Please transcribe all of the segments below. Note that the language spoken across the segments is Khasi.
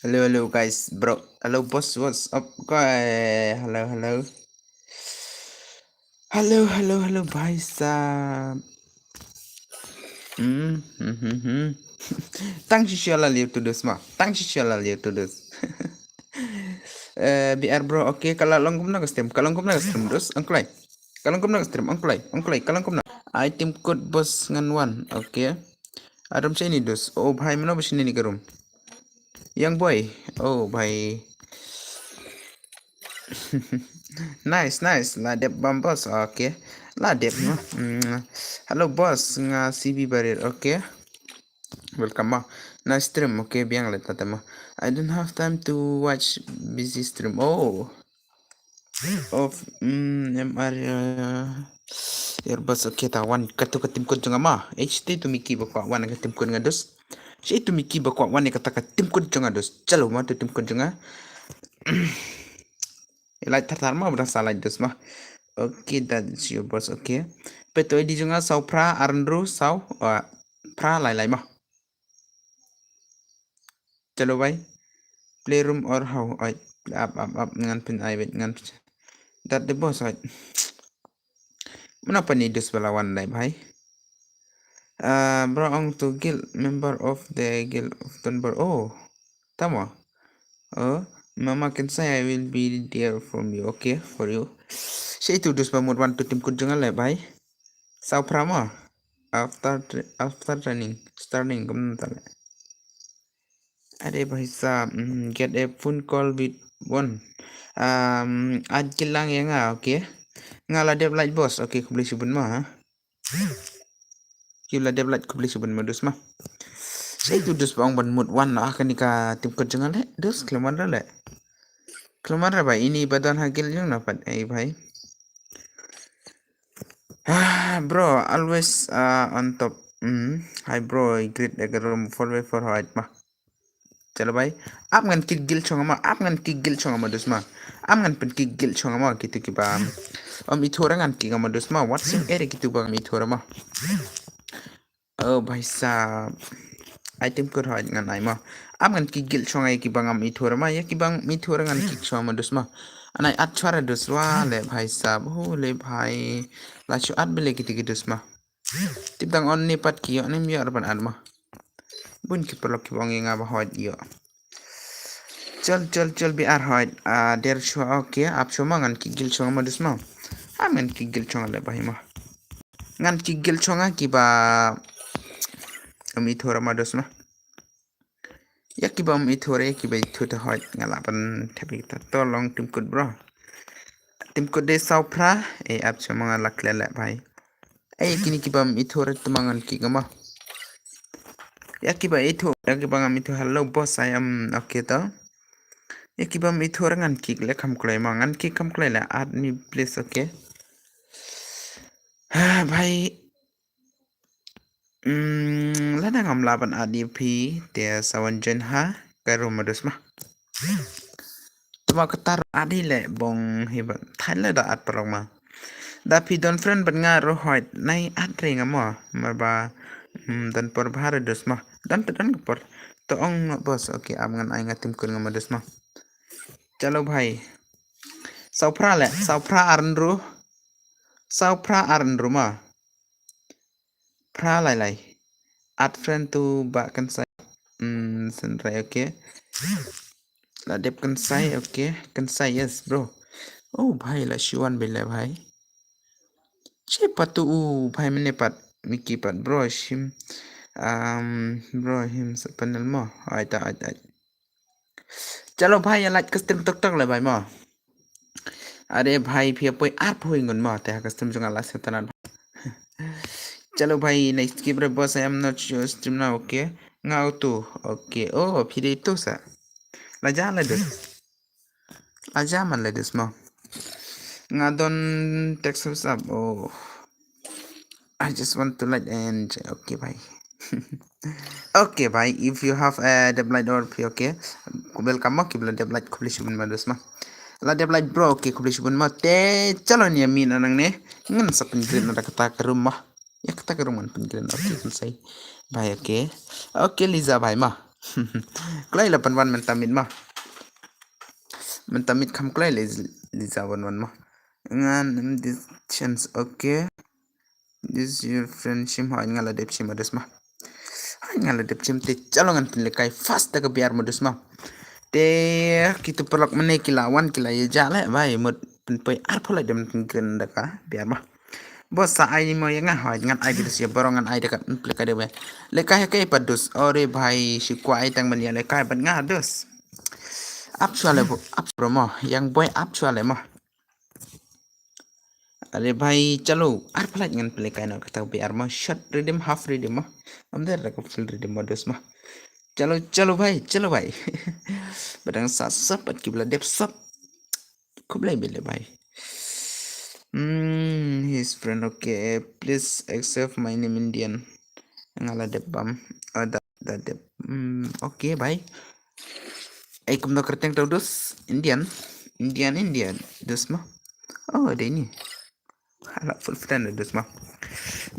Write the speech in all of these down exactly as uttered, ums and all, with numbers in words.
Hello, hello, guys, bro. Hello, boss, what's up, guys? Hello, hello. Hello, hello, hello, bhai sahab. Hmm, hmm, hmm, hmm. Tang shisha la liu to this ma. Tang shisha la liu to this. Eh, B R bro, okay, ka la long kumno ka stream? Ka long kumno ka stream, dus? Ong kloi. Ka long kumno ka stream? Ong kloi, ong kloi, ka long kumno? Ai tim kut boss ngan wan, okay. Arum sha ini, dus. Oh, bhai, mano ba sha ini ka room? Young boy. Oh, bhai. Nice, nice. La dep bam boss. Okay. La dep ma. Mm. Hello boss, nga C B Barir. Okay. Welcome ma. Nice stream. Okay, biang le tata ma. I don't have time to watch busy stream. Oh. Of mm, M R uh, your boss. Okay, ta wan katu ka tim kut jong nga ma. H T to Mickey ba kwah wan ka tim kut nga, dus. Shi to Mickey ba kwah wan kata ka tim kut jong nga, dus. Chalo ma, to tim kut jong nga. Like tar tar ma, bra sa like, dus ma. Okay, that's your boss. Okay. Peto I D jong nga saw phra ar hynru saw, uh, phra lai lai ma. Chalo bhai. Playroom or how? Ai, up, up, up, ngan pyn ai wait, ngan pyn. That the boss, ai. Mano pa ni, dus, ba la wan lai, bhai? Uh, bro, ong to guild, member of the guild of Dunbar. Oh, tama. Oh, mama can say I will be there from you. Okay, for you. Shi to, dus, ba mut wan to tim kut jong nga le, bhai. Saw phra ma. After tra- after training, starting kumta le. Are bhai sahab, mm, get a phone call with one. Um, add kilang ya nga, okay. Nga la dep like boss, okay, khublei shibun ma, ha. Ki la dep like, khublei shibun ma, dus ma. Shi to, dus, ba ong ban mut wan, ah, kani ka tim kut jong nga le, dus, khlem wan re le. Khlem wan re bhai, ini ba don ha guild jong nga pat, ai bhai. Ah, bro, always uh, on top. Mm. Hi bro, I greet the room four by four height ma. Chalo bhai. Ap ngan ki guild jong nga ma, ap ngan ki guild jong nga ma, dus ma. Ap ngan pyn ki guild jong nga ma, kitu kiba. Om ithora ngan ki nga ma, dus ma. What sim ere kitu ba ngam ithora ma. Oh bhai sahab. Ai tim kut hoi ngan ai ma. Ap ngan ki guild jong nga ya kiba ngam ithora ma, ya kiba ngam ithora ngan ki jong nga ma, dus ma. Anai at chwara, dus, wa le bhai sahab. Ho le bhai. La chu at bele kiti ki, dus ma. Tip dang on ni pat ki yo, ni mi yo ar ban at ma. Bun ki paralok kiba ong ya nga ba hoi yo. Chal, chal, chal, B R hoi. Ah, der chwa, okay, ap chwa ma, ngan ki guild jong nga ma, dus ma. Ap ngan ki guild jong nga le bhai ma. Ngan ki guild jong nga kiba. Om ithora ma, dus ma. Ya kiba om ithora, ya kiba ithora hoi, nga la ban thep kita to long tim kut, bro. Tim kut de saw phra, eh, ap chwa ma, nga la kle le bhai. Eh, kini kiba om ithora to ma, ngan ki nga ma. Ya kiba ithora, ya kiba ngam ithora, hello boss, I am okay to. Ya kiba om ithora ngan ki le, kham kloi ma, ngan ki kham kloi le, add me please, okay. Ah, bhai. Mm, lada ngam lah ban add ïa phi, te sa wan join ha ka room, ma dus ma. Te ma kata ruh add hi leh bong hi ba thaiñ leh da add paralok ma. Da phi don friend bad nga ruh hoi, nai add re nga ma. Mar ba, mm, don por bha re dus ma. Don te don ka por. To ong noh boss, okay, ap ngan ai nga tim kut nga ma dus ma. Chalo bhai. Saw phra leh, saw phra ar hynru. Saw phra ar hynru ma. Phra lai lai. Add friend to Bah Kynsai. Hmm, Synrai, okay. La dep Kynsai, okay. Kynsai, yes, bro. Oh, bhai, la shu wan bele, bhai. Che pat tu, u, bhai, mane pat, Mickey pat, bro, shim. Um, bro, him sa panel mo. Ai ta, ai, ai. Chalo bhai, ïa like ka stream tok tok le bhai mo. Are bhai, phi poi arphew ngun mo, te ha ka stream jong nga la setanat. Chalo bhai, next skip re boss, I am not sure stream now, okay. Nga auto, okay. Oh, phi dei to sa. La ja le dus. La ja man le dus mo. Nga don text WhatsApp, oh. I just want to like and okay bhai. Okay bhai, if you have a dep like or phi, okay. Welcome mo, ki ba la dep like, khublei shibun ma dus ma. La dep like bro, okay, khublei shibun ma. Te chalo ni ami na nang ne. Ngan sa pyngreen na da kata ka room ma. Ïa kata ka room ngan pyngreen, okay, Kynsai. Bhai, okay. Okay, Liza bhai ma. Kloi la pynwan mynta miet mo. Mynta miet kham kloi la Liza wan wan mo. Ngan em this chance, okay. This your friend shim, hooid nga la dep shim mo dus mo. Hooid nga la dep shim, te chalo ngan pynlekai fast da ka biar mo dus mo. Te kitu paralok mynne ki la wan ki la ïa jah leh bhai, mut pynpoi arphew lait da mynta kren da ka biar mo. Boss sa ai mo ïa nga, hooid ngan ai beit dus ïa baroh, ngan ai da ka pynlekai da bhai. Lekai ha kaei pat dus, ore bhai, shu kwah ai tang ban ïa lekai bad nga dus. Ap shuwa leh bo, ap bro mo, young boy ap shuwa leh mo. Are bhai, chalo, arphew lait ngan pynlekai noh kata ka biar mo, short redeem, half redeem mo. Ym dei da ka full redeem mo dus mo. Chalo, chalo bhai, chalo bhai. Ba dang sah sap bad kiba la dep sap. Khublei beit le bhai. Hmm, his friend, okay. Please accept my name Indian. Nga la dep bam. Oh, da, da dep. Hmm, okay bhai. Ai kumno kyrteng tau dus? Indian. Indian, Indian. Dus mo. Oh, dei ni. Hala full friend dus mo.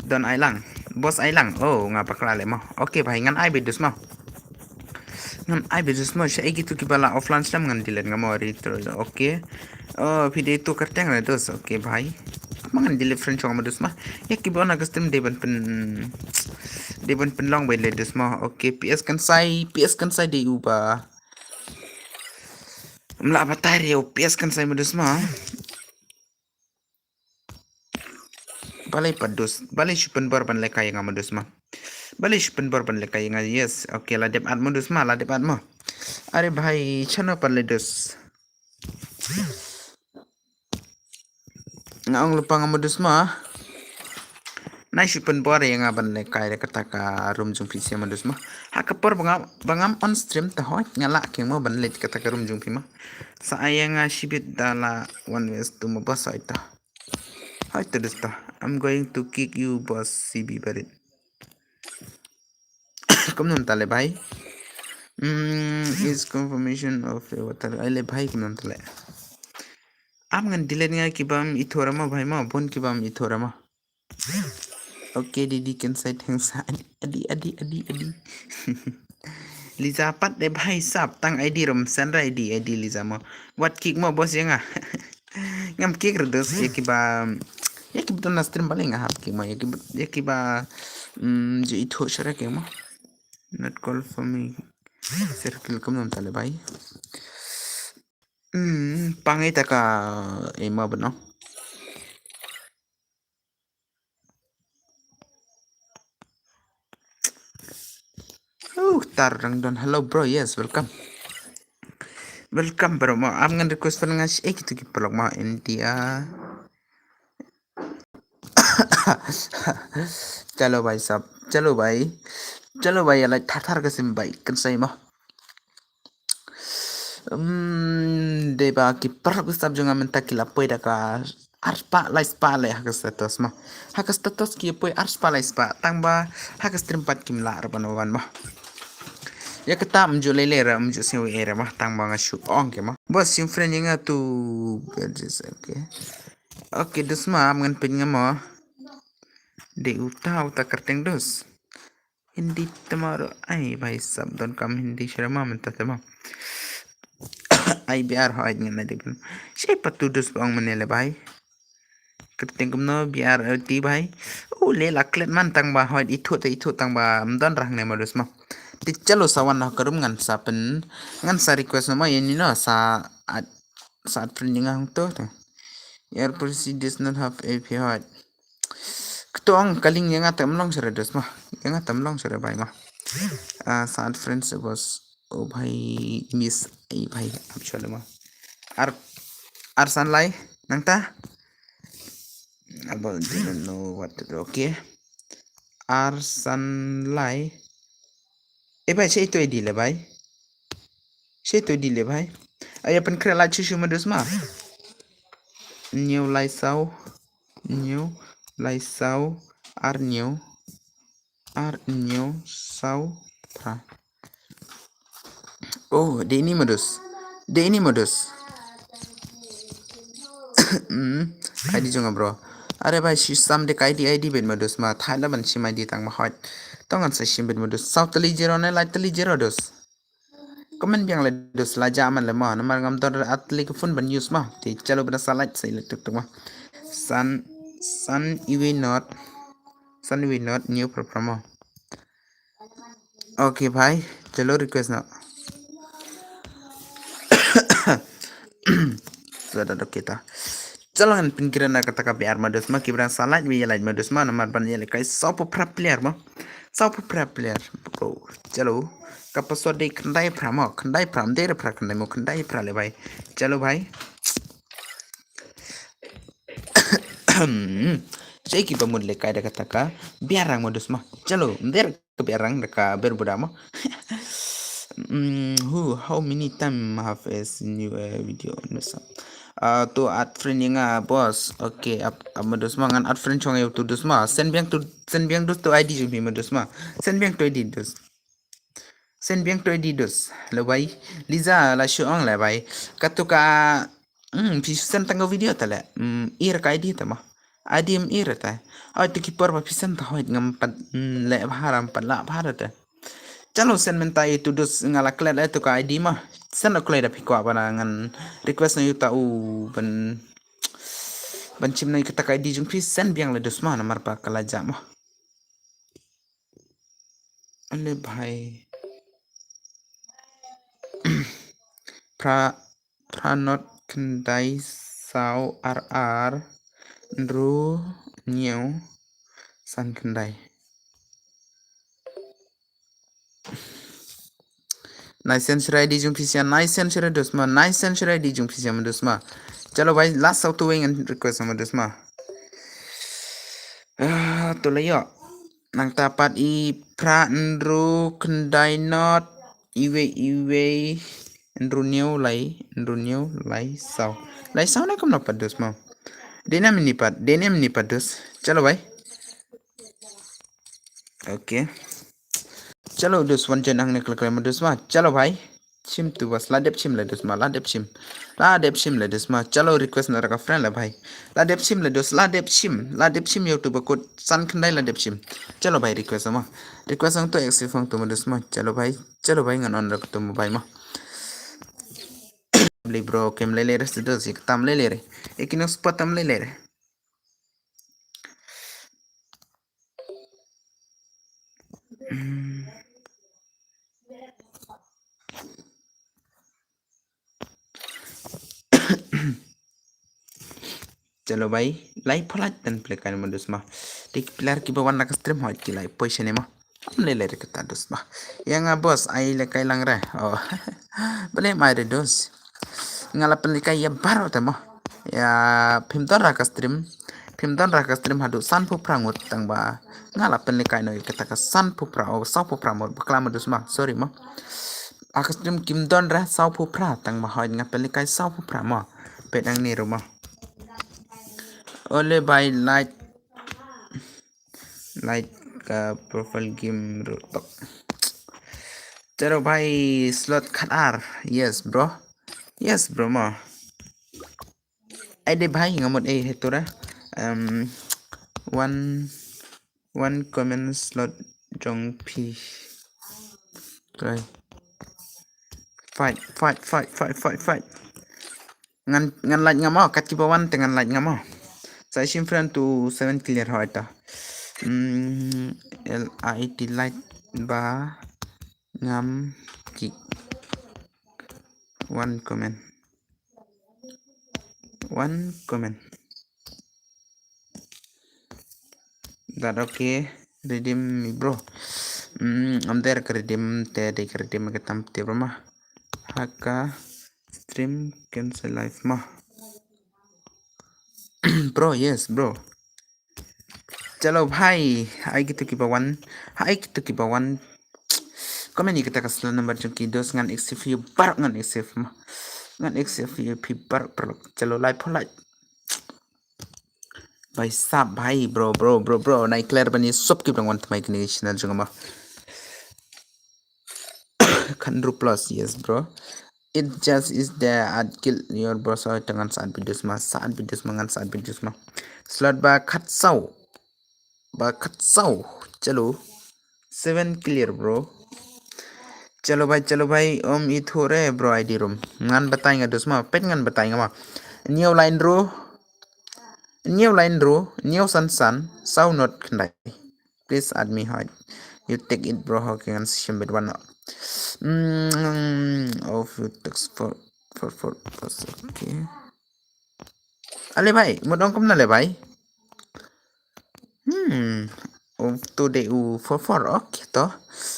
Don ai lang. Boss ai lang. Oh, nga bakla leh mo. Okay bhai, ngan ai beit dus mo. Ngan ai beit dus mo. Sha igi tu kiba la offline slam ngan delete nga mo retro. Okay. Oh, phi dei tu kyrteng re dus. Okay bhai. Ma ngan delete friend jong mo dus mo. Ïa kiba na ka stream dei ban pyn, dei ban pynlong beit le dus mo. Okay, P S Kansai, P S Kansai dei uba. Mla batai re, P S Kansai mo dus mo. Balei pat dus, balei shu pynbor ban lekai ïa nga mo dus mo. Balei shu pynbor ban lekai ïa nga, yes, okay, la dep add mo dus mo, la dep add mo. Are bhai, chano pat le dus. Nga ong lypa nga mo dus mo. Nai shu pynbor ïa nga ban lekai da kata ka room jong phi sha mo dus mo. Ha ka por ba nga, ba ngam on stream te hooid nga lah keng mo ban leit kata ka room jong phi mo. Sa ai ïa nga shibit da la one west tu mo boss hooid ta. Hooid ta dus ta. I'm going to kick you boss C B barit. Kumno mynta le bhai? Hmm, is confirmation of a water. Ai le bhai kumno mynta le? Am ngan delete nga kibam ithuh ra mo bhai mo, bun kibam ithuh ra mo. Okay, Didi Kansai thanks. Adi, adi, adi, adi, adi. Liza pat de bhai sap tang I D rum send ra I D, I D Liza mo. Wat kick mo boss ïa nga. Ngam kick re dus ïa kiba, ïa kiba don na stream balei nga hap kick mo, ïa kiba, ïa kiba, mm, ju ithuh sha ra kick mo. Not call for me. Circle kumno mynta le bhai. Hmm, pang ita ka ema bano. Uh, tar dang don. Hello bro, yes, welcome. Welcome bro, mo am ngan request pynlong nga shi, eh, kitu ki paralok mo India. Chalo bhai sab, chalo bhai. Chalo bhai, ïa lait thar thar ka sim bhai, kan sai mo. Hmm, dei ba ki paralok sab jong nga mynta ki la poi da ka ar spah lai spah leh ha ka status mo. Ha ka status ki poi ar spah lai spah, tang ba ha ka stream pat kim lah ruh ban wan mo. Ïa kata ym ju lei lei ruh, ym ju sngewsih ruh mo, tang ba nga shu ong ki mo. Boss, yung friend ïa nga tu, okay. Okay, dus mo, am ngan pyn nga mo. Dei uta, uta kyrteng dus. Hindi tomorrow. Ai bhai sab, don kam Hindi shrama mynta te mo. Ai biar hoi ngan na dei. Shei pat tu dus ba ong mynne le bhai. Kyrteng kumno biar ti bhai. U le la klet man tang ba hoi ithuh te ithuh tang ba ym don rah ne mo dus mo. Te chalo sa wan na ka room ngan sa pyn, ngan sa request na mo ïa ni no sa add, sa add friend ïa nga hangto te. Your P C does not have A P I hoi. Kto ong ka link ïa nga te ym long shuh re dus mo. Ïa nga te ym long shuh re bhai mo. Ah, sa add friends boss. O bhai miss, ai bhai, am shuwa le mo. Ar, ar san lai nangta. About didn't know what to do. Okay. Ar san lai. Eh bhai, shei to I D le bhai. Shei to I D le bhai. Ai ïa pynkhreh la shuh shuh mo dus mo. Hynñiew lai saw. Hynñiew lai saw. Ar hynñiew. Ar hynñiew saw phra. Oh, dei ini mo dus. Dei ini mo dus. Hmm, I D jong nga bro. Are bhai, shi sam de ka I D, I D beit mo dus mo. Thai la ban shim I D tang ba hoi. To ngan sa shim beit mo dus. Saw tylli zero ne lai tylli zero dus. Comment biang le dus, la ja man le mo. Namar ngam don at le ka phone ban use mo. Te chalo bana sa like sa like tuk tuk mo. San, san iwi not. San iwi not new program mo. Okay bhai, chalo request na. Sada dok kita. Chalo ngan pynkiran na kata ka biar ma dus ma, ki brang sa like bi like ma dus ma, namar ban ïalehkai saw phew phra player ma. Saw phew phra player. Bro, chalo. Ka password dei khyndai phra ma, khyndai phra, ym dei phra khyndai mo, khyndai phra le bhai. Chalo bhai. Shei ki ba mut lehkai da kata ka biar rang ma dus ma. Chalo, ym dei ka biar rang da ka ber buda mo. Mm, who, how many time have I seen you a video on WhatsApp? Ah, to add friend ïa nga boss. Okay, ap, ap ma dus ma, ngan add friend shong ïa u tu dus ma. Send biang tu, send biang dus tu I D jong phi ma dus ma. Send biang tu I D dus. Send biang tu I D dus. Hello bhai. Liza la shu ong le bhai. Katu ka, hmm, phi send tang ka video ta le. Hmm, ir ka I D ta ma. I D em ir ta. Ai tu ki por ba phi send ta hoit ngam pat, hmm, le bha ram pat la bha ta. Chalo send mynta ïa tu dus, nga la klet ïa tu ka I D ma. Send kloi da phi kwah ba na ngan request na ïa u ta u ban, ban shim na ïa kata ka I D jong phi, send biang le dus ma, namar ba ka la jah ma. Ale bhai. Phra, phra not khyndai saw ar ar hynriew hynñiew san khyndai. Nai send shurai I D jong phi sha, nai send shurai dus ma, nai send shurai I D jong phi sha ma dus ma. Chalo bhai, last saw tu wei ngan request ma dus ma. Ah, tu la ïoh. Nangta pat i phra hynriew khyndai not iwei iwei hynriew hynñiew lai, hynriew hynñiew lai saw. Lai saw ne kumno pat dus ma. Dei ne mini pat, dei ne mini pat dus. Chalo bhai. Okay. Chalo dus wan jan ang ne kle kle ma dus ma. Chalo bhai. Shim tu bas, la dep shim le dus ma, la dep shim. La dep shim le dus ma. Chalo request na raka friend le bhai. La dep shim le dus, la dep shim. La dep shim ïa u tu ba kut san khyndai la dep shim. Chalo bhai request ma. Request ang tu accept ang tu ma dus ma. Chalo bhai. Chalo bhai ngan on raka tu ma bhai ma. Bli bro, kem le le re se dus, ik tam le le re. Ik ino spot tam le le re. Hmm. Chalo bhai, lai phalat tan pele kan ma dus ma. Tik pilar ki ba wan la ka stream hoi ki lai poi shane ma. Am le le re kata dus ma. Ïa nga boss ai le kai lang re. Oh. Bale mai re dus. Nga la pynlehkai ïa baroh te mo. Ïa phim don ra ka stream. Phim don ra ka stream haduh san phew phra ngut tang ba nga la pynlehkai noh ïa kata ka san phew phra, oh, saw phew phra mo, bakla ma dus ma. Sorry mo. Ha ka stream kim don ra saw phew phra tang ba hoi nga pynlehkai saw phew phra mo. Pet ang ni ru mo. Ole bhai like. Like ka profile game ruh tok. Chalo bhai slot khat ar. Yes bro. Yes bro mo. Ai de bhai nga mut ei he tu ra. Um, one, one comment slot jong phi. Try. Fight, fight, fight, fight, fight, fight. Ngan, ngan like nga mo, kat ki ba wan te ngan like nga mo. Sa shim friend to seven clear hoi ta. Hmm, L I T like ba ngam ki. One comment. One comment. That okay. Redeem me bro. Hmm, am der ka redeem te de ka redeem ka tam te bro ma. Ha ka stream cancel live ma. Bro, yes bro. Chalo bhai, ai kitu ki ba wan, ai kitu ki ba wan. Comment ïa kata ka slot number jong ki dos ngan accept ïa baroh ngan accept ma. Ngan accept ïa phi baroh. Chalo lai pholai. Bhai sab bhai bro bro bro bro nai clear ban ïa sop ki ba wan tmai kini channel jong ma. Khandru plus, yes bro. It just is there at kill your boss. Oh, tangan saat videos ma, saat videos ma, ngan saat videos ma. Slot ba khat saw. Ba khat saw. Chalo. Seven clear bro. Chalo bhai, chalo bhai, um, ithu re bro I D room. Ngan batai nga dus ma, pet ngan batai nga ma. New line ro. New line ro, new san san, sau not khyndai. Please add me hoi. You take it bro, okay, ngan session bit one. Mm, of you text for, for, for, for, okay. Ale bhai, mut ong kumno le bhai? Hmm. Of tu de u for for, okay to.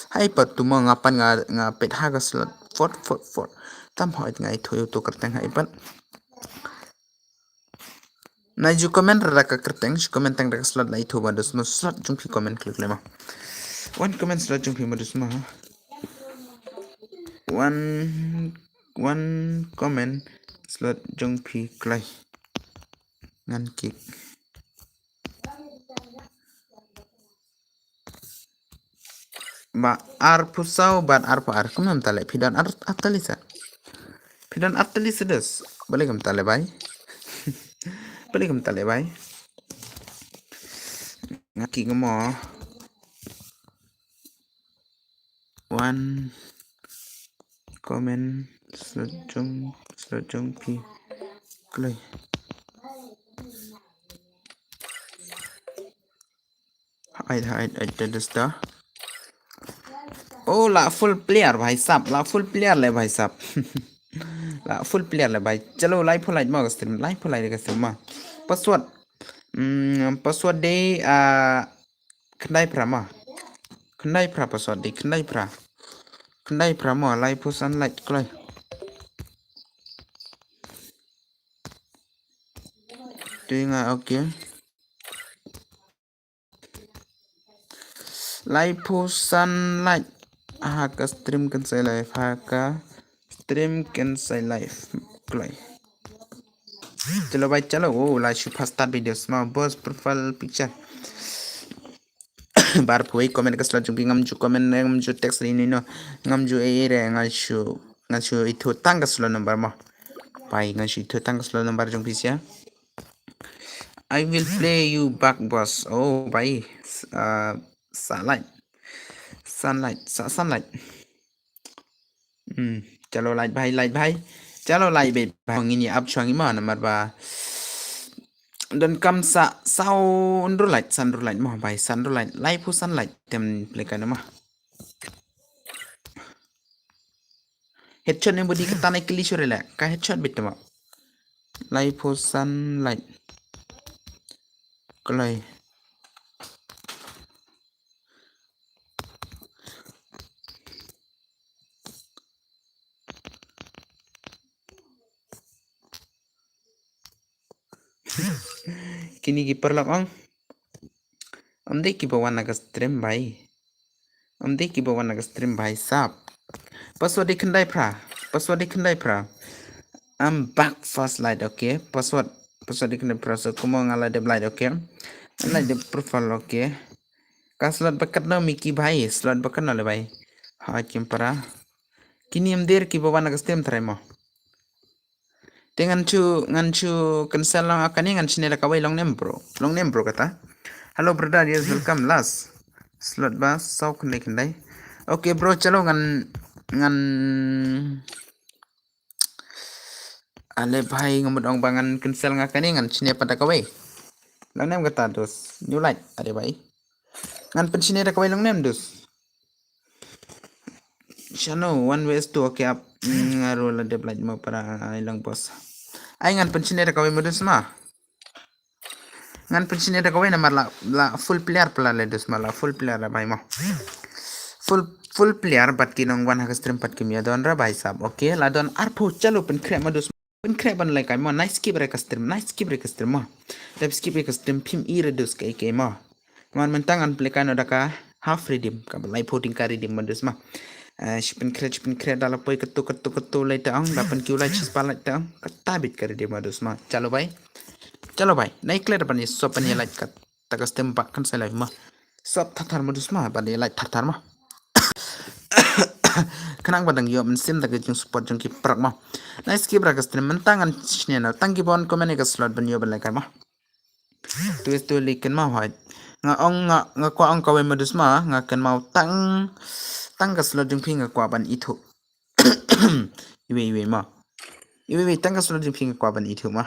Hai pa tu ma nga pan nga, nga pet ha ka slot. For for for. Tam hoi nga ithu tu kyrteng hai pat. Na ju comment ra ka kyrteng, ju comment tang da ka slot la ithu ma dus ma slot jong phi comment klik le ma. One comment slot jong phi ma dus ma. One, one comment slot jong phi kloi. Ngan kik. Ba arphew saw bad arphew ar. Kumno mynta le? Phi don ar, artylli sa. Phi don artylli sa dus. Balei kumta le bhai? Balei kumta le bhai? Nga kik mo. One comment slot jong, slot jong phi kloi. Hide, hide, hide, hide, hide. Oh, la full player bhai sab, la full player le bhai sab. La full player le bhai. Chalo, lai phew like mo ka stream, lai phew like ka stream ma. Password. Hmm, password de, ah, khyndai phra ma. Khyndai phra password de, khyndai phra. Khyndai phra ma, lai phew san like kloi. Te nga, okay. Lai phew san like ha ka stream kynsai live, ha ka stream kynsai live kloi. Chalo bhai, chalo. Oh, la shu first start video, small boss profile picture. Bar phui comment ka slot jong phi, ngam ju comment, ngam ju text ri ni no. Ngam ju e re, nga shu, nga shu ithu tang ka slot number mo. Bhai, nga shu ithu tang ka slot number jong phi sia. I will play you back, boss. Oh, bhai. Uh, sunlight. Sunlight. Sa-, sunlight. Hmm. Chalo light bhai, light bhai. Chalo light bhai. Bhai, ngin ïa up chuang i ma namar ba. Don kam sa, saw hynriew light, san hynriew light mo bhai, san hynriew light. Lai phew san light. Tem play ka nama. Headshot ne body kata ne kili sure le. Ka headshot bit ma. Lai phew san light. Kloi. Kini ki paralok ong. Ym dei kiba wan na ka stream bhai. Ym dei kiba wan na ka stream bhai sab. Password de khyndai phra. Password de khyndai phra. I'm back first light, okay. Password. Password de khyndai phra. So kumno nga la dep light, okay. Nga la dep profile, okay. Ka slot ba katno Mickey bhai. Slot ba katno le bhai. Ha kim para. Kini ym dei kiba wan na ka stream trai mo. Te ngan shu, ngan shu cancel lang kane, ngan shne da kawei long name bro. Long name bro kata. Hello brother, yes, welcome last. Slot ba saw khyndai khyndai. Okay bro, chalo ngan, ngan. Ale bhai, nga mut ong ba ngan cancel nga kane, ngan shne pat da kawei. Long name kata dus. New light, are bhai. Ngan pynshne da kawei long name dus. Shano, one vs two, okay, ap. Mm, nga ruh la dep light mo para ai long boss. Ai ngan pynshne da kawei mo dus ma. Ngan pynshne da kawei namar la, la full player pla le dus ma, la full player la bhai mo. Full, full player bad ki nongwan ha ka stream pat kim ïa don ra bhai sab. Okay, la don arphew, chalo pynkhreh ma dus. Pynkhreh ban lehkai mo, nai skip re ka stream, nai skip re ka stream mo. Dep skip re ka stream phim i re dus kaei kaei mo. Namar mynta ngan pynlehkai noh da ka half redeem, kaba laiphew tyngka redeem ma dus ma. Eh, shu pynkhreh, shu pynkhreh da la poi katto, katto, katto lai ta ong, da pynkiew lai shispah lai ta ong, kata bit ka redeem ma dus ma. Chalo bhai. Chalo bhai. Nai klet ban ïa sop ban ïa lai kat. Ta ka stream bak kan sa live ma. Sop thar thar ma dus ma, ban ïa lai thar thar ma. Khnang ba dang ïoh mynsiem da ka jingsupport jong ki paralok ma. Nai skip re ka stream mynta ngan shne noh. Tang ki ban comment ïa ka slot ban ïoh ban lehkai ma. Tu is tu li kynmaw hoi. Nga ong nga, nga kwah ong kawei ma dus ma, nga kynmaw tang Tang ka slot jong phi nga kwah ban ithuh. Iwei iwei mo. Iwei iwei tang ka slot jong phi nga kwah ban ithuh mo.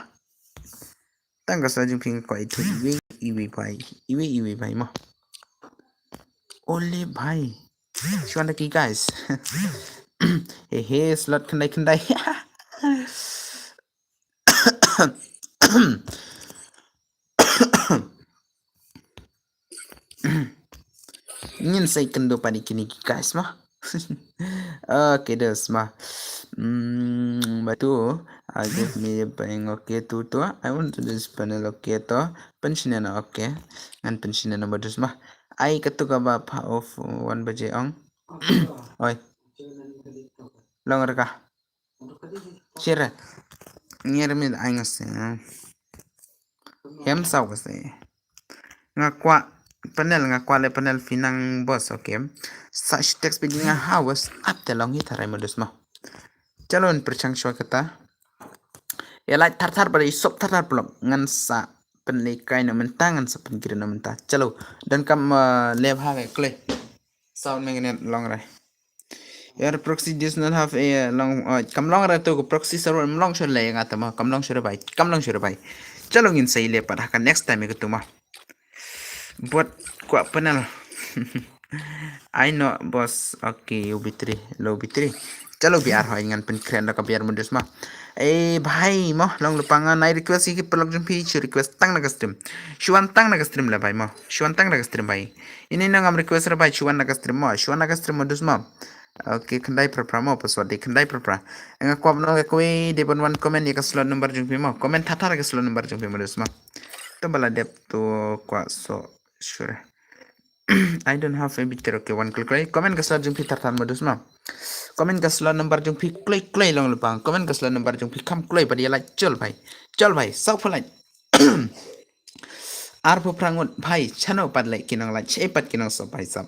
Tang ka slot jong phi nga kwah ithuh iwei iwei bhai. Iwei iwei bhai mo. Ole bhai. Shu wan da ki guys. He he slot khyndai khyndai. Ngin sa ïakynduh pat ïa kine ki guys mo. Okay, dos mo. Hmm, batu. I'll give me a bang. Okay, tu tu. I want to this panel. Okay, to. Pension na, okay. Ngan pension na ba dos mo. Ai katu ka ba pha of one baje ong. Oi. Long raka. Shira. Ngiar mi ai ngase. Hem saw kase. Nga kwah panel, nga kwah le panel phi nang boss, okay. Sa shi text bidi nga ha WhatsApp te long hi tharai modus mo. Chalo, yn pyrshang shwa kata. Ïa like thar thar bad ïa sop thar thar paralok. Ngan sa pynlehkai noh mynta, ngan sa pynkhreh noh mynta. Chalo, donkam, uh, leh ha ka kloi. Sound magnet long re. Your proxy does not have a long, uh, kam long re tu ka proxy server, kam long shuh re nga ta mo, kam long shuh re bhai, kam long shuh re bhai. Chalo, ngin sa ïaleh pat ha ka next time ïa ka tu mo. Bot kwah panel. I know boss, okay, U B three, low B three. Chalo, B R hoi ngan pynkhreh da ka B R modus mo. Eh bhai mo, long lypa nga nai request ïa ki paralok jong phi, shu request tang na ka stream. Shu wan tang na ka stream le bhai mo. Shu wan tang na ka stream bhai. Ini nang am request re bhai, shu wan na ka stream mo, shu wan na ka stream modus mo. Okay, khyndai phra phra mo, password de khyndai phra phra. Nga kwah ban ong ïa kawei de ban wan comment ïa ka slot number jong phi mo. Comment thar thar ïa ka slot number jong phi modus mo. To ba la dep to kwah so sure. I don't have a bitter, okay, one click, click. Comment ka slot jong phi thar thar modus mo. Comment ka slot number jong phi kloi kloi long lypa. Comment ka slot number jong phi kham kloi bad ïa like chol bhai. Chol bhai, saw pho like. Arphew phra ngut bhai, chano pat le ki nang like, che pat ki nang sop bhai sap.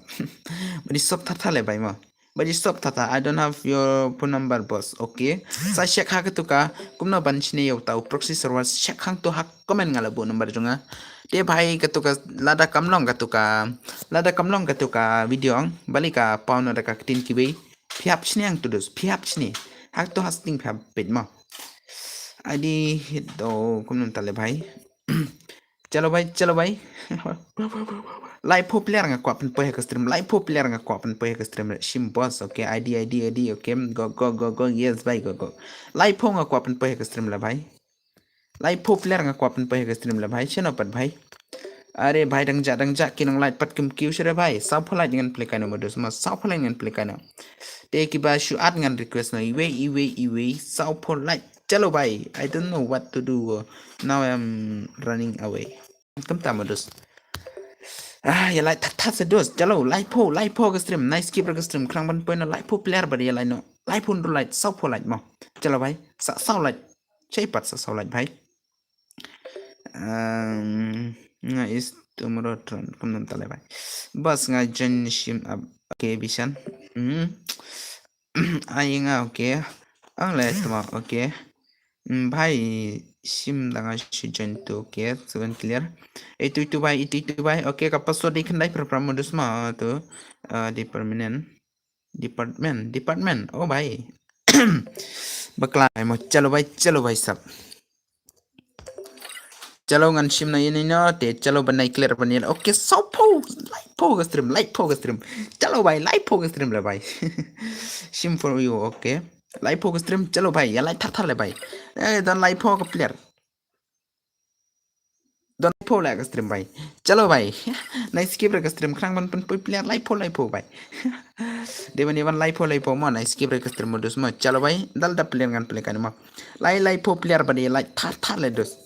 Bad ïa sop thar thar le bhai mo. Bad ïa sop thar thar, I don't have your phone number boss. Okay. Sa check ha katu ka, kumno ban shne ïa uta u proxy server, check hangtu ha comment nga la buh number jong nga. Te bhai katu ka lada kam long katu ka, lada kam long katu ka video ong, balei ka paw noh da ka ktien kiwei. Phi hap shne hangtu dus, phi hap shne. Hangtu ha setting phi hap peit mo. Adi hit do kumno ta le bhai. Chalo bhai, chalo bhai. Laiphew player nga kwah pynpoi ha ka stream, laiphew player nga kwah pynpoi ha ka stream. Shim boss, okay, I D, I D, I D, okay. Go, go, go, go, yes bhai, go, go. Laiphew nga kwah pynpoi ha ka stream la bhai. Laiphew player nga kwah pynpoi ha ka stream la bhai. Chano pat bhai. Are bhai, dang jah, dang jah ki nang like pat kim kiew shuh re bhai. Saw pho like ngan pynlehkai noh modus mo, saw pho like ngan pynlehkai noh. Te kiba shu add ngan request noh iwei, iwei, iwei, saw pho like. Chalo bhai, I don't know what to do. Now I'm running away. Kumta modus. Ah, ïa like thar thar se dos. Chalo, laiphew, laiphew ka stream. Nice, keep ka stream. Khnang ban poi noh laiphew player bad ïa like noh. Laiphew ndu like, saw pho like mo. Chalo bhai, sa saw like. Chai pat sa saw like bhai. Um, nga is tomorrow tron. Kumno ta le bhai. Bas nga join shim up. Okay, Bishan. Hmm. Ai nga, okay. Ang le tma, okay. Hmm, bhai shim da nga shu join tu, okay. Seven clear. Itu itu bhai, itu itu bhai. Okay, ka password de khyndai phra phra modus mo tu. Uh, di permanent. Department, department. Oh bhai. Bakla mo, chalo bhai, chalo bhai sap. Chalo, ngan shim na ïa ino te, chalo, ban nai clear ban ïa. Okay, saw phew, laiphew ka stream, laiphew ka stream. Chalo bhai, laiphew ka stream le bhai. Shim for you, okay. Laiphew ka stream, chalo bhai, ïa like thar thar le bhai. Eh, don laiphew ka player. Don laiphew le ka stream bhai. Chalo bhai. Nai skip re ka stream, khnang ban pynpoi player laiphew laiphew bhai. De ban ïa ban laiphew laiphew mo, nai skip re ka stream modus mo. Chalo bhai, dal da player ngan play kane mo. Lai laiphew player bad ïa like thar thar le dos.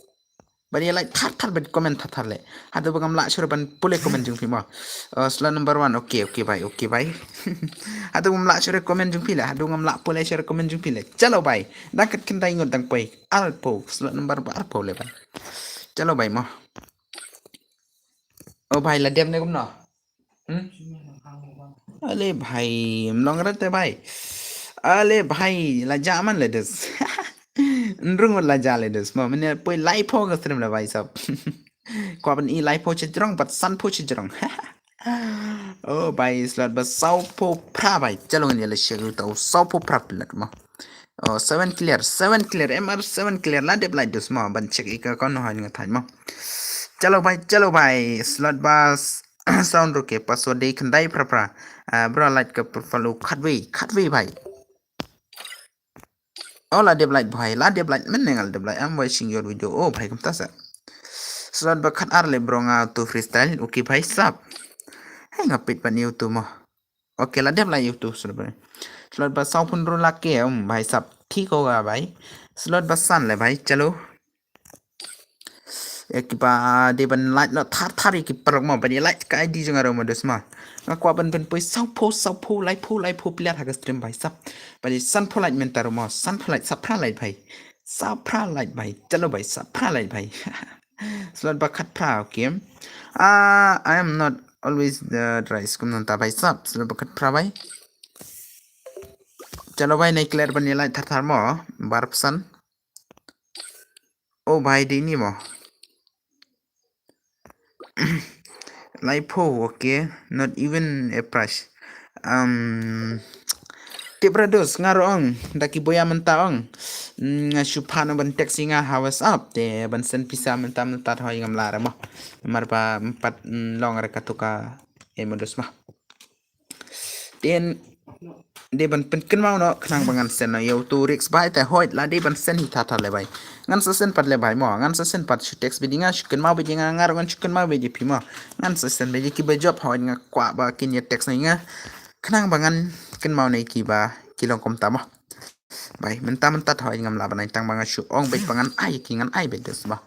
Bad ïa like thar thar bad comment thar thar le. Haduh ba ngam lah shuh re ban pule comment jong phi mo. Uh, slot number one. Okay, okay bhai, okay bhai. Haduh ngam lah shuh re comment jong phi le. Haduh ngam lah pule shuh re comment jong phi le. Chalo bhai. Dang kat khyndai ngut dang poi. Arphew, slot number ba arphew le bhai. Chalo bhai mo. O bhai, la dem ne kumno? Hmm? Ale bhai, mlong rate bhai. Ale bhai, la ja man le des. Nrung la ja le des. Mo mene poi laiphew ka stream le bhai sap. Kwah ban i laiphew chajrong, pat sanphew chajrong. Oh, bai, slot ba saw phew phra bai. Chalo ngan ïa la check ïa uta u saw phew phra plat mo. Oh, seven clear, seven clear, M R seven clear. La dep light dus mo. Ban check ïa ka account noh nga thait mo. Chalo bai, chalo bai. Slot ba s-, sound ruh ke password dei khyndai phra phra. Ah, bro, light ka profile u khatwei, khatwei bai. Oh, la dep light bhai, la dep light, mynne nga la dep light. I'm watching your video. Oh bhai, kumta sa. Slot ba khatar le bro, nga tu freestyle. Okay bhai sab. Hai, nga peit ban ïa utu mo. Okay, la dep light ïa utu slot ba. Slot ba saw phew hynriew lak ke, um bhai sab. Thik ho ga bhai. Slot ba san le bhai, chalo. Ïa kiba dei ban like noh thar thar ïa ki paralok mo, ban ïa like ka I D jong nga ruh mo dus mo. Nga kwah ban pynpoi saw phew, saw phew, lai phew, lai phew plat ha ka stream bhai sab. Ban ïa san phew like mynta ruh mo, san phew like, saw phra like bhai. Saw phra like bhai, chalo bhai, saw phra like bhai. Slot ba khatphra, okay. Ah, I am not always the rice, kumno ta bhai sab. Slot ba khatphra bhai. Chalo bhai, nai clear ban ïa like thar thar mo, bar phew san. Oh bhai, dei ni mo. Lai phew, okay. Not even a brush. Um, tip ra dus, nga ruh ong, da ki boya mynta ong. Mm, nga shu phah noh ban text ïa nga ha WhatsApp, te ban send pisa mynta mynta hoi ngam lah re mo. Namar ba ym pat, mm, long re katu ka, eh, mo dus mo. Te dei ban pynkynmaw noh khnang ba ngan send noh ïa utu risk bhai, te hoi la dei ban send hi thar thar le bhai. Ngan sa send pat le bhai mo, ngan sa send pat, shu text beit ïa nga, shu kynmaw beit ïa nga, nga ruh ngan shu kynmaw beit ïa phi mo. Ngan sa send beit ïa kiba jop, hoi nga kwah ba kin ïa text na ïa nga. Khnang ba ngan kynmaw na ïa kiba ki long kumta mo. Bhai, mynta mynta hoi ngam lah ban ai tang ba nga shu ong beit ba ngan ai ki, ngan ai beit dus mo.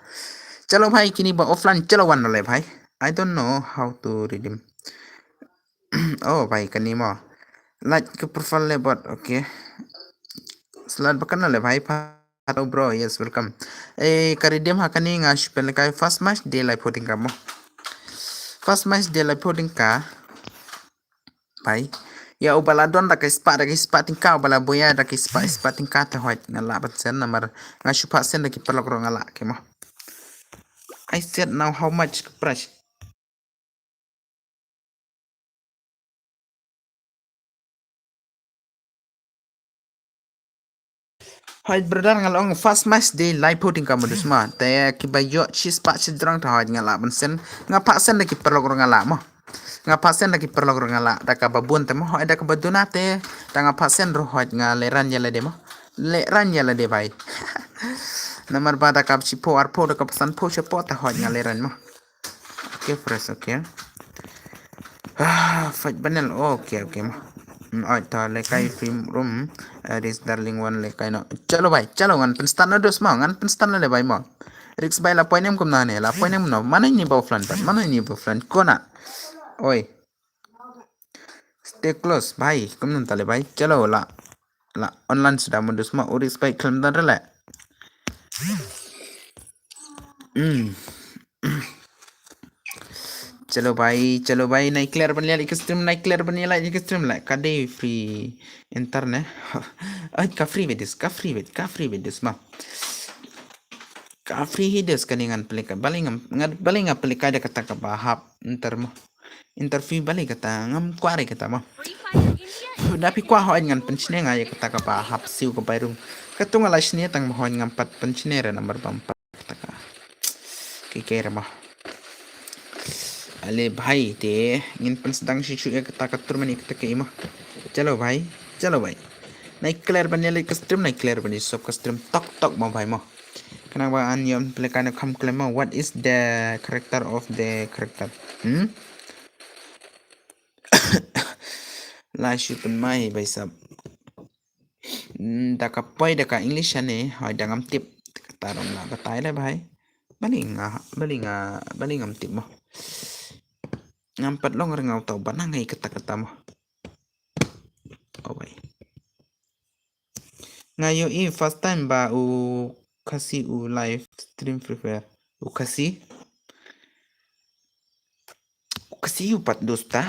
Chalo bhai, kine ba offline, chalo wan le bhai. I don't know how to redeem. Oh bhai, kane mo. Like ka profile le bot, okay. Slot ba kane le bhai, hello bro, yes, welcome. Eh, ka redeem ha kane nga shu pynlehkai first match dei lai phew tyngka mo. First match dei lai phew tyngka. Bhai. Ïa uba la don da ka spah, da ka spah tyngka, uba la boya da ka spah, spah tyngka te hoi nga lah ban send namar nga shu phah send da ki paralok ruh nga lah ke mo. I said now how much ka price. Hoi brother, nga la ong first match dei lai phew tyngka mo dus mo. Te kiba ïoh shi spah shi jrong te hoi nga lah ban send. Nga phah send da ki paralok ruh nga lah mo. Nga phah send da ki paralok ruh nga lah, da kaba bun te mo, hoi da kaba duna te. Da nga phah send ruh hoi nga lehrain ïa lade mo. Lehrain ïa lade bhai. Namar ba da kaba shiphew arphew, da kaba sanphew shiphew te hoi nga lehrain mo. Okay, fresh, okay. Ah, fight banel. Okay, okay mo. Hmm, oi, ta lehkai free room. Eh, this darling one lehkai noh. Chalo bhai, chalo ngan pynstart noh dus mo, ngan pynstart noh le bhai mo. Risk bhai, la point em kumno ne, la point em kumno. Mano ini ba offline pat, mano ini ba offline. Kona. Oi. Stay close bhai, kumno ta le bhai. Chalo la. La online suda mo dus mo, u risk bhai khlem don re le. Hmm. Chalo bhai, chalo bhai, nai clear ban ïa like stream, nai clear ban ïa like stream le. Ka dei free enter ne. Ai, ka free beit dus, ka free beit, ka free beit dus mo. Ka free hi dus kane, ngan pynlehkai, balei ngam, ngan, balei nga pynlehkai da kata kaba hap enter mo. Enter free balei kata, ngam kwah re kata mo. Da phi kwah hoi ngan pynshne nga ïa kata kaba hap siew ka bai rung. Katu nga la shne tang mo, hoi ngam pat pynshne re namar bam pat kata ka. Ki ke re mo. Ale bhai te ngin pynsdang shisha ïa kata ka tournament ïa kata ka i mo. Chalo bhai, chalo bhai. Nai clear ban ïa like stream, nai clear ban ïa sub ka stream tok tok mo bhai mo. Khnang ba ngan ïoh pynlehkai noh kham khlem mo. What is the character of the character? Hmm? La shu pynmai bhai sab. Hmm, da ka poi da ka English ne, hoi da ngam tip. Kata ruh la batai le bhai. Balei nga, balei nga, balei ngam tip mo. Ngam pat long re nga uta uba nang ngai kata kata mo. Oh bhai. Nga ïohi first time ba u Khasi u live stream Free Fire. U Khasi. U Khasi u pat dosta.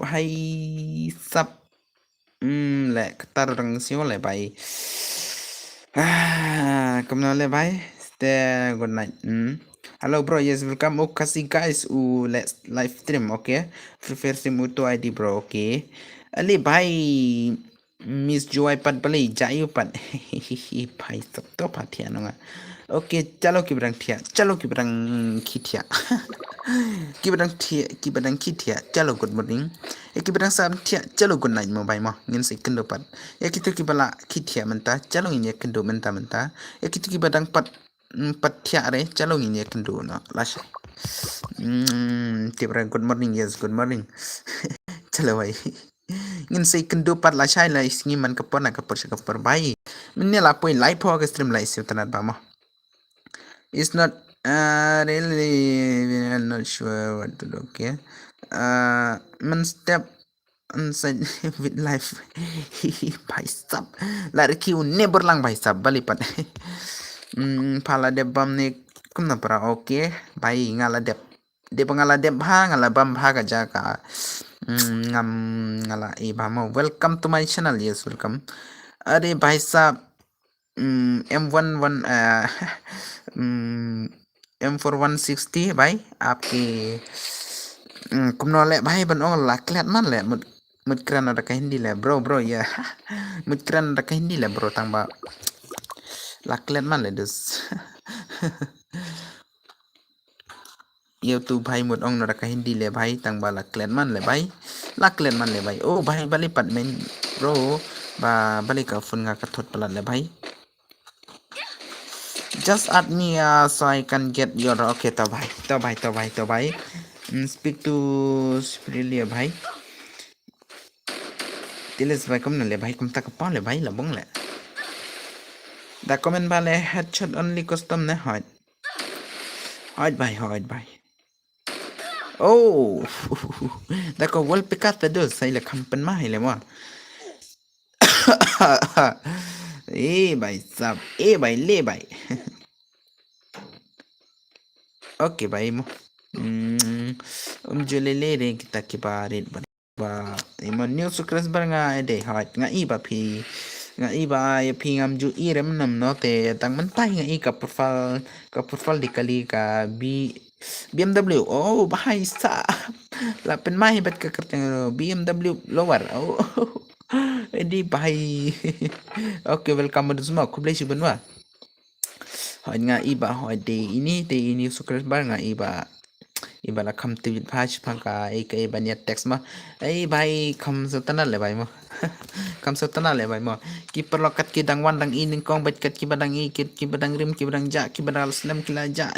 Bhai sap. Hmm, le ktar rang sio le bhai. Ah, kumno le bhai. Stay good night. Hmm. Hello bro, yes, welcome. Oh, kasi guys, u let's live stream, okay. Free Fire stream u to I D bro, okay. Ali bhai, Miss Joy pat bali jai u pat. Bhai sap to pat thiah nonga. Okay, chalo ki badang thiah, chalo ki badang ki thiah. Ki badang thiah, ki badang ki thiah. Chalo good morning. Ya ki badang sam thiah, chalo good night mo bhai mo. Ngin sa ïakynduh pat. Ya kito ki bala ki thiah mynta, chalo ngin ïakynduh mynta mynta. Ya kito ki badang pat, mm, pat thiah re, chalo ngin ïakynduh no. Lashai. Mm, tip re good morning, yes, good morning. Chalo bhai. Ngin sa ïakynduh pat lashai la sngi man ka por na ka por sha ka por bhai. Mynne la poi live pho ka stream la siew tnat ba mo. It's not, uh, really, I'm not sure what to do, okay. Uh, man step inside with life. Bhai sap. La riki u never lang bhai sap bali pat. Hmm, phala dep bam ne kumna para, okay. Bhai nga la dep. Dep nga la dep bha, nga la bam bha ka jaka. Hmm, ngam nga la i bha mo. Welcome to my channel. Yes, welcome. Are bhai sap. Hmm, M one one, uh, hmm, M four one sixty bhai. Aap ke, hmm, kumno le bhai ban ong la klet man le mut, mut kren da ka Hindi le bro, bro, ya. Mut kren da ka Hindi le bro tang ba la klet man le dus. Yow tu bhai mut ong na da ka Hindi le bhai tang ba la klet man le bhai. La klet man le bhai. Oh bhai bali pat men bro. Ba bali ka phone nga ka thot palat le bhai. Just add me, uh, so I can get your, okay, to bhai. To bhai, to bhai, to bhai. Mm, speak to Sprilia bhai. Tilis bhai kumno le bhai kumta ka pa le bhai la bong le. Da comment ba le headshot only custom ne hoi. Hoi bhai, hoi bhai. Oh. Da ko wall pick up do sai le kampen ma hai le mo. Eh bhai sab, eh bhai le bhai. Okay bhai mo. Hmm, um jule le re kita ki barit ba. Ba imo new subscriber nga ede hot nga i ba phi. Nga i ba ya phi ngam ju i rem nam no te tang mentai nga i ka profile, ka profile di kali ka B, B M W. Oh bhai sab. La pen mai bat ka kerteng B M W lower. Oh. Edi bhai. Okay, welcome to semua. Khublei shibun wa. Hoi nga i ba hoi de ini de ini subscriber nga i ba. I ba la kham tu bha shi pha ka i ka i ba nia text ma. Ei bhai kham sa tana le bhai mo. Kham sa tana le bhai mo. Ki paralok kat ki dang wan dang i nyngkong bad kat ki ba dang i kit ki ba dang rim ki ba dang ja ki ba dang slem ki la ja.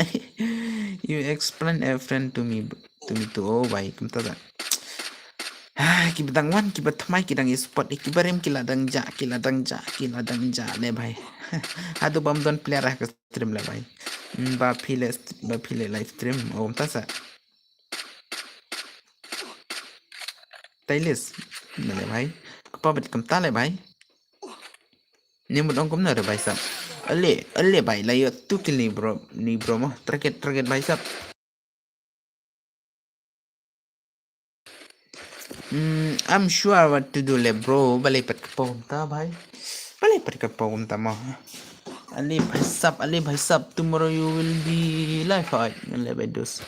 You explain a friend to me, to me too. Oh bhai kumta da. Ah, ki ba dang wan ki ba tmai ki dang i spot ki ba rim ki la dang ja ki la dang ja ki la dang ja le bhai. Hadu bam don player ah ka stream le bhai. Mm, ba phi le st-, ba phi le live stream. Oh kumta sa. Tailis. Na le bhai. Kapa bat kumta le bhai. Ni mut ong kumna re bhai sab. Ale, ale bhai la yo tu kill ni bro, ni bro mo. Target, target bhai sab. Hmm, I'm sure what to do le bro. Balei pat ka pom ta bhai. Balei pat ka pom ta mo. Ale bhai sab, ale bhai sab. Tomorrow you will be live hoi. Ale bhai dos.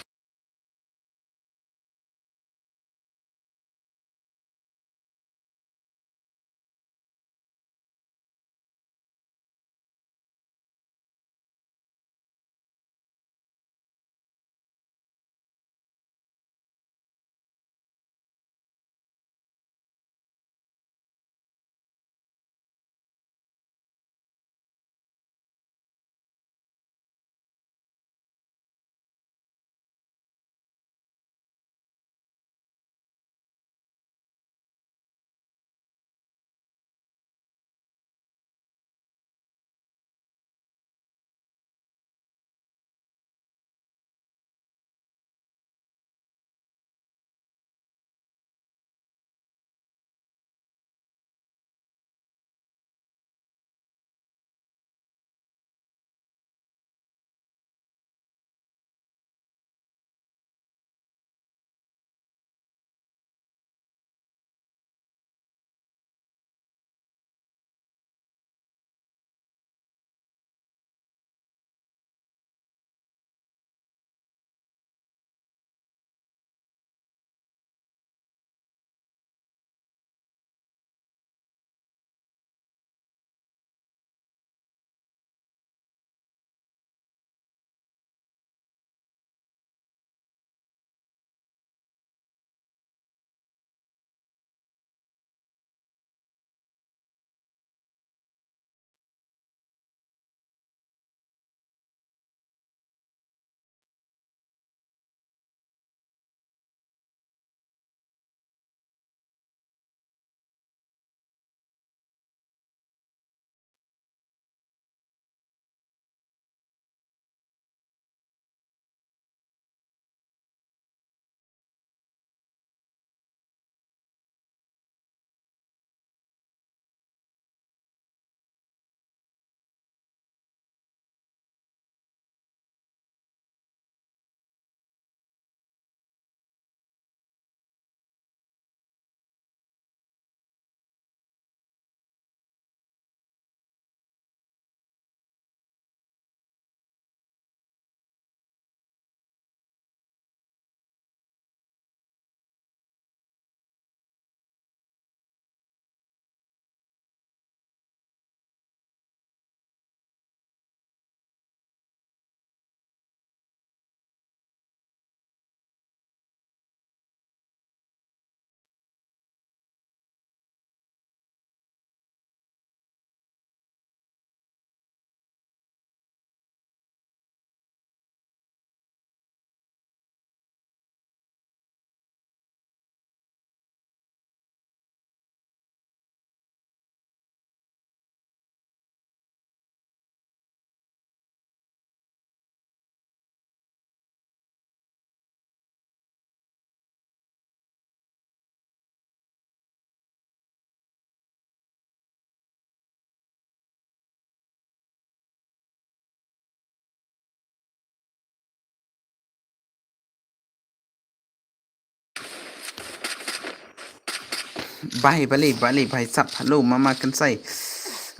Bye, bale, bale, bhai sab. Hello, Mama Kensai.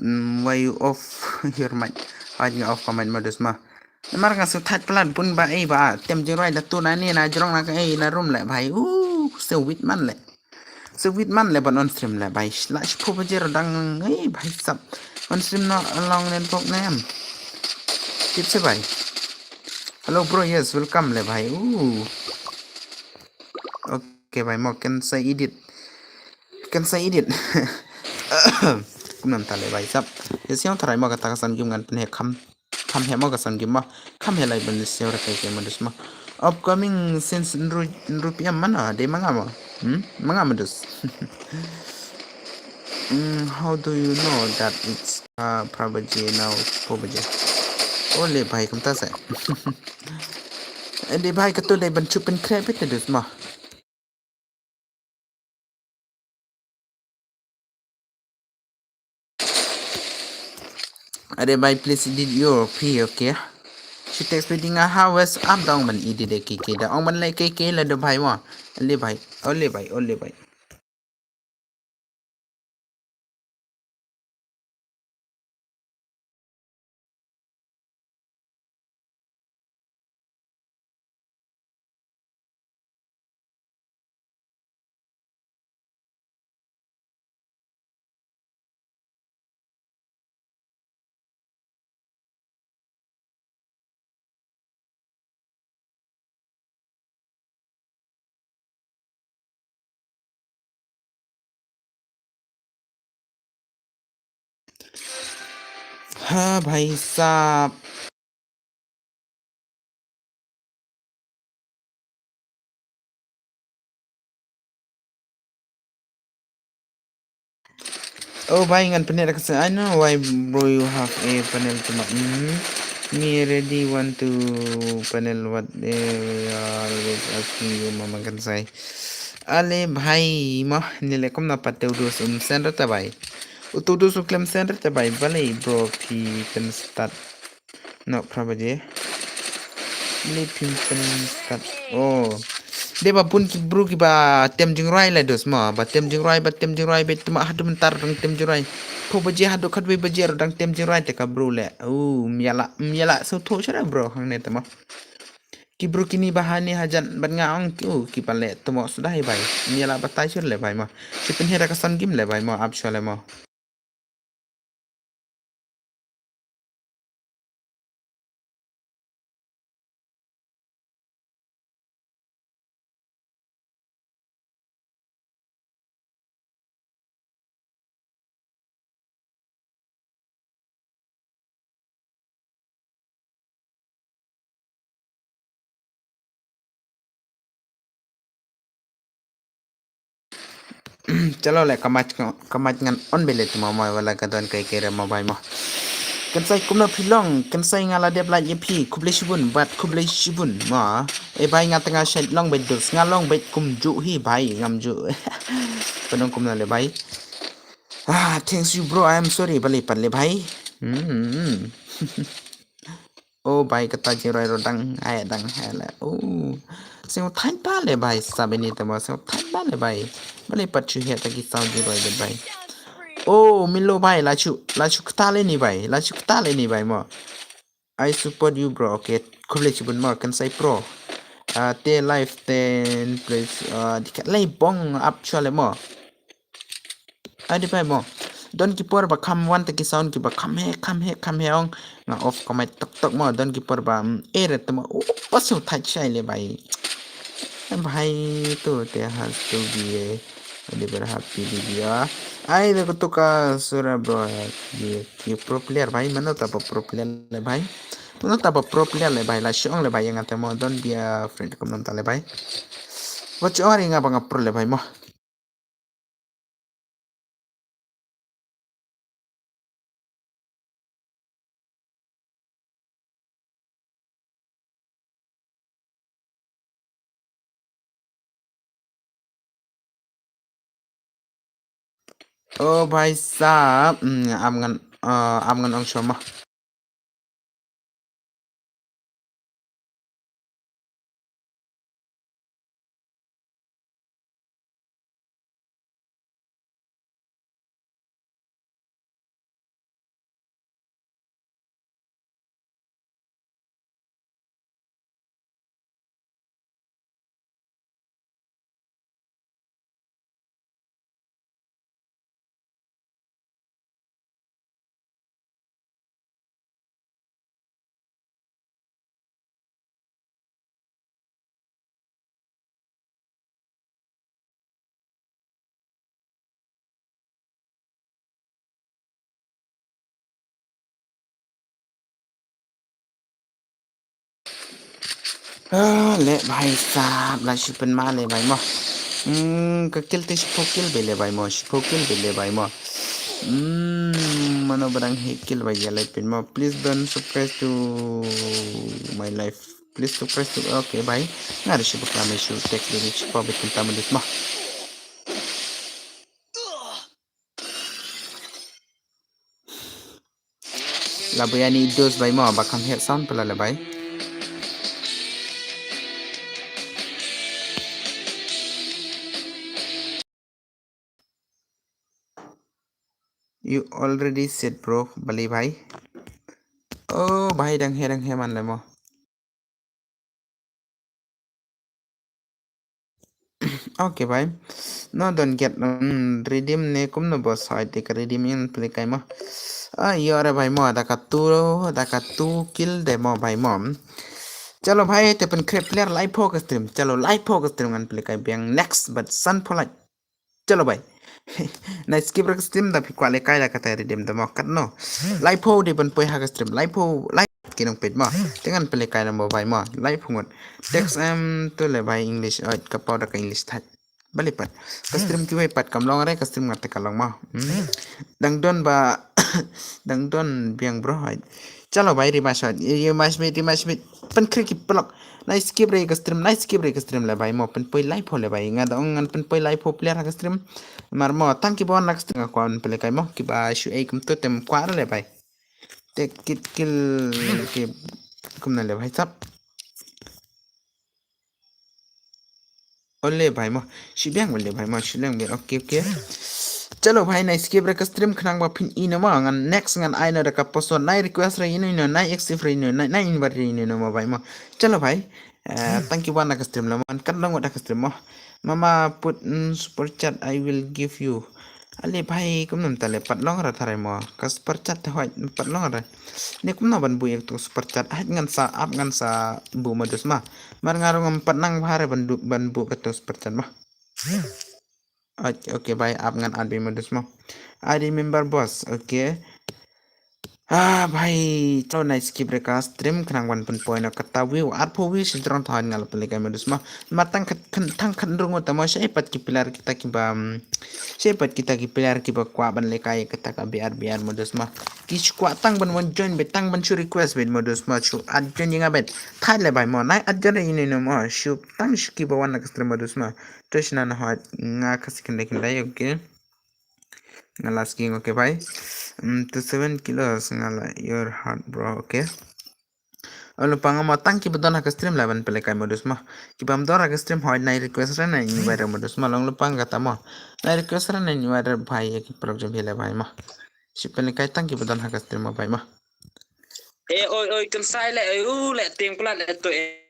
Mm, why you off your mic? Haj nga off ka mic modus ma. Namar nga sngewthait palat bun ba ei ba tem jingrwai da tu na ni na jrong na ka ei na room le bhai. Uh, sngewwit man le. Sngewwit man le ban on stream le bhai. La shiphew baje ruh dang ei bhai sab. On stream noh along network ne em. Tip se bhai. Hello bro, yes, welcome le bhai. Uh. Okay bhai, mo Kensai edit. Kensai edit. Kumno mynta le bhai sab. Ïa sngewtharai mo kata ka san game ngan pynheh kham. Kham heh mo ka san game mo. Kham heh lai ban sngewtharai ka game mo dus mo. Upcoming since nru nru P M mana de manga mo. Hmm? Manga mo dus. Mm, how do you know that it's uh, phra baje now, four baje? Oh le bhai, kumta se. Eh, de bhai, ka tu dei ban chup pynkhreh bit dus mo. Are bhai, please edit your P, okay? She text wedding a ha wes up dong ban edit de kiki da ong ban le kiki la do bhai mo. Ole bhai, ole bhai, ole bhai. Ha bhai sahab. Oh bhai, ngan pyneh da ka sa, I know why bro you have a panel to ma. Hmm. Me already want to panel what they are always asking you, Mama Kensai. Ale bhai, mo, ni le kumno pat te u dus um send te bhai. U tu dus u klem send te bhai, bale bro phi pyn start. Nok phra baje. Lip him pen start. Oh. De ba bun ki bru ki ba tem jingrwai la dus ma. Ba tem jingrwai, ba tem jingrwai, ba tem hadu mentar dang tem jingrwai. Pho baje hadu khatwei baje ro dang tem jingrwai te ka bru le. Oh, miala, miala so tho chara bro hang ne tema. Ki bru kini ba hani hajan ban nga ong ki, oh, ki pale temo sudah hi bai. Miala batai chur le bai ma. Ki penhera ka san gim le bai ma, ap chua le ma. Chalo le kamach kamach ngan on bele tuma mo wala ka don kai kere mo bai mo. Kan sai kumno phi long, kan sai nga la dep la ye phi, khublei shibun, bat khublei shibun mo. E bai nga tanga shait long bet dus, nga long bet kum ju hi bai ngam ju. Penong kumno le bai. Ah, thanks you bro, I am sorry, bale pan le bai. Hmm. Oh bai kata jingroi ro dang hai dang hai le. Oh. Sing thain pa le bai sabini tama sing thain pa le bai. Bale pat chu he ta ki sound jingroi le bai. Oh milo bai la chu la chu kata le ni bai la chu kata le ni bai mo. I support you bro. Okay. Khublei chibun mo kan sai pro. Ah te live ten please ah dikat lai bong up chua le mo. Adi pai mo. Don ki por ba kham wan ta ki sound ki ba kham he kham he kham he ong. Nga off ka mic tok tok mo don ki por ba mm, ere ta mo. Oh, pasu thai chai le bai. Em bai tu te has tu bi e. Adi ber happy di bi a. Ai de ko tu ka sura bro. Ki ki pro player bai mano ta ba pro player le bai. Mano ta ba pro player le bai la shong le bai nga ta mo don bi a friend ko non ta le bai. Wat shong ri nga ba nga pro le bai mo. Oh bhai sahab, mm, am ngan, uh, am ngan ong shoma. Ah, le bhai sahab, la shi pynmah le bhai mo. Hmm, ka kill te shiphew kill beit le bhai mo, shiphew kill beit le bhai mo. Hmm, mano ba dang heh kill beit ïa le pynmah. Please don't suppress to my life. Please suppress to, okay bhai. Nga da shi ba klam ïa shu tek de shiphew beit kumta mo dus mo. La boi ani dos bhai mo, ba kham heh sound pala le bhai. You already said bro, bali bhai. Oh bhai, dang heh, dang heh man le mo. Okay bhai. No, don't get, mm, redeem ne kumno boss, hai te ka redeem in play kai mo. Ah, yo re bhai mo, da ka tu, da ka tu kill de mo bhai mo. Chalo bhai, te pynkhreh player laiphew ka stream. Chalo laiphew ka stream ngan play kai biang next, but san phew like. Chalo bhai. Nai skip re ka stream da phi kwah leh kai da kata redeem da mo katno. Laiphew de ban poi ha ka stream. Laiphew, lai ki nongpeit mo. Te ngan pynleh kai da mo bhai mo. Laiphew ngut. Text em to le bhai English. Oi, ka paw da ka English thait. Bali pat. Ka stream kiwei pat kam long re, ka stream nga te ka long mo. Hmm. Dang don ba, dang don biang bro. Oi. Chalo bhai, rematch oi. Rematch beit, rematch beit. Pynkhreh ki paralok. Nai skip re ka stream, nai skip re ka stream le bhai mo, pynpoi laiphew le bhai. Nga da ong ngan pynpoi laiphew player ha ka stream. Mar mo, tang kiba wan ha ka stream nga kwah ban pynleh kai mo, kiba shu ei kumto te ym kwah re le bhai. Te kit kill ki kumno le bhai sahab. Ole bhai mo, shi biang ole bhai mo, shi biang beit. Okay, okay. Chalo bhai, nai skip re ka stream khnang ba phin ïohi mo, ngan next ngan ai noh da ka password, nai request re ïano ïano, nai accept re ïano, nai, nai invite re ïano ïano mo bhai mo. Chalo bhai, eh, tang kiba wan ha ka stream le mo, ngan kat long wat ha ka stream mo. Mama put, mm, super chat, I will give you. Ale bhai, kumno mynta le, pat long ra tharai mo. Ka super chat te hoi, pat long ra. Ne kumno ban buh ïa kato super chat. Hait ngan sa, ap ngan sa buh mo dus mo. Mar nga ruh ngam pat nang bha re ban du-, ban buh kato super chat mo. Ach, okay bhai, ap ngan add beit mo dus mo. I remember boss, okay. Ah, bhai, chalo nai skip re ka stream khnang ban pynpoi noh kata view, arphew view shi jrong thaw nga la pynleh kai mo dus mo. Mar tang khat, khat, tang khat rung uta mo, shai pat ki player kita kiba, mm, shai pat kita ki player kiba kwah ban leh kai kata ka B R B R mo dus mo. Ki shu kwah tang ban wan join beit, tang ban shu request beit mo dus mo, shu add join ïa nga beit. Thait le bhai mo, nai add join ïa ine no mo, shu tang shu kiba wan na ka stream mo dus mo. To shna na hot nga ka second, second dai, okay. Nga last king, okay bhai. Mm, to seven kilos nga la your heart bro, okay. Olo pang mo, tang kiba don ha ka stream la ban pynleh kai mo dus mo. Kibam don ha ka stream hoi nai request re nai invite re mo dus mo, long lo pang kata mo. Nai request re nai invite re bhai, ïa ki paralok jong phi le bhai mo. Shi pynleh kai tang kiba don ha ka stream mo bhai mo. Eh, oi, oi, kynsai le, oi, u le, tieng pla le to, eh.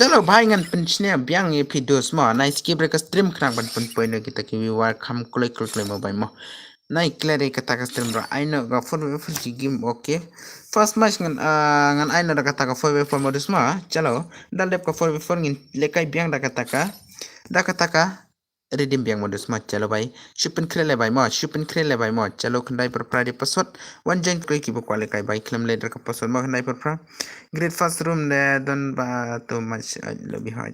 Chalo bhai, ngan pynsngew biang ïa phi dus mo. Nai skip re ka stream khnang ban pynpoi noh kita ki viewer kham kloi kloi kloi mo bhai mo. Nai clear ïa kata ka stream ra. Ai noh ka four v four ki game, okay. First match ngan, ah, ngan ai noh da kata ka four v four mo dus mo. Chalo, da dep ka four v four ngin leh kai biang da kata ka, da kata ka redeem biang mo dus mo, chalo bhai. Shu pynkhreh le bhai mo, shu pynkhreh le bhai mo. Chalo khyndai pyrphra de password. Wan join khreh kiba kwah leh kai bhai, khlem leh da ka password mo khyndai pyrphra. Great first room de don ba too much, uh, lobby hot.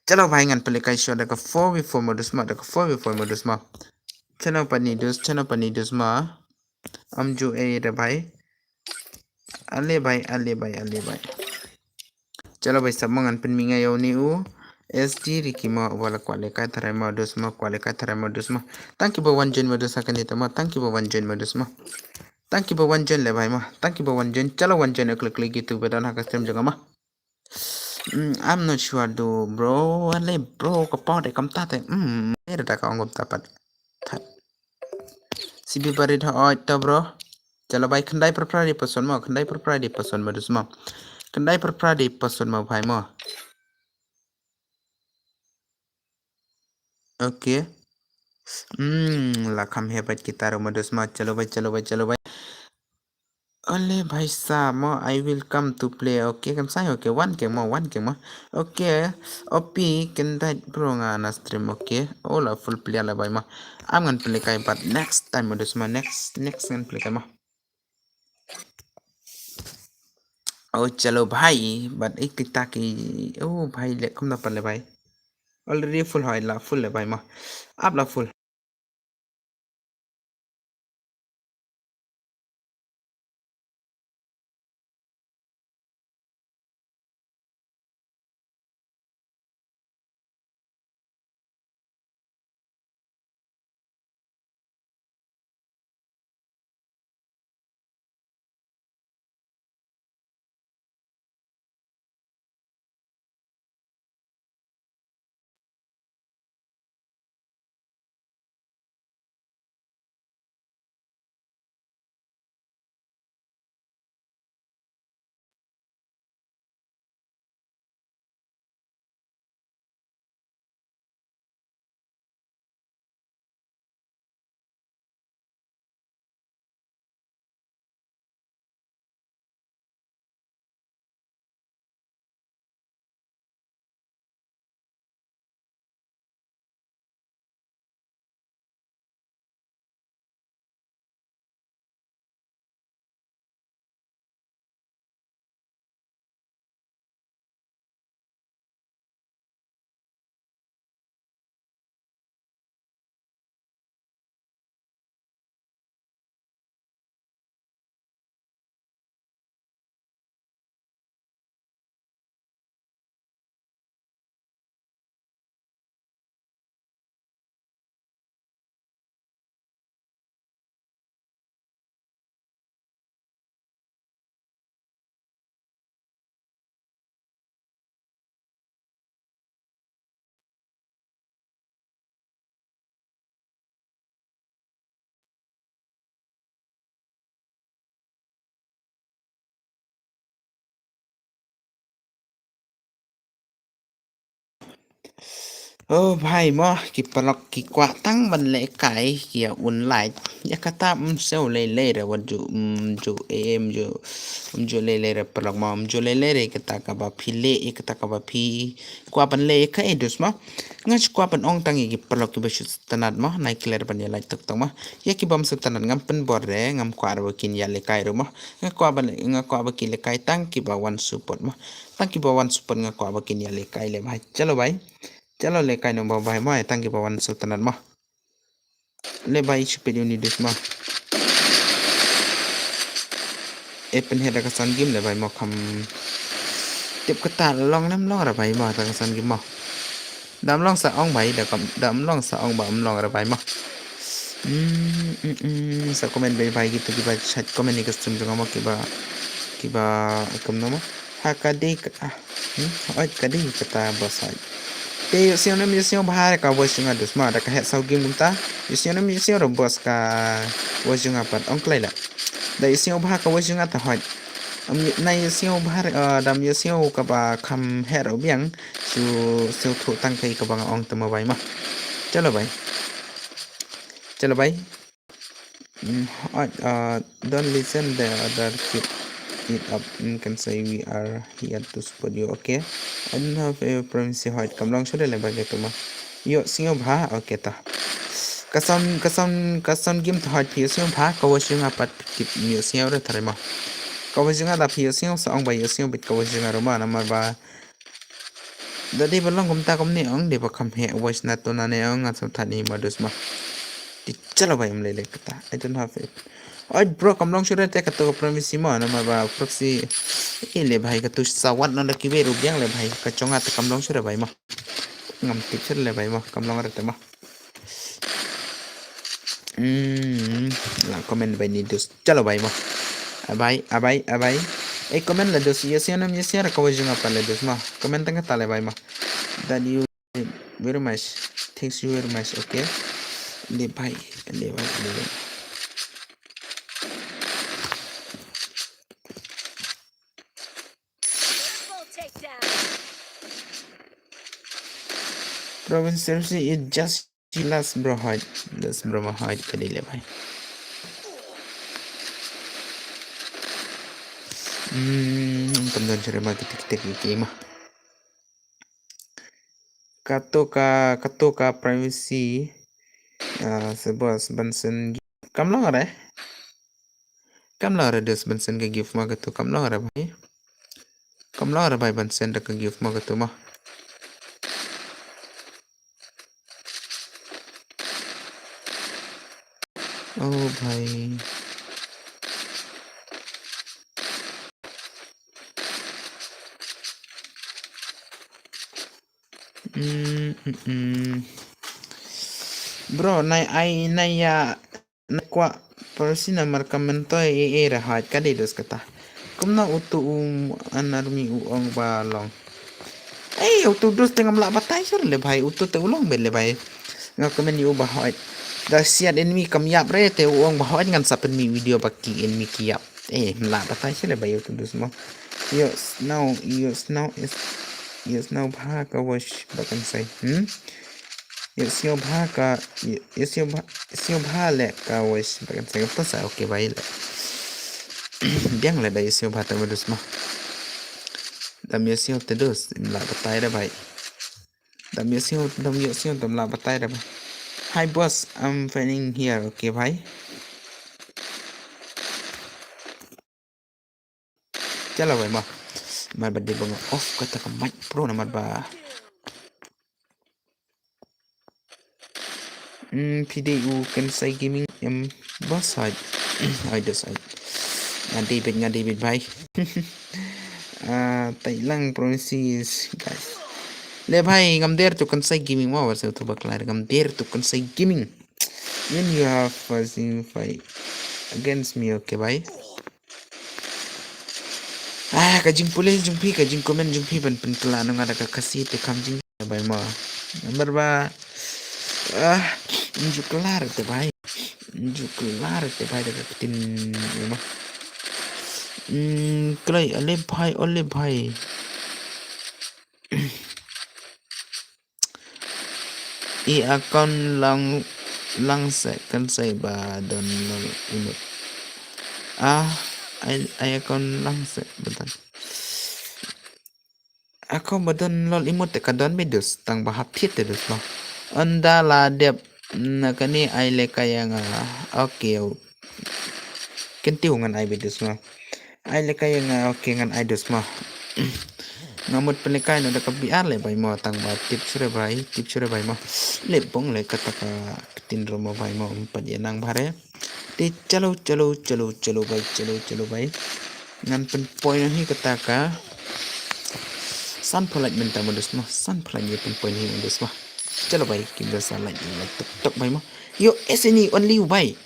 Chalo bhai, ngan pynlehkai shuwa da ka four v four modus ma, da ka four v four modus ma. Chalo pani dus, chalo pani dus ma. Am ju e da bhai. Ale bhai, ale bhai, ale bhai. Chalo bhai, sap ma ngan pynmih nga ïa une u S G Ricky ma, uba la kwah lehkai tharai ma dus ma, kwah lehkai tharai ma dus ma. Tang kiba wan join ma dus ha kane te ma, tang kiba wan join ma dus ma. Tang kiba wan join le bhai ma, tang kiba wan join, chalo wan join, klik klik gitu ba don ha ka stream jong nga ma. Mm, I'm not sure though, bro. Ale bro, ka pau de kam ta te. Mm, era da ka ong kam ta pat. Thai. C B Barit ha oi ta, bro. Chalo bhai, khyndai pyrphra dei pason mo, khyndai pyrphra dei pason mo dus mo. Khyndai pyrphra dei pason mo bhai mo. Okay. Hmm, la kham hebat kita ruh modus ma. Chalo bhai, chalo bhai, chalo bhai. Ole bhai sa mo, I will come to play. Okay, kan sai, okay, wan keng mo, wan keng mo. Okay, O P, khyndai bro nga na stream, okay. Oh, la full player la bhai mo. Am ngan pynlehkai, but next time modus ma, next, next ngan pynlehkai mo. Oh, chalo bhai, but ek kita ki, oh bhai, le kumno pan le bhai. Already full hoi la, full le bhai ma. Ap la full. Oh bhai mo, ki paralok ki kwah tang ban lehkai ki ïa un like. Ïa kata ym siew lei lei re wat ju, ym ju, em ju, ym ju lei lei re paralok mo, ym ju lei lei re kata kaba phi leh, ïa kata kaba phi kwah ban leh ïa kaei dus mo. Nga shu kwah ban ong tang ïa ki paralok kiba shu sngewtynnat mo, nai clear ban ïa like tok tok mo. Ïa ki bym sngewtynnat ngam pynbor re, ngam kwah re ba kin ïa lehkai ruh mo. Nga kwah ban, nga kwah ba ki lehkai tang kiba wan support mo. Tang kiba wan support nga kwah ba kin ïa lehkai le bhai. Chalo bhai. Chalo lehkai nong ba bhai mo, tang kiba wan sngewtynnat mo. Le bhai shu peit uni dus mo. E pynhet da ka sound game le bhai mo kham tip kata long ne ym long re bhai mo da ka sound game mo. Da ym long sa ong bhai, da kam, da ym long sa ong ba ym long re bhai mo. Hmm, hmm, hmm, sa comment bhai bhai kitu kiba chat comment ïa ka stream jong nga mo kiba, kiba kumno mo. Ha ka dei ka, ah, hmm, oi ka dei kata boss oi. Te ïohsngew ne ym ïohsngew bha re ka voice jong nga dus mo da ka heh saw game kumta. Ïohsngew ne ym ïohsngew re boss ka voice jong nga pat ong kloi la. Da ïohsngew bha ka voice jong nga ta hoi. Ym na ïohsngew bha re, ah, da ym ïohsngew kaba kham heh re biang. Shu shu thuh tang kai kaba nga ong te mo bhai mo. Chalo bhai. Chalo bhai. Mm, uh, uh, don't listen the other, keep it up. Mm, can say we are here to support you, okay? I don't have a promise, hoi kam long shuh de le bhai ka tu mo. Ïohsngew bha, okay ta. Ka sound, ka sound, ka sound game ta hoi phi ïohsngew bha, ka voice jong nga pat keep ïohsngew re tharai mo. Ka voice jong nga da phi ïohsngew sa ong ba ïohsngew bit ka voice jong nga ruh mo namar ba Da dei ba long kumta kumne ong, dei ba kham heh voice na to na ne ong, nga sngewthuh ni ma dus ma. Te chalo bhai, ym lei lei kata. I don't have it. Oi bro, kam long shuh re te kato ka proxy ma, namar ba proxy. Eh le bhai, kato sa wat no da kiwei ruh biang le bhai, ka jong nga te kam long shuh re bhai ma. Ngam tip shuh le bhai ma, kam long re te ma. Hmm, la comment bhai ni dus. Chalo bhai ma. Abai, abai, abai. Eh, comment la dus. Yes, ya nam, yes, ya ka wajung apa la dus ma. Comment tang kata le bhai ma. That you very much. Thanks you very much. Okay. Le bhai, le bhai, le bhai. Province Service is just last bro height. Last bro ma height ka dei le bhai. Hmm, kam don shuh re ma kita kita ki ma. Kato ka, kato ka privacy. Ah, sebab sebensen kam long re. Kam long re dus bensen ka gift ma kato, kam long re bhai. Kam long re bhai bensen da ka gift ma kato ma. Oh bhai. Mm, mm, mm. Bro, nai ai nai ya nai kwah proxy namar ka myntoi e e ra haj ka dei dus kata. Kumno utu u an army u ong ba long. Ei, utu dus te ngam lah batai shuh le bhai, utu te u long beit le bhai. Nga comment ïa u ba haj. Da siat enemy kam ïap re te u ong ba haj ngan sa pynmih video ba ki enemy ki ïap. Eh, mla batai shuh le bhai ïa utu dus mo. Ïohsngew, ïohsngew is, ïohsngew bha ka voice ba kan sai. Hmm? Ïohsngew bha ka, ïohsngew bha, ïohsngew bha le ka voice ba kan sai. Ka sa okay bhai le. Biang le da ïohsngew bha te ma dus mo. Dam ïohsngew te dus, mla batai re bhai. Dam ïohsngew, dam ïohsngew, dam lah batai re bhai. Hi boss, I'm finding here, okay bhai. Chalo bhai mo. Namar ba dei ba nga off kata ka mic bro namar ba. Hmm, phi dei u Kensai Gaming em boss haj. Ai dos haj. Nga dei beit, nga dei beit bhai. Ah, tai lang promises guys. Le bhai ngam der tu Kensai Gaming mo, war se tu baklar ngam der tu Kensai Gaming. When you have a fight against me, okay bhai. Ah, ka jingpule jong phi, ka jingcomment jong phi ban pynkylla na nga da ka Khasi te kham jing bhai mo. Namar ba ah, nju kylla te bhai. Nju kylla te bhai da ka ktien mo. Hmm, kloi ale bhai, ole bhai. I account lang, lang se kan sai ba don lol imut. Ah, ai, ai account lang se betul. Account ba don lol imut te ka don beit dus tang ba hap thied te dus mo. Ynda la dep na kane ai lehkai ïa nga. Okay. Kyntiew ngan ai beit dus mo. Ai lehkai ïa nga, okay ngan ai dus mo. Nga mut pynlehkai noh da ka B R le bhai mo tang ba tip shuh re bhai, tip shuh re bhai mo. Le bong le kata ka ktien ro mo bhai mo, ym pat ïa nang bha re. Te chalo, chalo, chalo, chalo bhai, chalo, chalo bhai. Ngan pynpoi noh hi kata ka san phew lait mynta mo dus mo, san phew lait ïa pynpoi noh hi mo dus mo. Chalo bhai, kim da sa lait, lait tok tok bhai mo. Yo, S N E only bhai.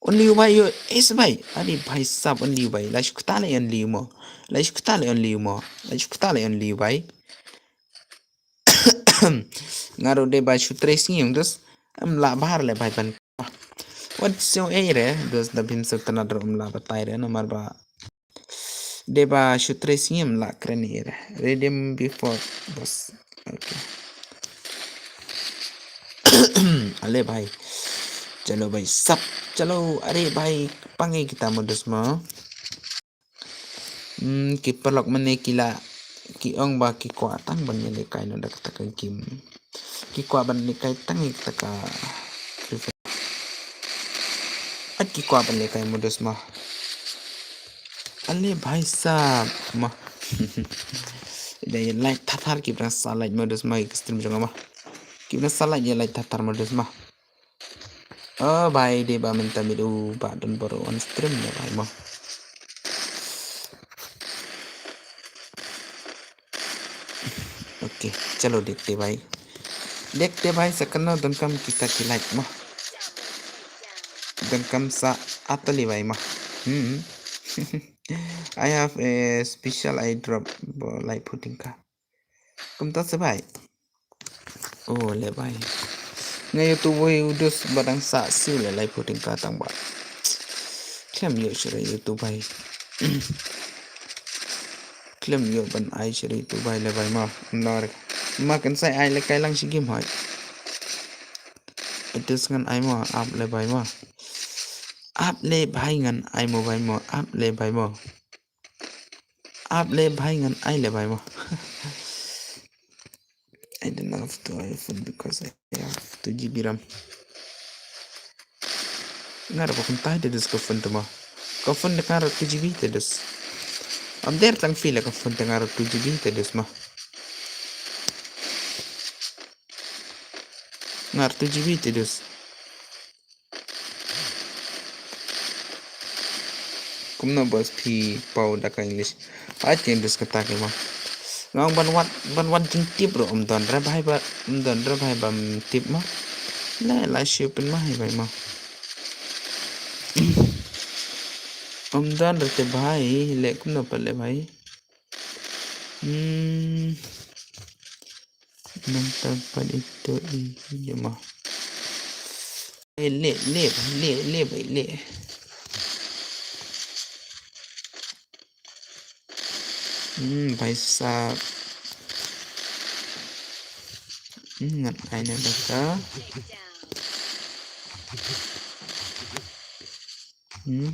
Only u bhai, yo, ace bhai. Are bhai sab, only u bhai. La shu kata le only u mo. La shu kata le only u mo. La shu kata le only u bhai. Nga ruh dei ba shu trei sngi ong dus. Em lah bha le bhai ban. Wat shu ei re dus da bim shu tnat ruh em lah batai re namar ba. Dei ba shu trei sngi em lah kren ei re. Redeem before boss. Okay. Ale bhai. Chalo bhai sab. Chalo, are bhai, pang ei kita mo dus mo. Hmm, ki paralok mane ki la ki ong ba ki kwah tang ban ïalehkai noh da kata ka game. Ki kwah ban lehkai tang ïa kata ka Free Fire. At ki kwah ban lehkai mo dus mo. Ale bhai sab mo. Ïa like thar thar, ki bnai sa like ma dus ma, ki stream jong nga ma. Ki bnai sa like, ïa like thar thar ma dus ma. Oh bhai, dei ba mynta mih u ba don bor on stream ne bhai ma. Okay, chalo, dei te bhai. Dei te bhai, sa kano donkam kita ki like ma. Donkam sa atali bhai ma. Hmm. I have a special airdrop, bo laiphew tyngka. Kumta se bhai. Oh, le bhai. Nga ïa tu boi u dus ba dang sa siew le laiphew tyngka tang ba. Khlem ïoh sha re ïa tu bhai. Khlem ïoh ban ai sha re ïa tu bhai le bhai ma. Nar. Ma kan sai ai le kai lang shi gim hai. Ïa dus ngan ai ma, ap le bhai ma. Ap le bhai ngan ai ma bhai ma. Ap le bhai ma. Ap le bhai ngan ai le bhai ma. I don't have to iPhone because I have two G B RAM. Nga ruh ba kumta te dus ka phone te ma. Ka phone te nga ruh two G B te dus. Am der tang phi le ka phone te nga ruh two G B te dus ma. Nga ruh two G B te dus. Kumno boss phi paw da ka English? Ai, tien dus kata ki ma. Nga ong ban wad, ban wad jingtip ruh ym don re bhai ba, ym don re bhai bam tip ma. Le la shu pyn ma hi bhai ma. Ym don re te bhai, le kumno pat le bhai. Hmm. Nang tampan ito i jema. Eh, le, le, le, le, le. Hmm, bhai sahab. Hmm, ngan ai ne baka. Hmm.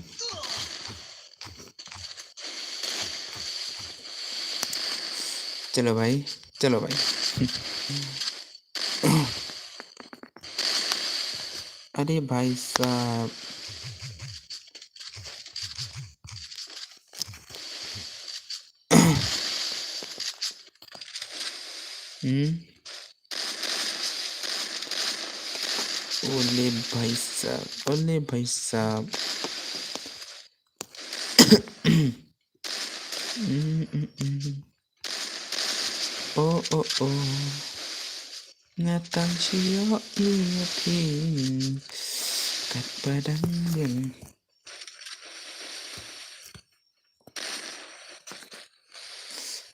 Chalo bhai, chalo bhai. Are bhai sahab. Hmm? Ole bhai sahab, ole bhai sahab. Mm, mm, mm. Oh, oh, oh. Nga tang shu ïoh ïa phi. Katba dang biang.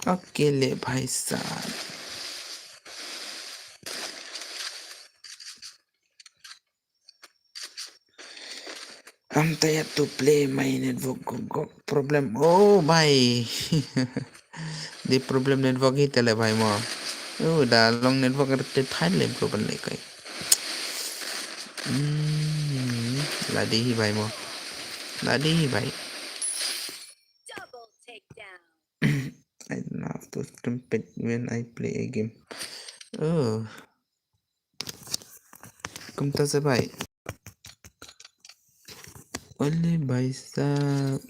Okay, le bhai sahab. Am ta ya to play my network go, go problem. Oh bhai. Dei problem network hi te le bhai mo. Oh, da long network te thai le bro ban le kai. Hmm, la dei hi bhai mo. La dei hi bhai. Double takedown. I don't have to trumpet when I play a game. Oh. Kumta se bhai. Ole bhai sahab.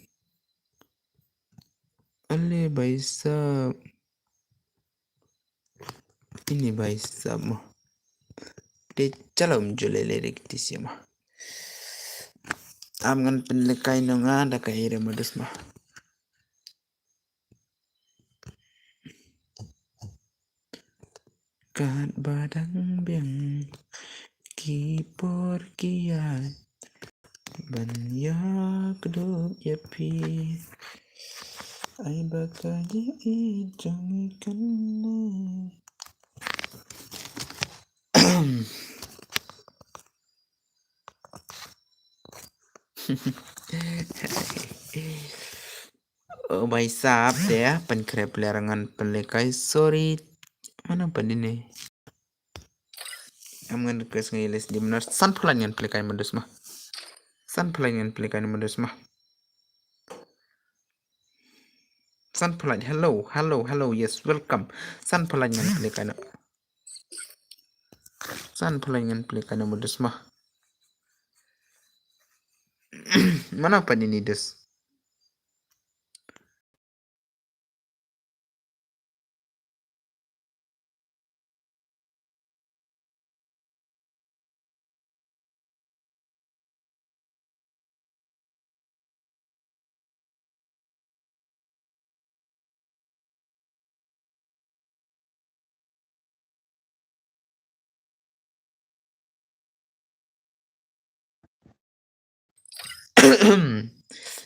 Ole bhai sahab. Ini bhai sahab mo. Te chala um jule le rik ti sia mo. Am ngan pynlekai no nga da ka ira modus mo. Katba dang biang ki por ki ïaid ban ïa kdup ïa phi. Ai ba ka ïa i jong i kane. Oh, bhai sahab te, pynkhreh player ngan pynlekai, sorry. Mano pat ine? Am ngan request ngan les di benar. San phalat ngan pynlekai modus mo. San phalat ngan pynlekai modus mo. San phalat, hello, hello, hello, yes, welcome. San phalat ngan pynlekai no. San phalat ngan pynlekai no modus mo. Mano pat ine dus?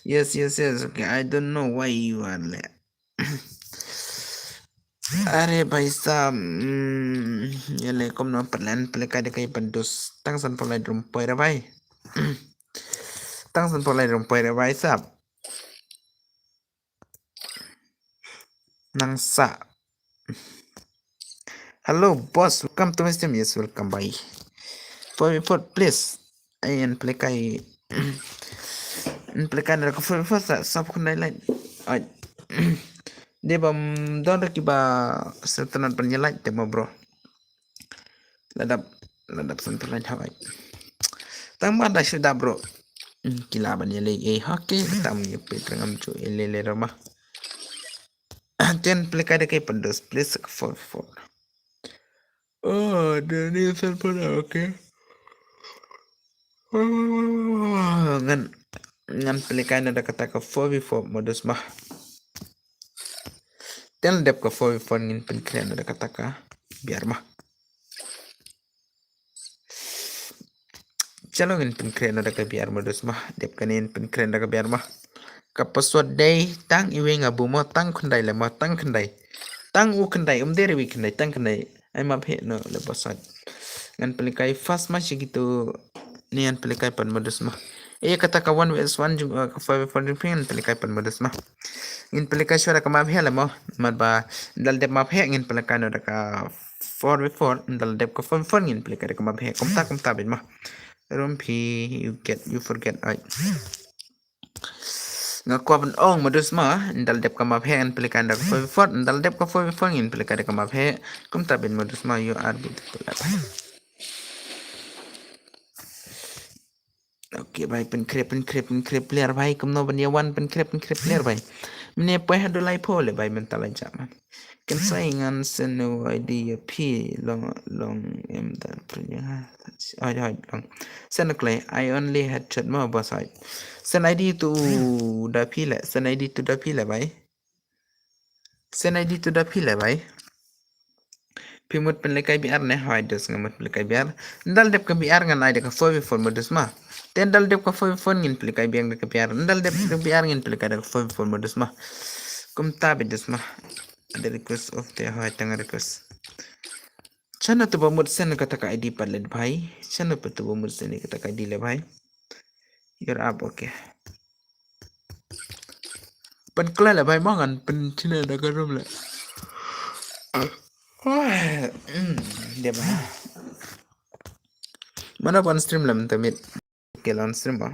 Yes, yes, yes. Okay, I don't know why you are late. Are bhai sahab, mm, ye le kumno plan pele kai de kai padus. Tang san polai drum poi re bhai. Tang san polai drum poi re bhai sahab. Nang sa. Hello, boss. Welcome to my stream. Yes, welcome, bhai. Four v four, please. Ai, yn pele kai. Yn pele kai na ka four v four sa, sa pukun dai light. Ai. Dia bam don reki ba setanat ban ye light te mo, bro. Ladap, ladap san pele hawai. Tang ba da shu da, bro. Hmm, kila ban ye le, eh, hoki tam ye pe trengam chu, eh, le le rama. Ten pele kai de kai padus, please, four v four. Oh, the new cell phone, okay. Ngan, ngan pele kai na da kata ka four v four modus mah. Ten dep ka four v four ngin pynkhreh na da kata ka biar mah. Chalo ngin pynkhreh na da ka biar modus mah. Dep kane ngin pynkhreh na da ka biar mah. Ka password dei tang iwei nga bu mo, tang khyndai le mo, tang khyndai. Tang u khyndai, um dei re wi khyndai, tang khyndai. Ai map he no le password. Ngan pele kai fast mah shi gitu. Ni ngan pele kai pan modus mah. Eh, kata ka one v one jong, eh, ka five v five jong phi ngan pele kai pan modus mah. Ngin pele kai shuwa da ka map he le mo. Mat ba dal dep map he ngin pele kai no da ka four v four, dal dep ka four v four ngin pele kai da ka map he. Kumta, kumta bit mah. Rum phi, you get, you forget, ai. Nga kwah ban ong modus mah, dal dep ka map he ngin pele kai da ka four v four, dal dep ka four v four ngin pele kai da ka map he. Kumta bit modus mah, you are beautiful. Okay, bhai, pynkhreh, pynkhreh, pynkhreh player, bhai, kumno ban ïa wan, pynkhreh, pynkhreh player, bhai. Mne poi haduh lai pho le, bhai, mynta lai jam, man. Kan sa ngan send u I D ïa phi long, long em da prin ha. Hoi, hoi, long. Send u klei, I only headshot mo, boss, hoi. Send I D to da phi le, send I D to da phi le, bhai. Send I D to da phi le, bhai. Phi mut pynlehkai B R ne, hoi dus nga mut pynlehkai B R. Dal dep ka B R ngan ai da ka four v four modus mah. Ten dal dep ka four v four ngin pynlehkai B R da ka B R. Dal dep ka B R ngin pynlehkai da ka four v four modus mah. Kumta bit dus mah. The request of the, hoi tang request. Chano tu ba mut send kata ka I D pat le bhai. Chano pa tu ba mut send kata ka I D le bhai. You're up, okay. Pynkylla le bhai mo ngan pynchina da ka room le. Dia ba. Mano ban stream lem tamit. Ke lan stream ba.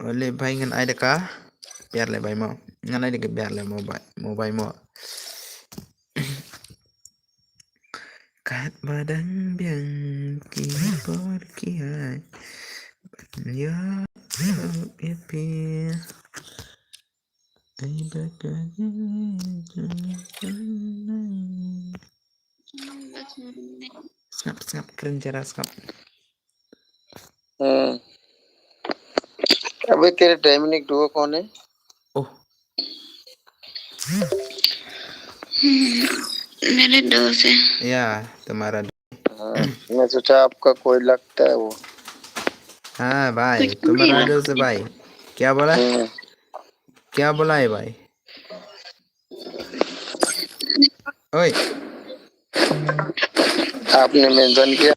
Ole bhai ngan ai da ka biar le bhai mo. Ngan ai da ka biar le mo bhai mo. Katba dang biang ki por ki ai. Yo, yo, yo, pi. Ai ba ka. Sngap, sngap, kren jara sngap. हम्म। अबे तेरे डायमंड एक डुओ कौन है? ओह। हम्म, मेरे दोस्त है। या, तुम्हारा। हाँ, मैं सोचा आपका कोई लगता है वो। हाँ भाई, कुछ नहीं तुम्हारा है। दोस्त है भाई। क्या बोला? हम्म। क्या बोला है भाई? ओए। आपने मेंशन किया।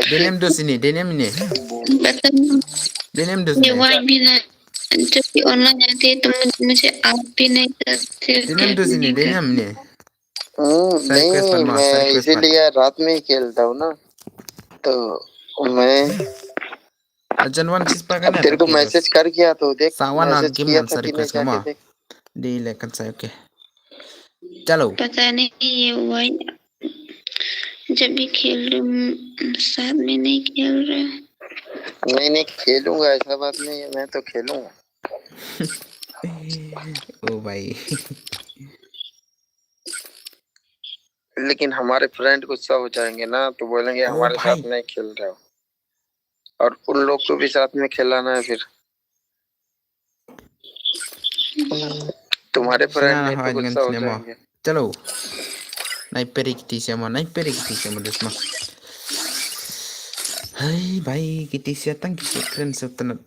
Denem dos ini, denem ini. Denem dos ini. ये वाइट भी ना, जो कि ऑनलाइन आती है, तो मुझे, मुझे आप भी नहीं करते हो क्या? Denem dos ini, denem ini. हम्म, नहीं, मैं इसीलिए रात में ही खेलता हूँ ना, तो मैं Ajan wan sis pa kan. तेरे को मैसेज कर गया तो देख, मैसेज किया था कि नहीं जाके देख। Di le kan sa, okay. चलो। पता नहीं ये हुआ या। जब भी खेल रहे हूँ, साथ में नहीं खेल रहे। नहीं, नहीं खेलूंगा, ऐसा बात नहीं है, मैं तो खेलूंगा। ओ भाई। लेकिन हमारे फ्रेंड गुस्सा हो जाएंगे ना, तो बोलेंगे ओ हमारे भाई। साथ नहीं खेल रहे हो। और उन लोग को भी साथ में खिलाना है फिर। तुम्हारे फ्रेंड ना, नहीं तो हवाई गुस्सा हो गन सिनेमा। जाएंगे। चलो। Nai peri kiti sia mo, nai peri kiti sia mo dusma. Hai bai kiti sia tang kiti kren sa tanat.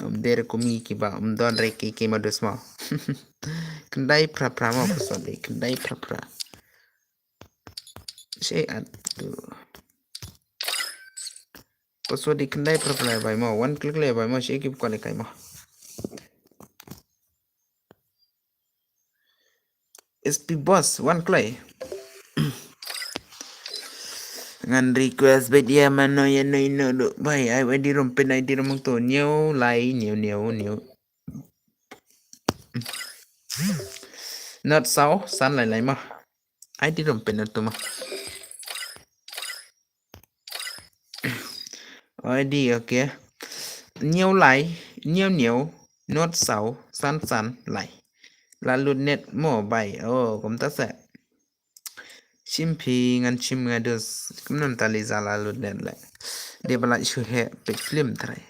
Om der kumi ki ba om don re ki ki mo dusma. Kendai pra pra mo pasodi, kendai pra pra. She at tu. Pasodi kendai pra pra bai mo, one click le bai mo, she ki ko le kai mo. S P boss, one click. Ngan request bet ya mano ya no ino do. Bai, ai, ai di rum pin, ai di rum to new lai, new, new, new. Not sao, san lai lai ma. Ai di rum pin tu ma. Ai di, okay. New lai, new, new, not sao, san, san lai. La lut net mo bai. Oh, kumta se. Shim phi ngan shim nga dus. Kumnam tali za la lut net le. De bala shu he pit film trai.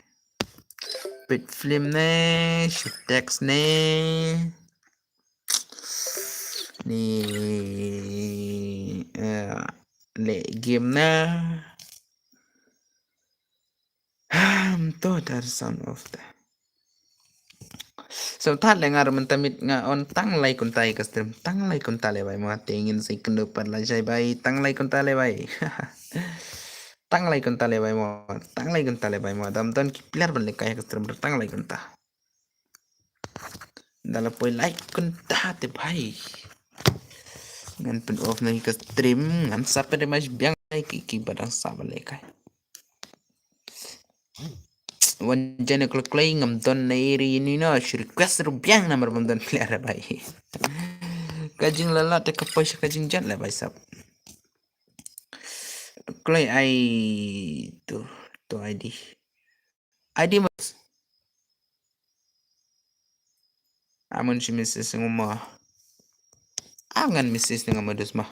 Pit film ne, shu text ne. Ni, eh, le game na. Hmm, to dar sound of the. So, thad le ngar mynta mit nga on tang lai kunta ïa ka stream, tang lai kunta le bai mo, te ngin sa ïakynduh pat la jai bai, tang lai kunta le bai. Tang lai kunta le bai mo, tang lai kunta le bai mo, dam don ki player ban le kai ka stream tang lai kunta. Da la poi lai kunta te bai. Ngan pyn off na ka stream, ngan sa pyn mas biang lai ki ki ba dang sa ba le kai. Wan jane kle kle ngam don na iri ni no, shi request ru biang namar bam don player bai. Ka jinglalat te ka poi sha ka jingjot le bai sap. Kle ai tu, tu I D. I D mas. Amun shi message ngam ma. Angan message ngam ma dus ma.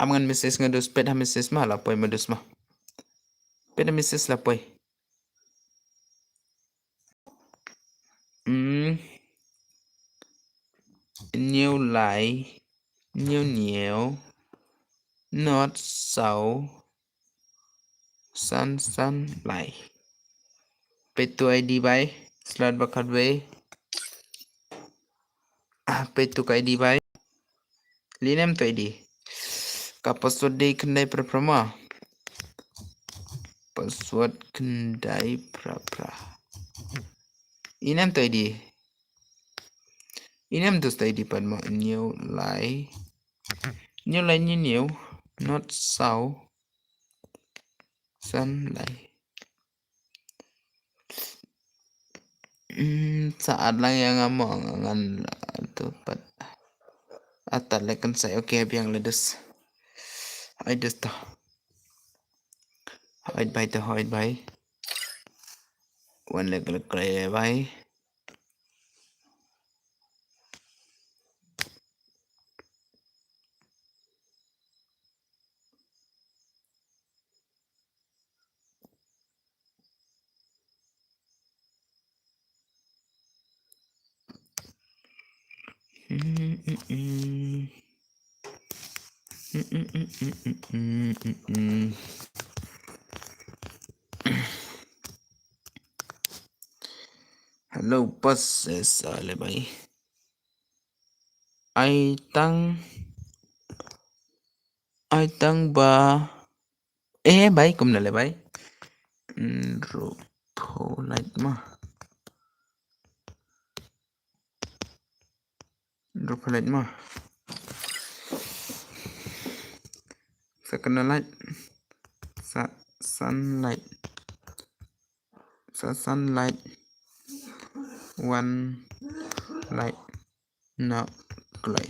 Am ngan message nga dus, pet ha message ma la poi ma dus ma. Pet ha message la poi. Hmm. New lai, new new, not so. San san lai. Peit tu I D bai. Slot ba khat bai. Ah, peit tu ka I D bai. Lei nem tu I D. Ka password dei khyndai phra phra ma. Password khyndai phra phra. Inem tu I D. Inem tu I D pat ma, new lai. New lai new new. Not saw. San lai. Hmm, sa at lang ïa nga mo, ngan tu pat. Atat leh kan sai, okay, biang leh dus. Ai dus to. Hoi bai to, hoi bai. Wan leh leh leh bai. Hello, pas, eh, sa le bai. Ai tang, ai tang ba. Eh, bai, kumno le bai. Ndro pho light ma. Ndro pho light ma. Sa kena light. Sa sunlight. Sa sunlight. wan light na kloi.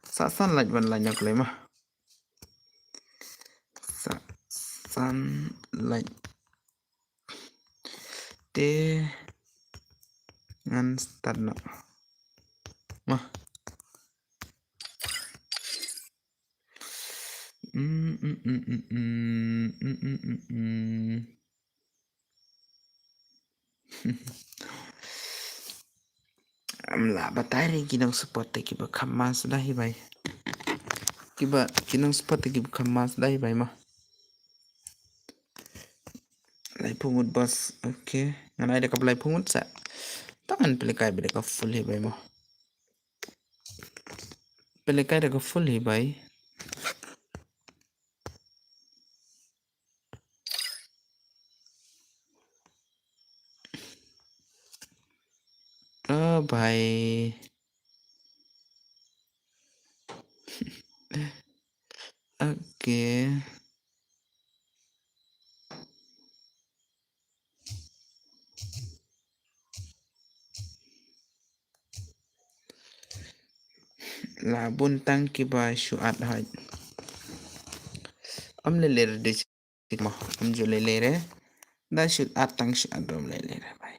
Sa san light wan light na kloi ma. Sa san light. Te ngan start noh ma. Mm, mm, mm, mm, mm, mm, mm, mm. Am la batai re ki nong support te kiba kham mas da hi bai. Kiba ki nong support te kiba kham mas da hi bai ma. Lai phungut boss. Okay. Ngan ai da ka lai phungut sa. Tangan pele kai bede ka full hi bai mo. Pele kai da ka full hi bai. Oh bai. Okay. La bun tang kiba shu at haj. Am le le de sik mo am ju le le re. Da shu at tang shu at dom le le re bai.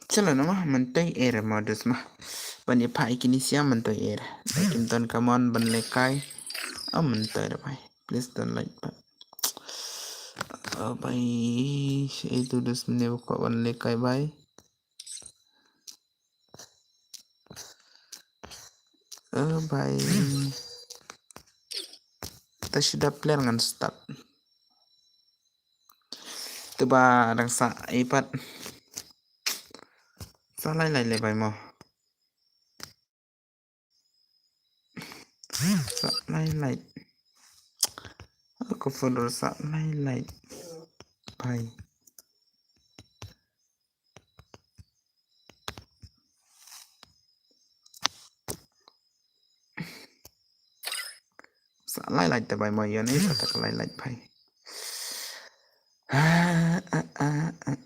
Chalo na ma, man toi er ma dus ma. Ban ye phai kini sia man toi er. Kim ton kamon ban le kai. Oh man toi re bai. Please don't like but. Oh bai. Itu dus ne ko ban le kai bai. Oh bai. Ta shu da player ngan start. Tu ba dang sa ipat. Sa lai lai le bai mo. Sa lai lai. Aku follow sa lai lai. Bai. Sa lai lai te bai mo yone sa tak lai lai bai. Ah, ah, ah, ah.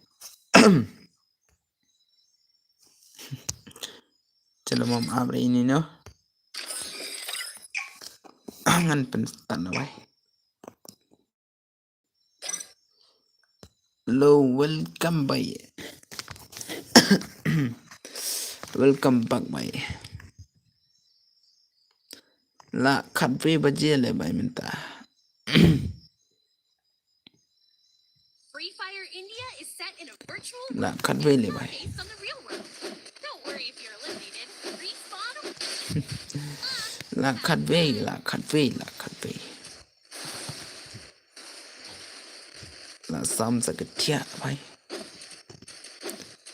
Chalo mom abre ini no. Ngan pen tan bai. Hello, welcome bai. Welcome back bai. La khatwei baje le bai mynta. Free Fire India is set in a virtual La khatwei le bai. Based on the real world. Don't worry if you're eliminated. Respawn. La khatwei, la khatwei, la khatwei. La sam sa ka thiah bai.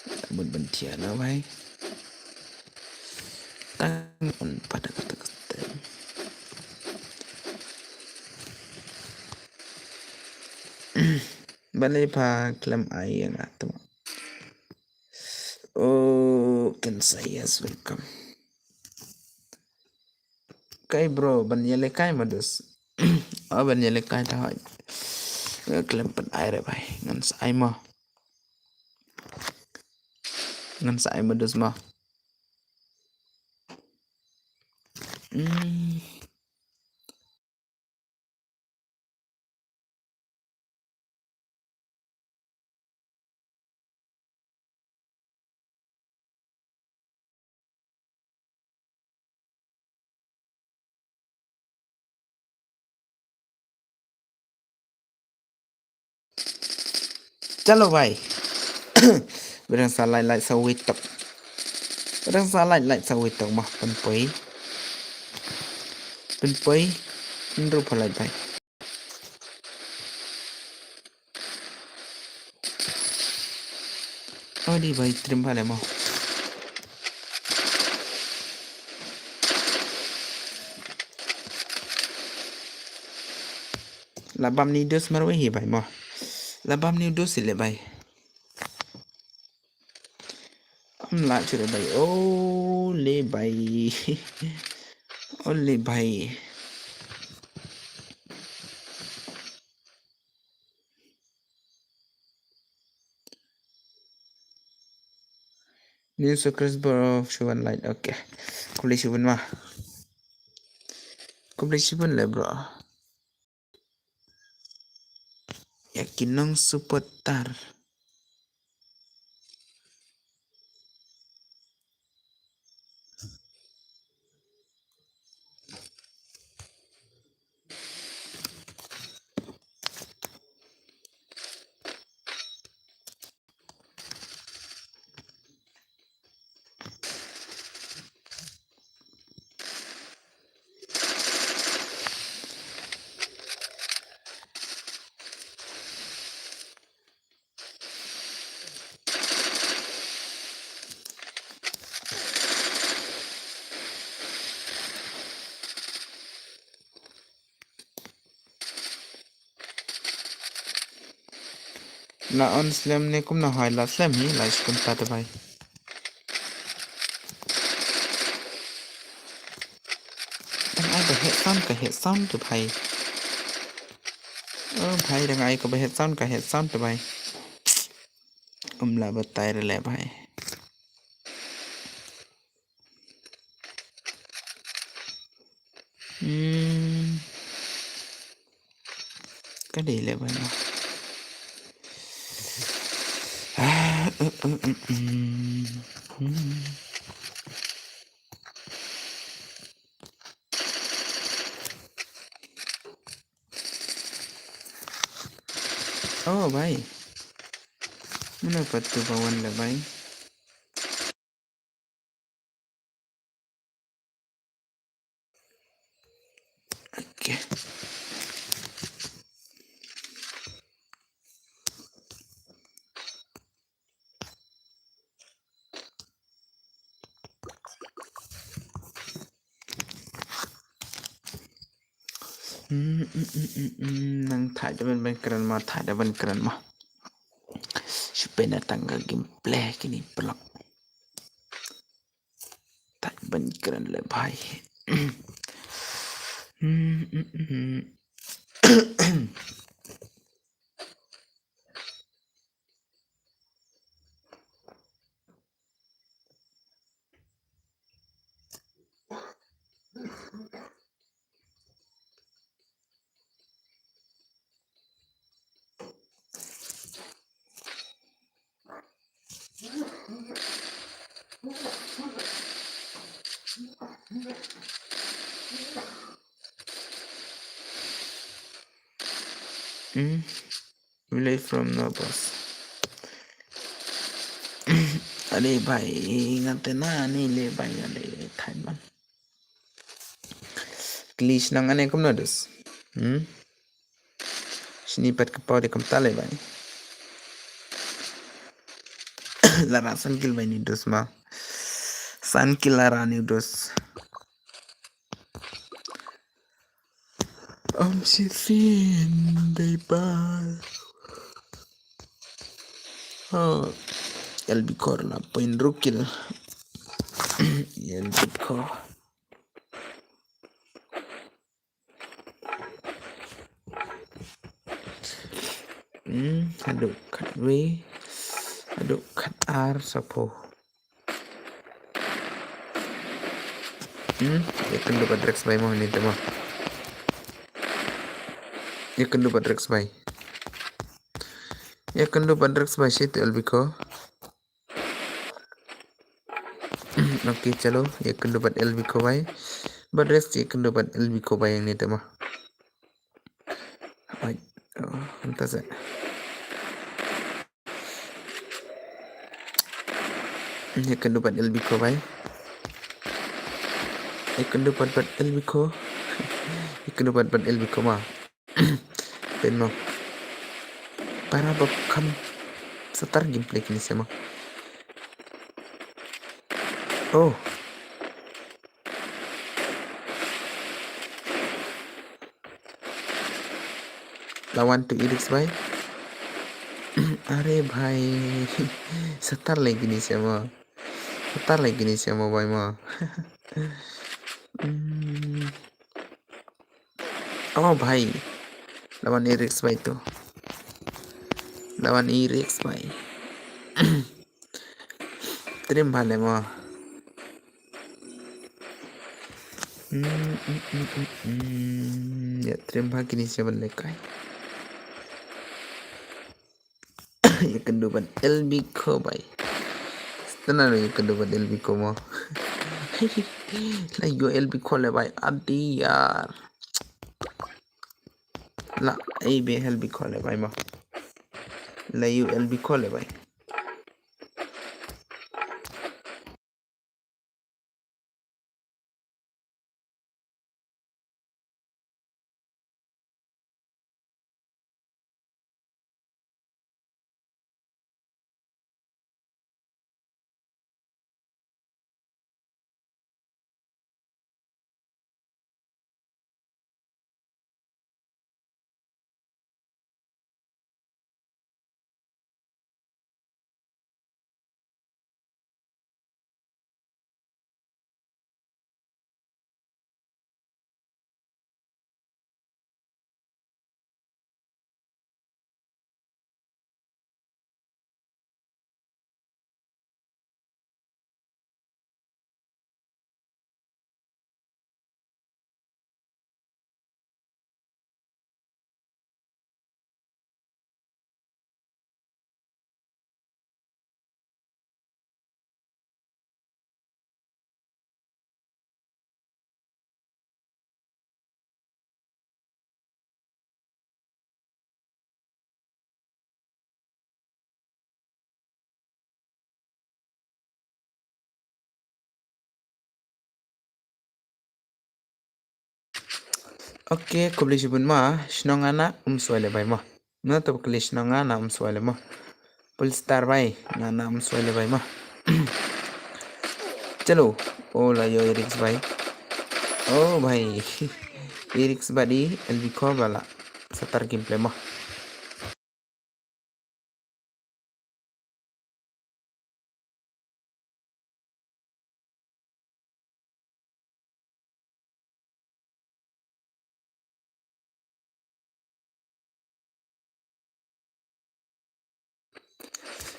La mut ban thiah na bai. Tang un pada kata kata. Bale pa klem ai yang ato. Oh, can say yes, welcome. Kai bro, ban yale kai madus. Oh, ban yale kai ta hoi. Klem pen ai re bai. Ngan sa ai mo. Ngan sa ai madus mo. Hmm. Chalo bai. Berang sa lai lai sa wei tok. Berang sa lai lai sa wei tok mah pen poi. Pen poi. Nru phalai bai. Oh di bai trim phalai mo. Labam ni dus marwei hi bai mo. Labam ni dus le bai. Am la chu le bai. Oh le bai. Only bhai. New subscriber bro, shu wan like. Okay. Khublei shibun ma. Khublei shibun le bro. Ïa ki nong supporter. Na on slem ne kumno hai la slem hi la shkun ta te bhai. Dang ai ba heh sound ka heh sound te bhai. Oh bhai dang ai ka ba heh sound ka heh sound te bhai. Um la batai re le bhai. Hmm. Ka dei le bhai. Ah, uh, uh, uh, mm. Hmm. Oh bhai. Mano pat tu ba wan le bhai. Okay. Hmm, hmm, hmm, hmm, hmm. Nang thait da ban ban kren ma, thait da ban kren ma. Shu pynatang ka gameplay kini paralok. Thait ban kren le bhai. Hmm, hmm, hmm, hmm. Hmm. Village from no boss. Ale bhai, nga te na ni le bhai, ale Thailand. Glitch nang ane kumno dus. Hmm? Shini pat ka pau de kumta le bhai. Lara san kill bhai ni dus ma. San kill lara ni dus. Om Shifin, bye bye. Oh, L B Core la point rukil. L B Core. Hmm, haduh khat wei, haduh khat ar sapo. Hmm, ïa kynduh bad Rex bhai mo ni te mo. Ïa kynduh bad Rex bhai. Ïa kynduh bad Rex bhai shi te L B Core. Okay, chalo, ïa kynduh bad L B Core bhai. Bad Rex ïa kynduh bad L B Core bhai ïa ni te mo. Ai, oh, anta se. Ïa kynduh bad L B Core bhai. Ïa kynduh bad, bad L B Core. Ïa kynduh bad, bad L B Core ma. Pyn mo. Para bok kham satar gameplay kini se mo. Oh. Lawan tu Irix bhai. Are bhai. Satar lagi ni siapa? Satar lagi ni siapa bhai mo? Hmm. Oh, bhai. Lawan Eric bhai tu. Lawan Eric bhai. Trim bha le mo. Hmm, hmm, hmm, hmm, hmm. Ya, trim bha kini siaban lekai. Ïa kynduh bad L B Ko bhai. Stana ïa kynduh bad L B Ko mo. La ïoh L B Ko le bhai. Adi yar. La ei be L B Ko le bhai mo. La ïoh L B Ko le bhai. Okay, khublei shibun mo, shnong nga na um swai le bhai mo. Na to khublei shnong nga na um swai le mo. Full star bhai, nga na um swai le bhai mo. Chalo, oh la ïoh Eric bhai. Oh bhai. Eric bad i L B Ko bala. Satar gameplay mo.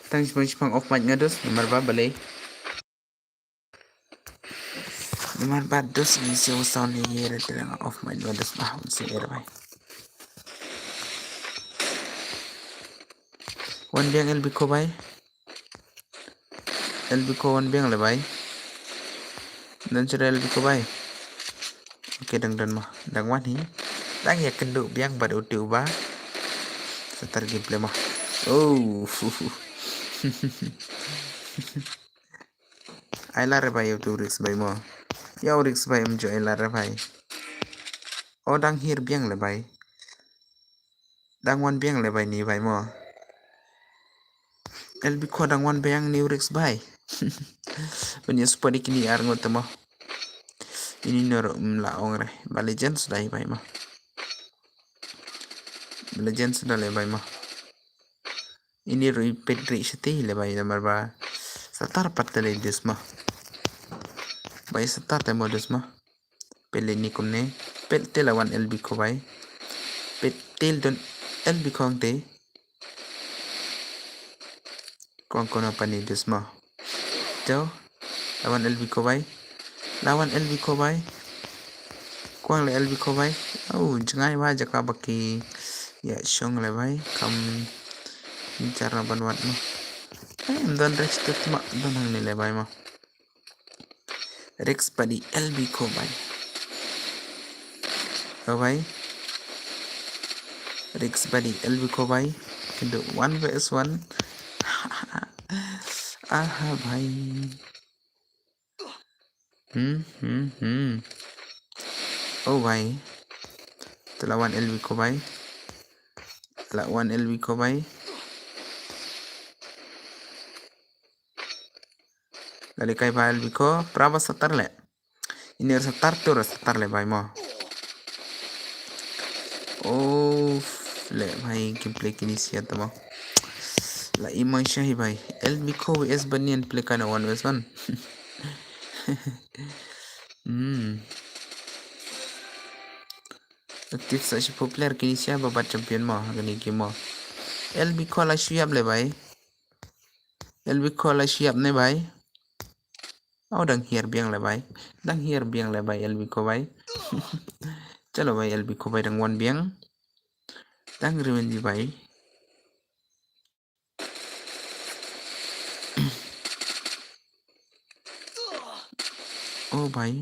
Tang shipang shipang off mic nga dus, namar ba balei. Namar ba dus ngi shu sound ni ye re te nga off mic nga dus ba, un shu air bhai. Wan biang L B Ko bhai. L B Ko wan biang le bhai. Don chira L B Ko bhai. Okay, dang don mo. Dang wan hi. Dang ïa kynduh biang bad uti uba. Satar gameplay mo. Oh. Ai la re bhai, ïa utu Risk bhai mo. Ïa u Risk bhai em jo ai la re bhai. Oh, dang hir biang le bhai. Dang wan biang le bhai ni bhai mo. L B Ko dang wan biang ni u Risk bhai. Ban ïa support ïa kini ar ngut te mo. Ini nor, mm, la ong re. Ba legend suda hi bhai mo. Ba legend suda le bhai mo. Ini ruh i peit ri shati le bhai namar ba. Satar pat te le dus mo. Bhai satar te mo dus mo. Peit le ni kumne. Peit te la wan L B Ko bhai. Peit te don L B Ko ang te. Kwang kono pani dus mo. To. La wan L B Ko bhai. La wan L B Ko bhai. Kwang le L B Ko bhai. Oh, jngai bha jaka ba ki ïa shong le bhai. Kam jar na ban wat mo. Eh, em don rest tu ma don hang ni le bhai mo. Risk bad i L B Ko bhai. Oh bhai. Risk bad i L B Ko bhai. Kynduh one versus one. Aha bhai. Hmm, hmm, hmm. Oh bhai. Te la wan L B Ko bhai. La wan L B Ko bhai. Lali kai bhai L B Ko, pra ba satar le. Ini ra satar tu ra satar le bhai mo. Oh, le bhai gameplay kini sia tu mo. La imang shahi bhai. L B Ko V S Banyan play kana one versus one. Hmm. Active sa shi popular kini sia ba bat champion mo, kini ki mo. L B ko la shu ïap le bai. L B ko la shu ïap ne bai. Oh, dang hiar biang le bai. Dang hiar biang le bai, L B ko bai. Chalo bai, L B ko bai dang wan biang. Dang rimen di bai. Oh bai.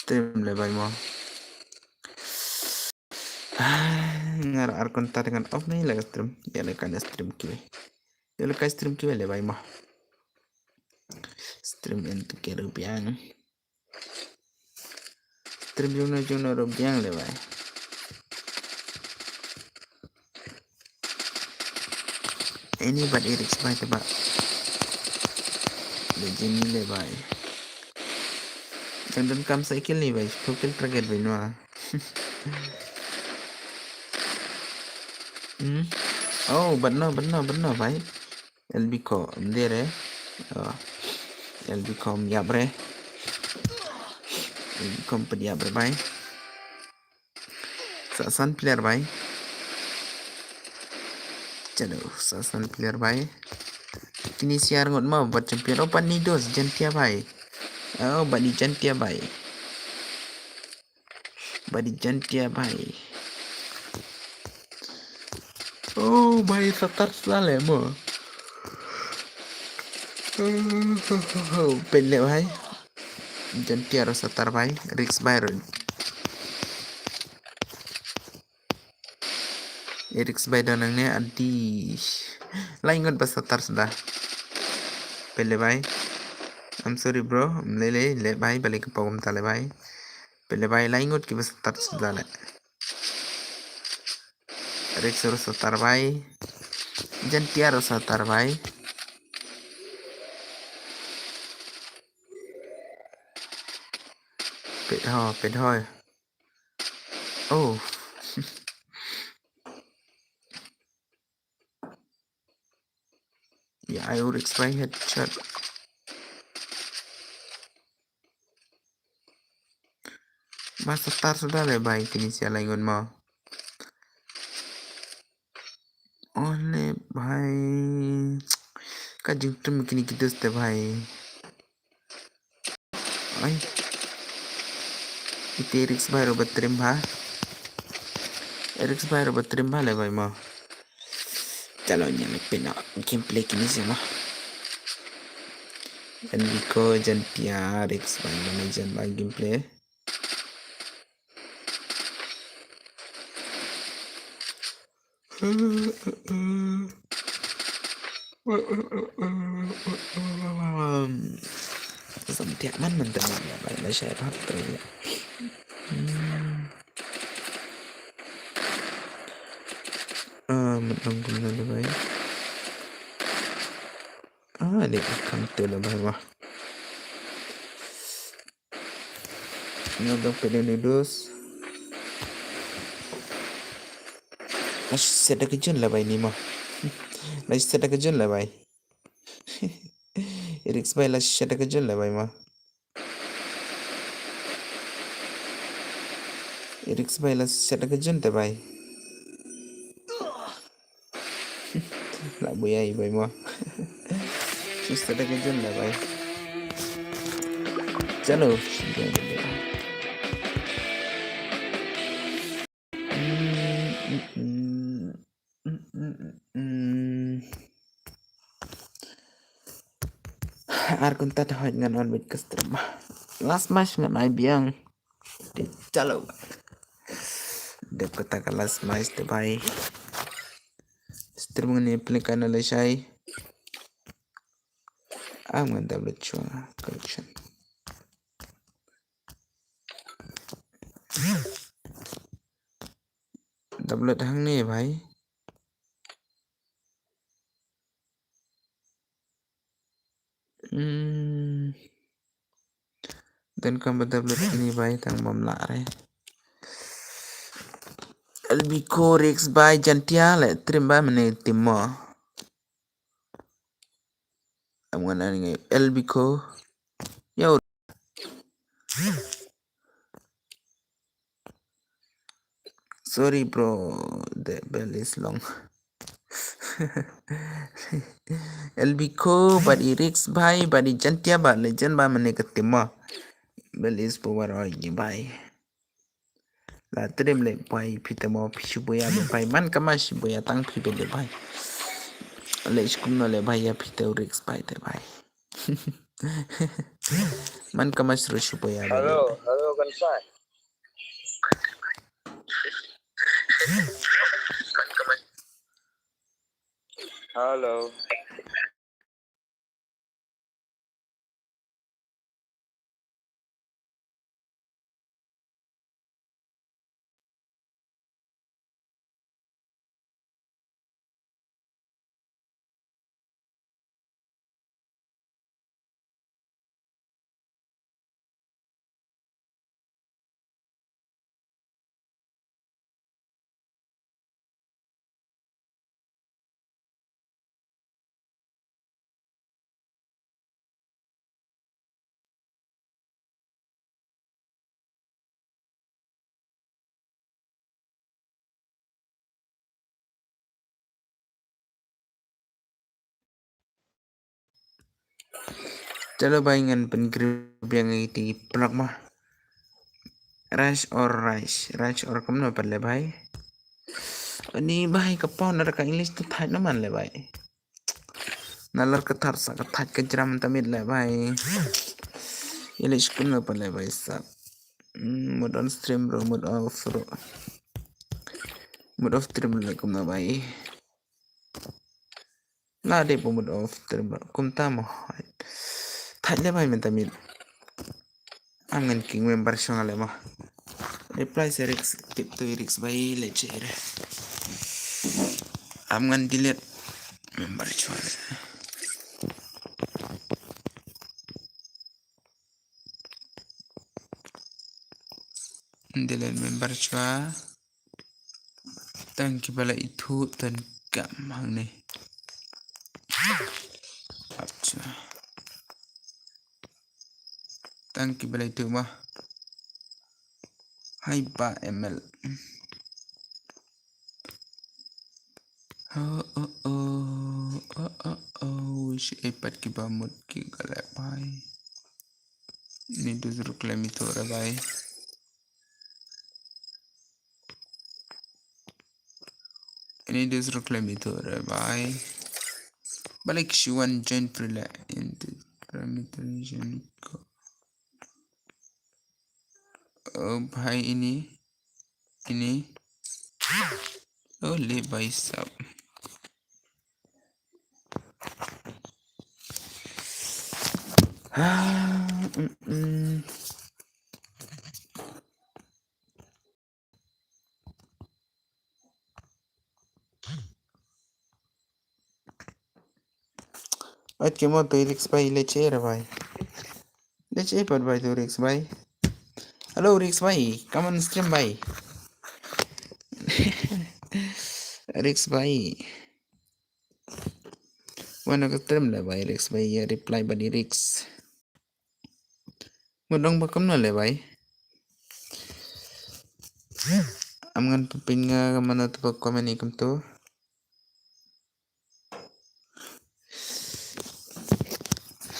Stream le bai mo. Ah, ngar ar konta dengan off ni le stream. Ya le kan stream kiwe. Ya le kan stream kiwe le bai mo. Stream en tu ke rupiang. Stream jung no jung no rupiang le bai. Anybody Risk bai te ba. Le Jimmy le bai. Dan dan kam cycle ni bai. Cycle target bai no. Hmm. Oh, but no, but no, but no bai. L B ko, mdere. Oh. L B ko, ïap re. L B ko, pdiap re bai. Sa san player bai. Chalo, sa san player bai. Kini siar ngot ma bat champion. Oh, pat ni dos, Jantia bai. Oh, bat ni Jantia bai. Bat ni Jantia bai. Oh, bai satar sale mo. Oh, pele bai. Jantia ro satar bai, Risk bai ro. Risk bai don nangne adi. Lai ngot ba satar suda. Pele bai. I'm sorry bro. Lele le bai balik ke pogum tale bai. Pele bai lai ngot ki ba satar suda le. Risk ro satar bai. Jantia ro satar bai. Pet ho, pet ho. Oh. Ya, ai Risk bai headshot. Ba satar suda le bai kini sia lai ngot mo. Oh le bai. Ka jingtrim kini ki dus te bai. Ai. Ite Risk bai ro batrim ba. Risk bai ro batrim ba le bai mo. Chalo nyan le pina gameplay kini sia mo. L B ko Jantia Risk bai mo jan bai gameplay. Samtiak man man tadi ya, baik lah saya tak tahu ya. Hmm. Ah, menang pun ada baik. Ah, dia akan tu lah baik wah. Nga dang pede ni dus. La shisha da ka jun la bai ni ma. La shisha da ka jun la bai. Risk bai la shisha da ka jun la bai ma. Risk bai la shisha da ka jun te bai. La buya i bai mo. Shisha da ka jun la bai. Chalo. Ar kunta ta hoj ngan on bit ka stream. Last match ngan ai biang. Chalo. Dep kata ka last match te bai. Stream ngani play kana le shai. Am ngan double chua collection. Double hangne bai. Hmm. Dan kan ba double ni bai tang bam la re. L B ko Risk bai Jantia le trim ba mene timo. Am ngan ani ngai L B ko. Yo. Sorry bro, the bell is long. Elbiko bad i Rix bhai bad i Jantia bad Legend bad mane ka team mo. Bel is power oi ni bhai. La trim le bhai phi te mo phi shu boya le bhai man ka ma shu boya tang phi bel le bhai. Le skum no le bhai ya phi te Rix bhai te bhai. Man ka ma shu shu boya bhai. Hello, hello, kan sa. Hello. Chalo bhai ngan pynkhreh biang ïa ki plak ma. Rush or rush, rush or kumno pat le bhai. Ani bhai ka pau na ka English to thait na man le bhai. Na lar ka thar sa ka thait ka jram ta mit le bhai. Ïa le kumno pat le bhai sa. Hmm, mode on stream bro, mode off bro. Mode off stream le kumno bhai. La de pumut of terba kumta mo. Thait le bhai mynta mit. Am ngan king member shong ale mo. Reply se Rix tip tu Rix bhai le chere. Am ngan delete member shong ale. Delete member shong. Tang kiba la ithuh tang kam hangne. Acha. Tang kiba la ithuh ma. Hai ba M L. Oh, oh, oh, oh, oh, oh. Shi iPad kiba mut ki galak bhai. Ini dus ruklem itu re bhai. Ini dus ruklem itu re bhai. Balik shuan join prila into parameter ko. Oh bhai ini. Ini. Oh le bhai sab. Ah, mm, mm. Ait kimo tu Rix bhai le chere bhai. Le chere pat bhai tu Rix bhai. Hello Rix bhai, come on stream bhai. Rix bhai. Wan ka stream le bhai Rix bhai ya reply bhai Rix. Mudong ba kumno le bhai. Am ngan pynpin nga mana tu ba comment ni kumtu.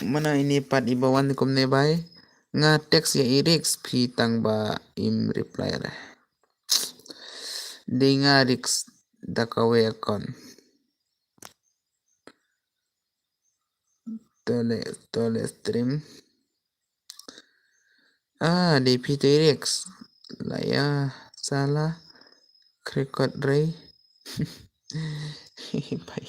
Mana ini pat iba wan kumne bhai. Nga text ya i Rix phi tang ba im reply re. Dei nga Rix da ka we kon. Tole, tole stream. Ah, dei phi te Rix. La ya, sala. Record rei. Bhai.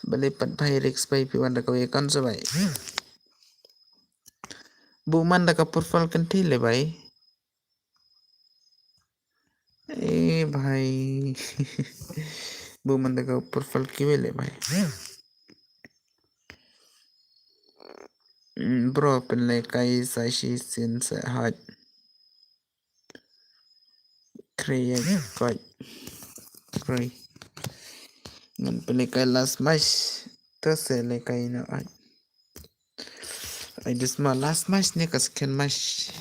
Bale pat bhai Rix bhai phi wan da ka we kon so bhai. Bu man da ka profile kan thi le bhai. Eh bhai. Bu man da ka profile ki we le bhai. Mm, bro pynlekai sa shi sin sa hot. Kre ya koi. Kre. Ngan pynlekai last match. To se lekai na ai. Ai dus ma last match ne ka second match.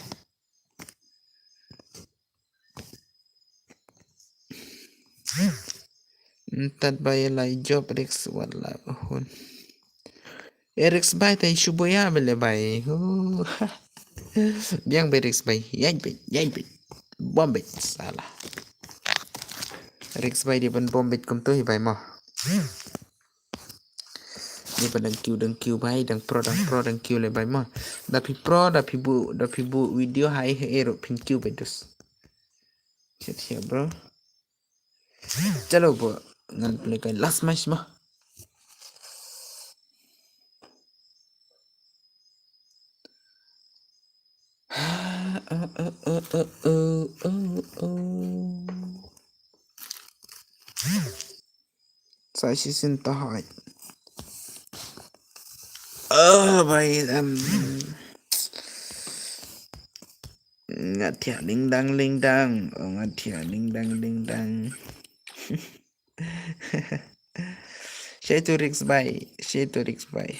Ntat bai lai job Rix wat la hun. Eh, Rix bai tai shu boya bele bai. Huh. Biang bai Rix bai. Yai bai, yai bai. Bom bai. Salah. Rix bai dia ban bom bai kum tu hi bai mo. Dia ban dang kiu, dang kiu bai, dang pro, dang pro, dang kiu le bai mo. Da phi pro, da phi bu, da phi bu video hai he ero phin kiu bai dus. Chet here, bro. Chalo bro, ngan play kai last match mo. Sa shisien ta hai. Oh, bai, em. Nga thiah ling dang ling dang. Oh, nga thiah ling dang ling dang. Shei tu Rix bai, shei tu Rix bai.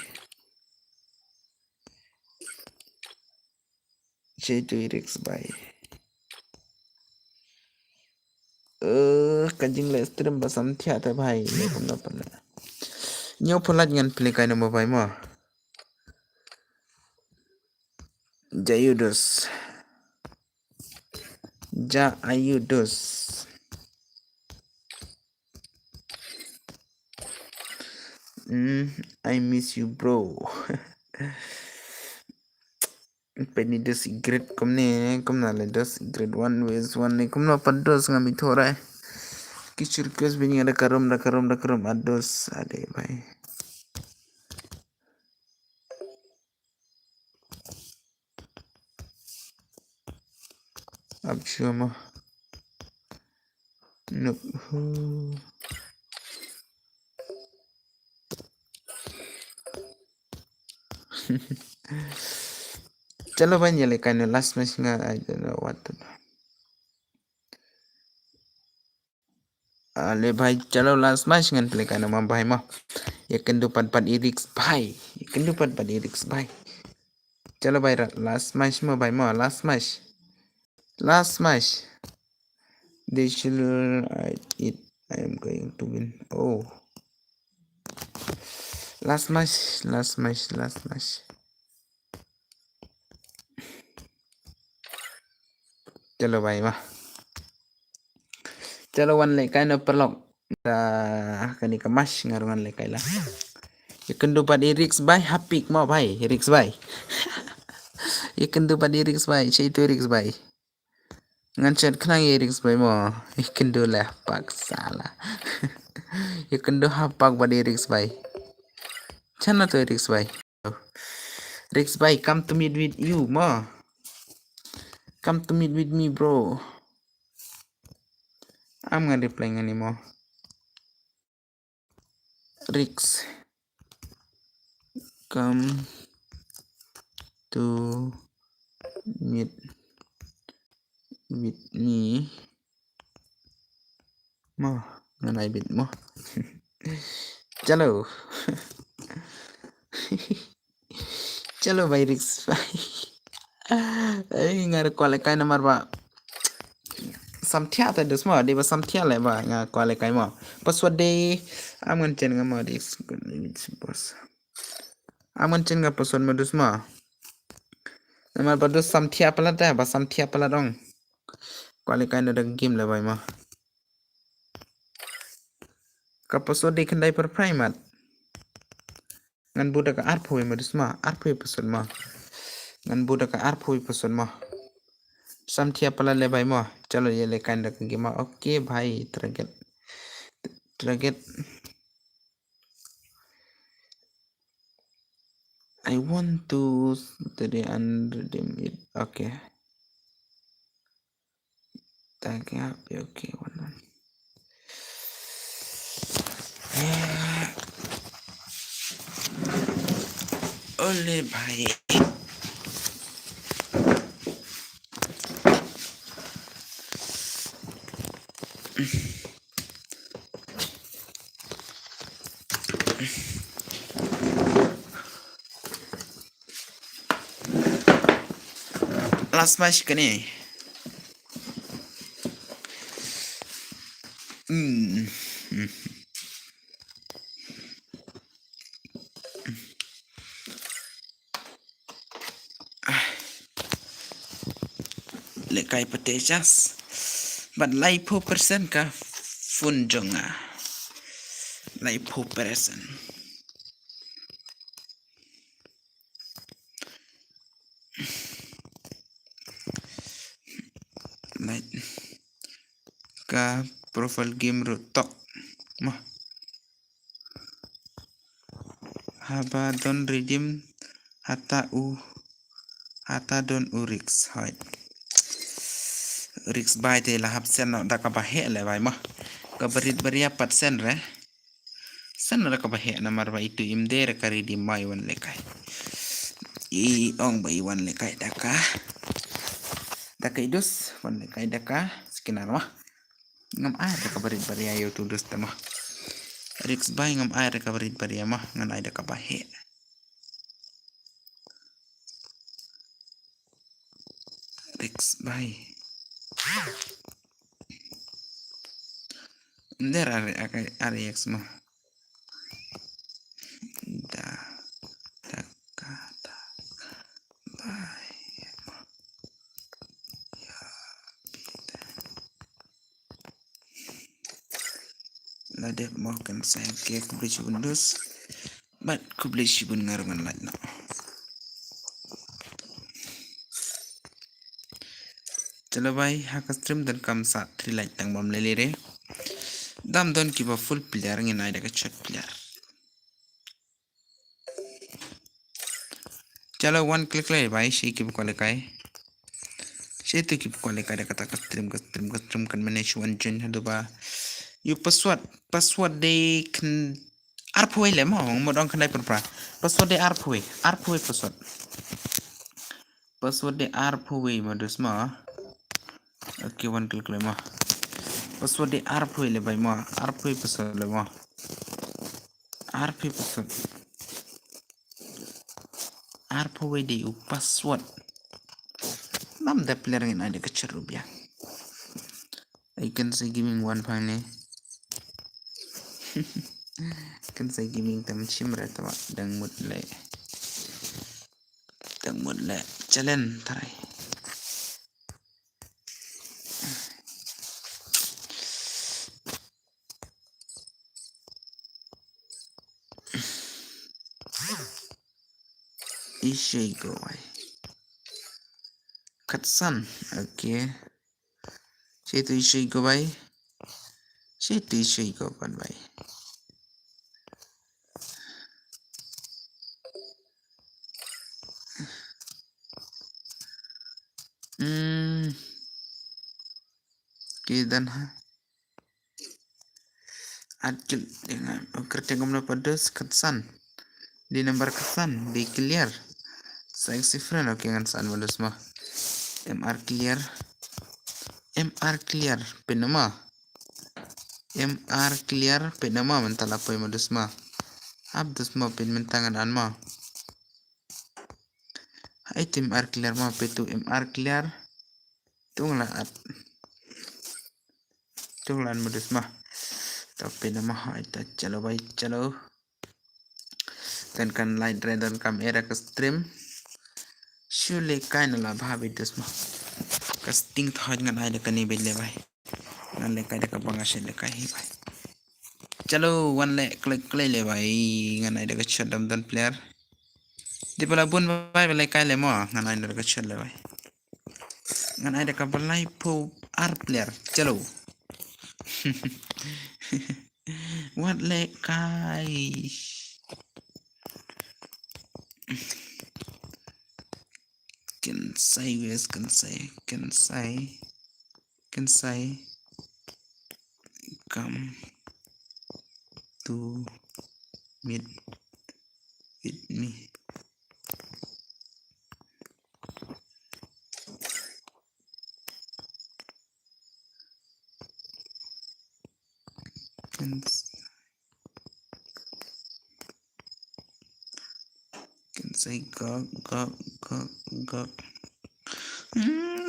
Shei tu Rix bai. Eh, ka jingleh stream ba sam thiah te bai, ne kumno pynleh. Nyo pholat ngan play kai number bai mo. Jayudus. Ja ayu dus. Mm, I miss you, bro. Peni dus great kumne, kumna le dus great one vs one ne, kumna pa dus ngam ithore. Kichur kus bini ada karum, da karum, da karum, ados, ade bai. Abshua mo. Nuk hu. Chalo bhai, ye le kai no last match nga, I don't know what to do. Ale bhai, chalo last match ngan play kai no ma bhai ma. Ye kyndu pat pat i Rix bhai. Ye kyndu pat pat i Rix bhai. Chalo bhai, ra-, last match ma bhai ma, last match. Last match. They should, I, it, I am going to win. Oh. Last match, last match, last match. Chalo bhai ma. Chalo wan leh kai no paralok. Da kani ka match nga ruh ngan leh kai la. Ye kyndu pat i Rix bhai, ha pick mo bhai, Rix bhai. Ye kyndu pat i Rix bhai, che itu Rix bhai. Ngan chat khnang ye Rix bhai mo. Ye kyndu la pak sala. Ye kyndu ha pak pat i Rix bhai. Chana to Rix bhai. Rix bhai, come to meet with you mo. Come to meet with me, bro. Am ngan reply ngan ni mo. Rix, come to meet with me. Mo, ngan ai bit mo. Chalo. Chalo bhai Rix bhai. Ai, nga ruh kwah leh kai namar ba sam thiah te dus mo, dei ba sam thiah leh ba nga kwah leh kai mo. Password dei, am ngan chen nga mo dei, boss. Am ngan chen nga password mo dus mo. Namar ba dus sam thiah palat te, ba sam thiah palat ong. Kwah leh kai na da game leh bhai mo. Ka password dei khyndai pyrphai mat. Ngan bud da ka arphew ma dus ma, arphew password ma. Ngan bud da ka arphew password ma. Sam thiah palat leh bhai mo. Chalo ye leh kai da ka game ma. Okay bhai, target. Target. I want to study and redeem it. Okay. Tag up, okay, one on. Ole bhai. Last match kane. Hmm. lehkai pat te jas. Bad laiphew percent ka phone jong nga. Laiphew percent. Lait. Ka profile game ruh tok. Mah. Haba don redeem hata u, hata don u risk, hooid. Risk buy te la hap send noh da kaba heh leh bai mah. Kaba rit baria pat send re. Send noh da kaba heh namar ba itu im dei re ka redeem ma i wan lehkai. I ong ba i wan lehkai da ka, da ka i dus, wan lehkai da ka scanner mah. Ngam ai re kaba rit baria ïa utu u dus te mah. Risk buy ngam ai re kaba rit baria mah, ngan ai da kaba heh. Risk buy. Ym dei re, are, are, are X mah. Da, da ka, da ka, buy mah. Ïa, bit. La dep mo kan sa ke khublei shibun dus. Bad khublei shibun, nga ruh ngan lait noh. Chalo bai, ha ka stream donkam sa three like tang bam lei lei re. Dam don kiba full player, ngin ai da ka chot player. Chalo, wan click lei bai, shi kiba kwah lehkai. Shi tu kiba kwah lehkai da kata ka stream, ka stream, ka stream kan manage wan join haduh ba. Ïa u password, password dei khyndai, arphew wei lei mo, mo dang khyndai pyrpra. Password dei arphew wei, arphew wei password. Password dei arphew wei mo dus mo. Okay, wan click lei mo. Password dei arphew wei lei bai mo, arphew wei password lei mo. Arphew wei password. Arphew wei dei u password. Nam da player ngin ai da ka chot ruh biang. Ai kan sa gaming wan phang ne. Kan sa gaming tam chim re tama dang mut lei. Dang mut lei. Challenge tharai. Ishei go bai. Khatsan. Okay. Shi tu ishei go bai. Shi tu ishei go pan bai. Hmm. Ki dan ha. Atkil dengan kerja ngomno pada sekatsan. Di number khatsan, di clear. Sexy friend, okay, ngan san modus mah. M R clear. M R clear, pin nama. M R clear, pin nama, mentala poi modus mah. Abdus mah, pin mentangan an mah. Hai tim M R clear mah, pin tu M R clear. Tung la at. Tung lan modus mah. Tapi nama hai ta chalo bai chalo. Kan kan light red dan kam era ka stream. Shu lehkai na la bha bit dus mah. Ka sting thoj ngan ai da kane bit lei bai. Ngan lehkai da kaba nga shet lehkai hi bai. Chalo wan leh click click lei bai. Ngan ai da ka chot dam don player. Di pala bun bai ba lehkai lei mo. Ngan ai da ka chot lei bai. Ngan ai da kaba laiphew ar player. Chalo. Wat lehkai. Kynsai wes, kynsai, kynsai, kynsai. Come to meet with me. Kynsai, kynsai gok, gok, gok, gok. Hmm.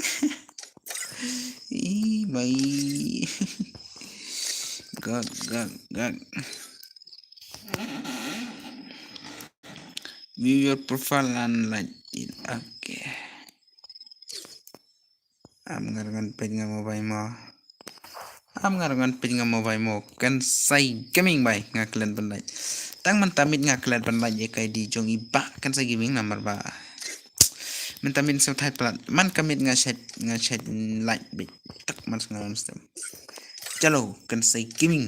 Ih, bai. Gok, gok, gok. View your profile and like it. Okay. Am ngar ngan peit nga mobile mo. Am ngar ngan peit nga mobile mo. Kan sai gaming bai nga klet ban like. Tang mynta miet nga klet ban like ïa ka I D jong i bah kan sai gaming namar ba mynta miet sngewthait palat. Man ka miet nga shet nga shet like bit. Tak man sngewthait. Chalo kan sai gaming.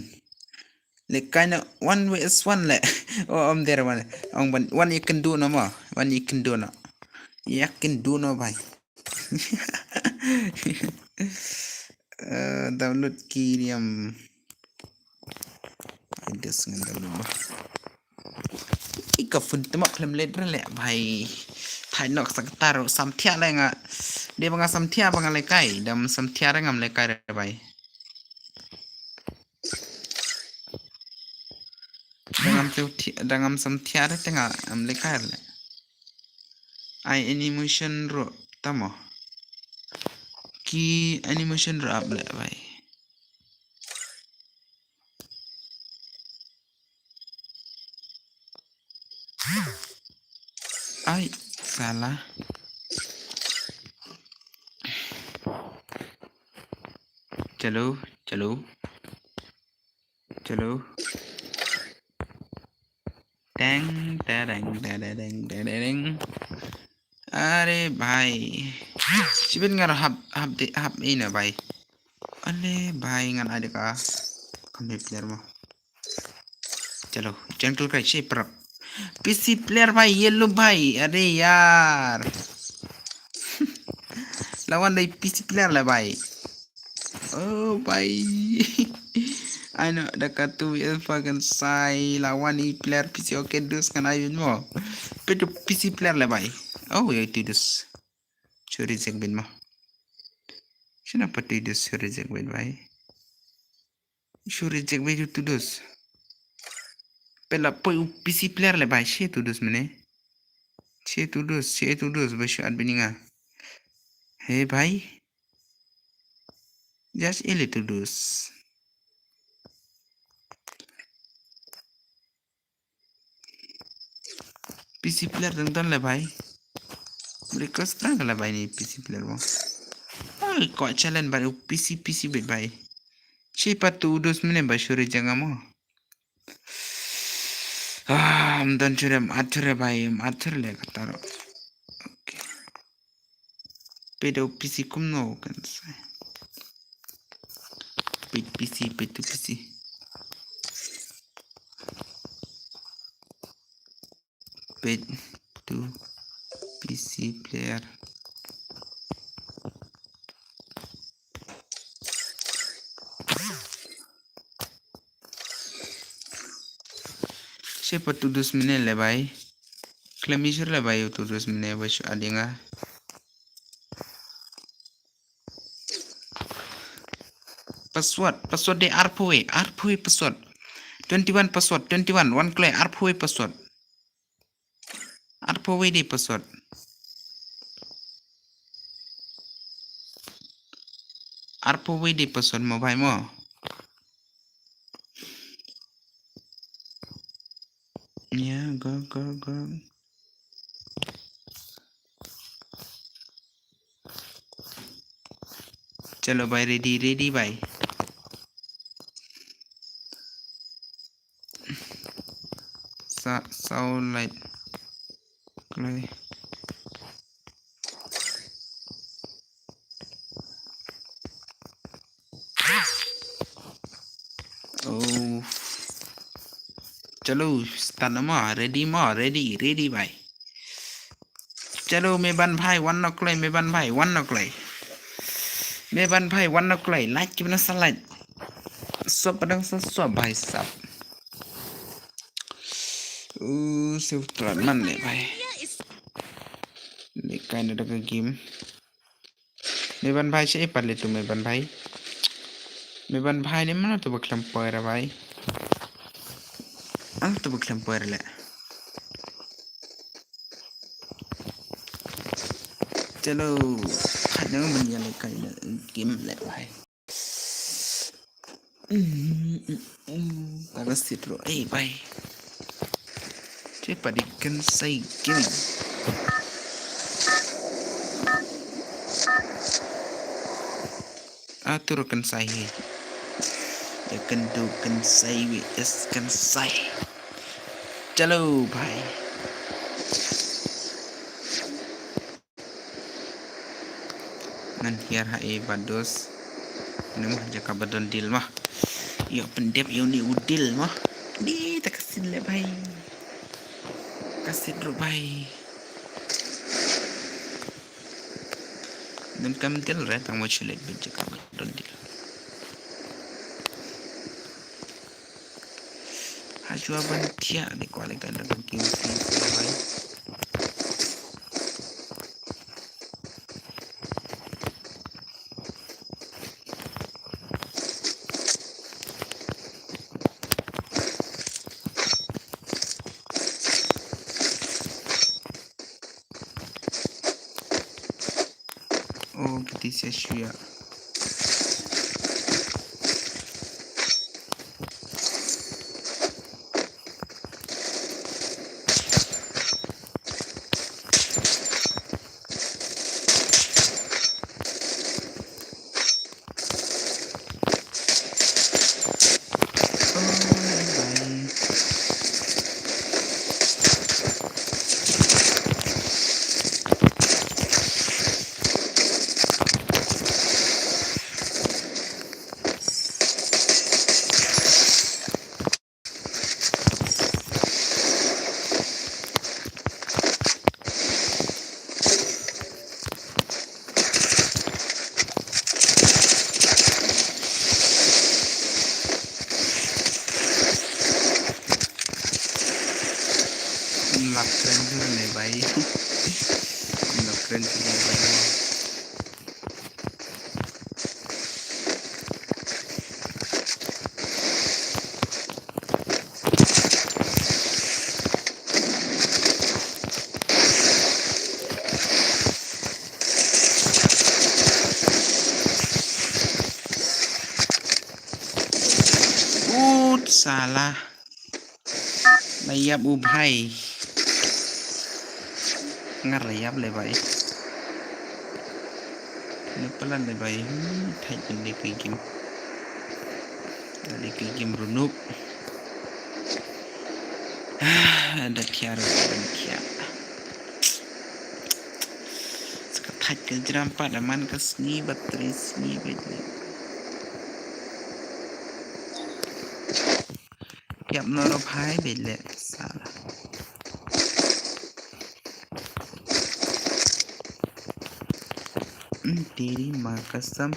Le kaina one vs one le. O om der one. Ong ban one ïa kynduh no mo. One ïa kynduh no. Ïa kynduh no bai. Eh, download kiriam. Ai des ngan download ba. Ika phun temak khlem let rele bai. Thai nok saktar samthia le nga. Dia ba nga samthia ba nga lekai. Dam samthia re ngam lekai re bai. Dang am tu ti dang am sam tiar te nga am lekar le. Ai animation ro tamo. Ki animation ro ap le bai. Ai salah. Chalo, chalo. Chalo. Teng tereng tereng tereng. Are bhai. Shibit ngar hap hap de hap ina bhai. Ale bhai ngan ada ka. Kami player mo. Chalo, jungle kai shi prap. P C player bhai, yellow bhai. Are yaar. Lawan dei P C player lah bhai. Oh bhai. Ano da ka tu alpha kan sai lawan i player P C, okay dus kan ayun mo. Petu P C player lah bhai. Oh ya itu dus. Suri jek bin mo. Sina pati dus suri jek bin bhai. Shu reject bhai tu dos. Pela poi u P C player le bhai, she tu dos mene. She tu dos, she tu dos bhai, shu at bininga. He bhai. Just ele tu dos. P C player dang don le bhai. Request dang le bhai ni P C player mo. Ai ko challenge bhai P C P C bit bhai. Chi pa tu dos mene bhai shu reject nga mo. Ah, am don chure, am at chure bhai, am at chure le kataro. Okay. Pedo P C kumno kan sai. Pet P C, petu P C. Petu P C player. She pa tu dos mene le bhai. Klemishur le bhai tu dos mene bhai shu adinga. Password, password de arpoi, arpoi password. Twenty one password, twenty one, one kle arpoi password. Arpoi de password. Arpoi de password mo bhai mo. Yeah, go, go, go. Chalo bhai, ready, ready bhai. Sa, sound light. Play. Oh. Chalo, start na ma, ready ma, ready, ready bhai. Chalo, Meban bhai, one o'clock, Meban bhai, one o'clock. Meban bhai, one o'clock, like kibna sa like. Sop padang sa sop bhai sap. Uh, save try man le bhai. Le kind of game. Meban bhai, che pat le tu Meban bhai. Meban bhai ne mana tu baklam poira bhai. Mana tu baklam poira le. Chalo, khat nang ban ya le kai game le bhai. Taga sitro, eh bhai. Che padi kan sai game. Atur kan sai hi. Ya kan du kan sai wi es kan sai. Chalo bhai. Ngan hiar ha e bados. Ni mah jaka ba don deal mah. Yo pendep yo ni u deal mah. Ni ta kasin le bhai. Kasin ro bhai. Nym kam deal re tang mo chulet bit jaka ba don deal. Hajua ban thiah de kwale kan da kan kim si si bhai. Oh, kiti sia shuya. Lap kren jur ne bhai. Lap kren jur ne bhai. Ut salah. La ïap u bhai. Ngar la ïap le bhai. Ne plan le bhai. Hmm, thait pynde ki game. Pynde ki game runuk. Ah, da khia ru, da khia. Ska thait ka jram pat da man ka sngi ba tre sngi ba jram. Ïap no ro bhai bele sala. Mm, तेरी माँ कसम.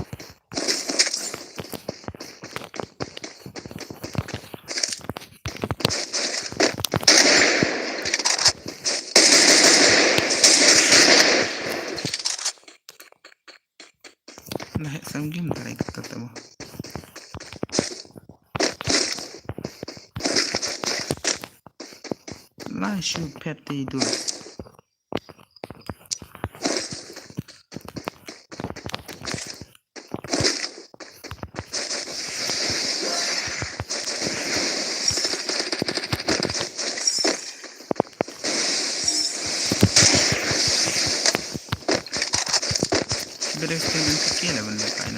Lah, sam game tarai kata tama. Lah, shu pet te idu. Beres dengan kecil lah benda kain.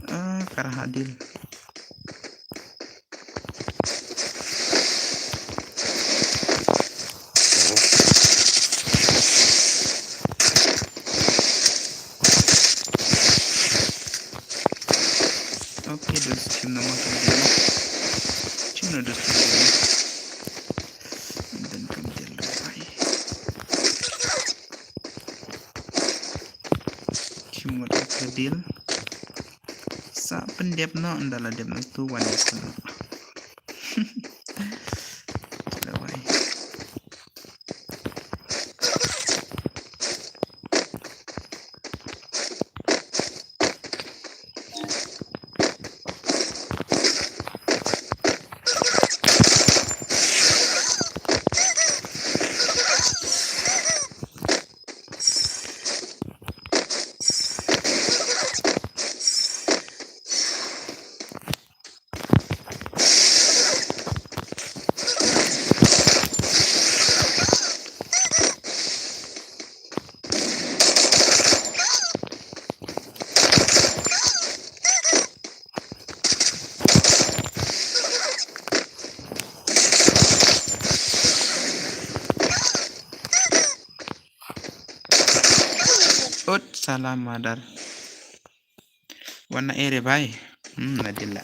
Ah, kar hadil. Okay, dos, chim na ma chim na. Chim na dos, chim na dos. Dan kam del do bai. Chim ngot ka deal. Sa pyndep no, ynda la dep no tu wan no. Lawai. Salam madar. Wan na ere bhai. Hmm, na dilla.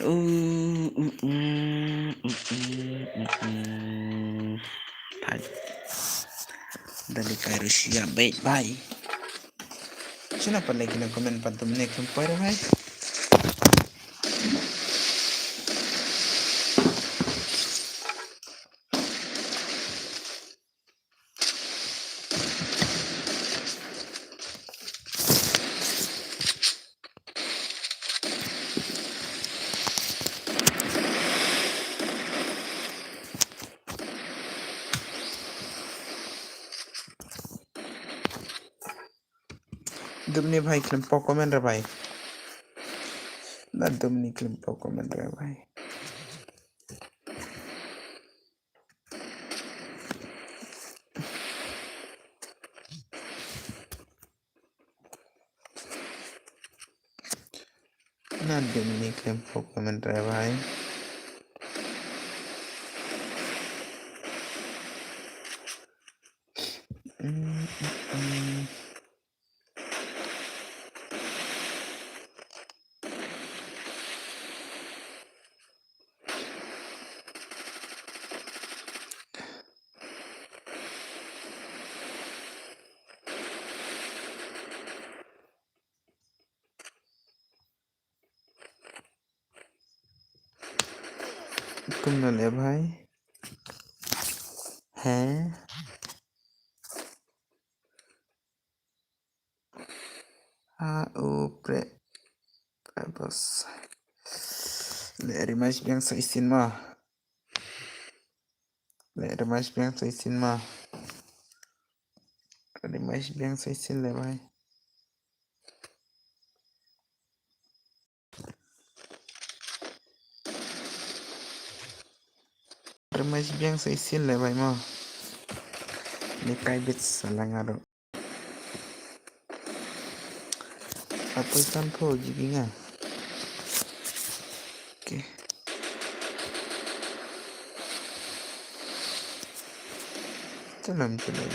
Uh, uh, uh, uh, uh, uh, uh. Bhai. Dali kai Russia bait bhai. Sina pale kina comment pat tum ne kum pare bhai. Dum ni bhai khlem pok comment re bhai. Na dum ni khlem pok comment re bhai. Na dum ni khlem pok comment re bhai. Mm, mm, mm. Kumno le bhai? He? Ha u pre, pre boss. Le rimais biang sa isin ma. Le rimais biang sa isin ma. Rimais biang sa isin le bhai. Rimais biang sa isin le bhai mo. Ni kai bit sa la nga ruh. Apoi san pho G B nga. Okay. Salam, salam.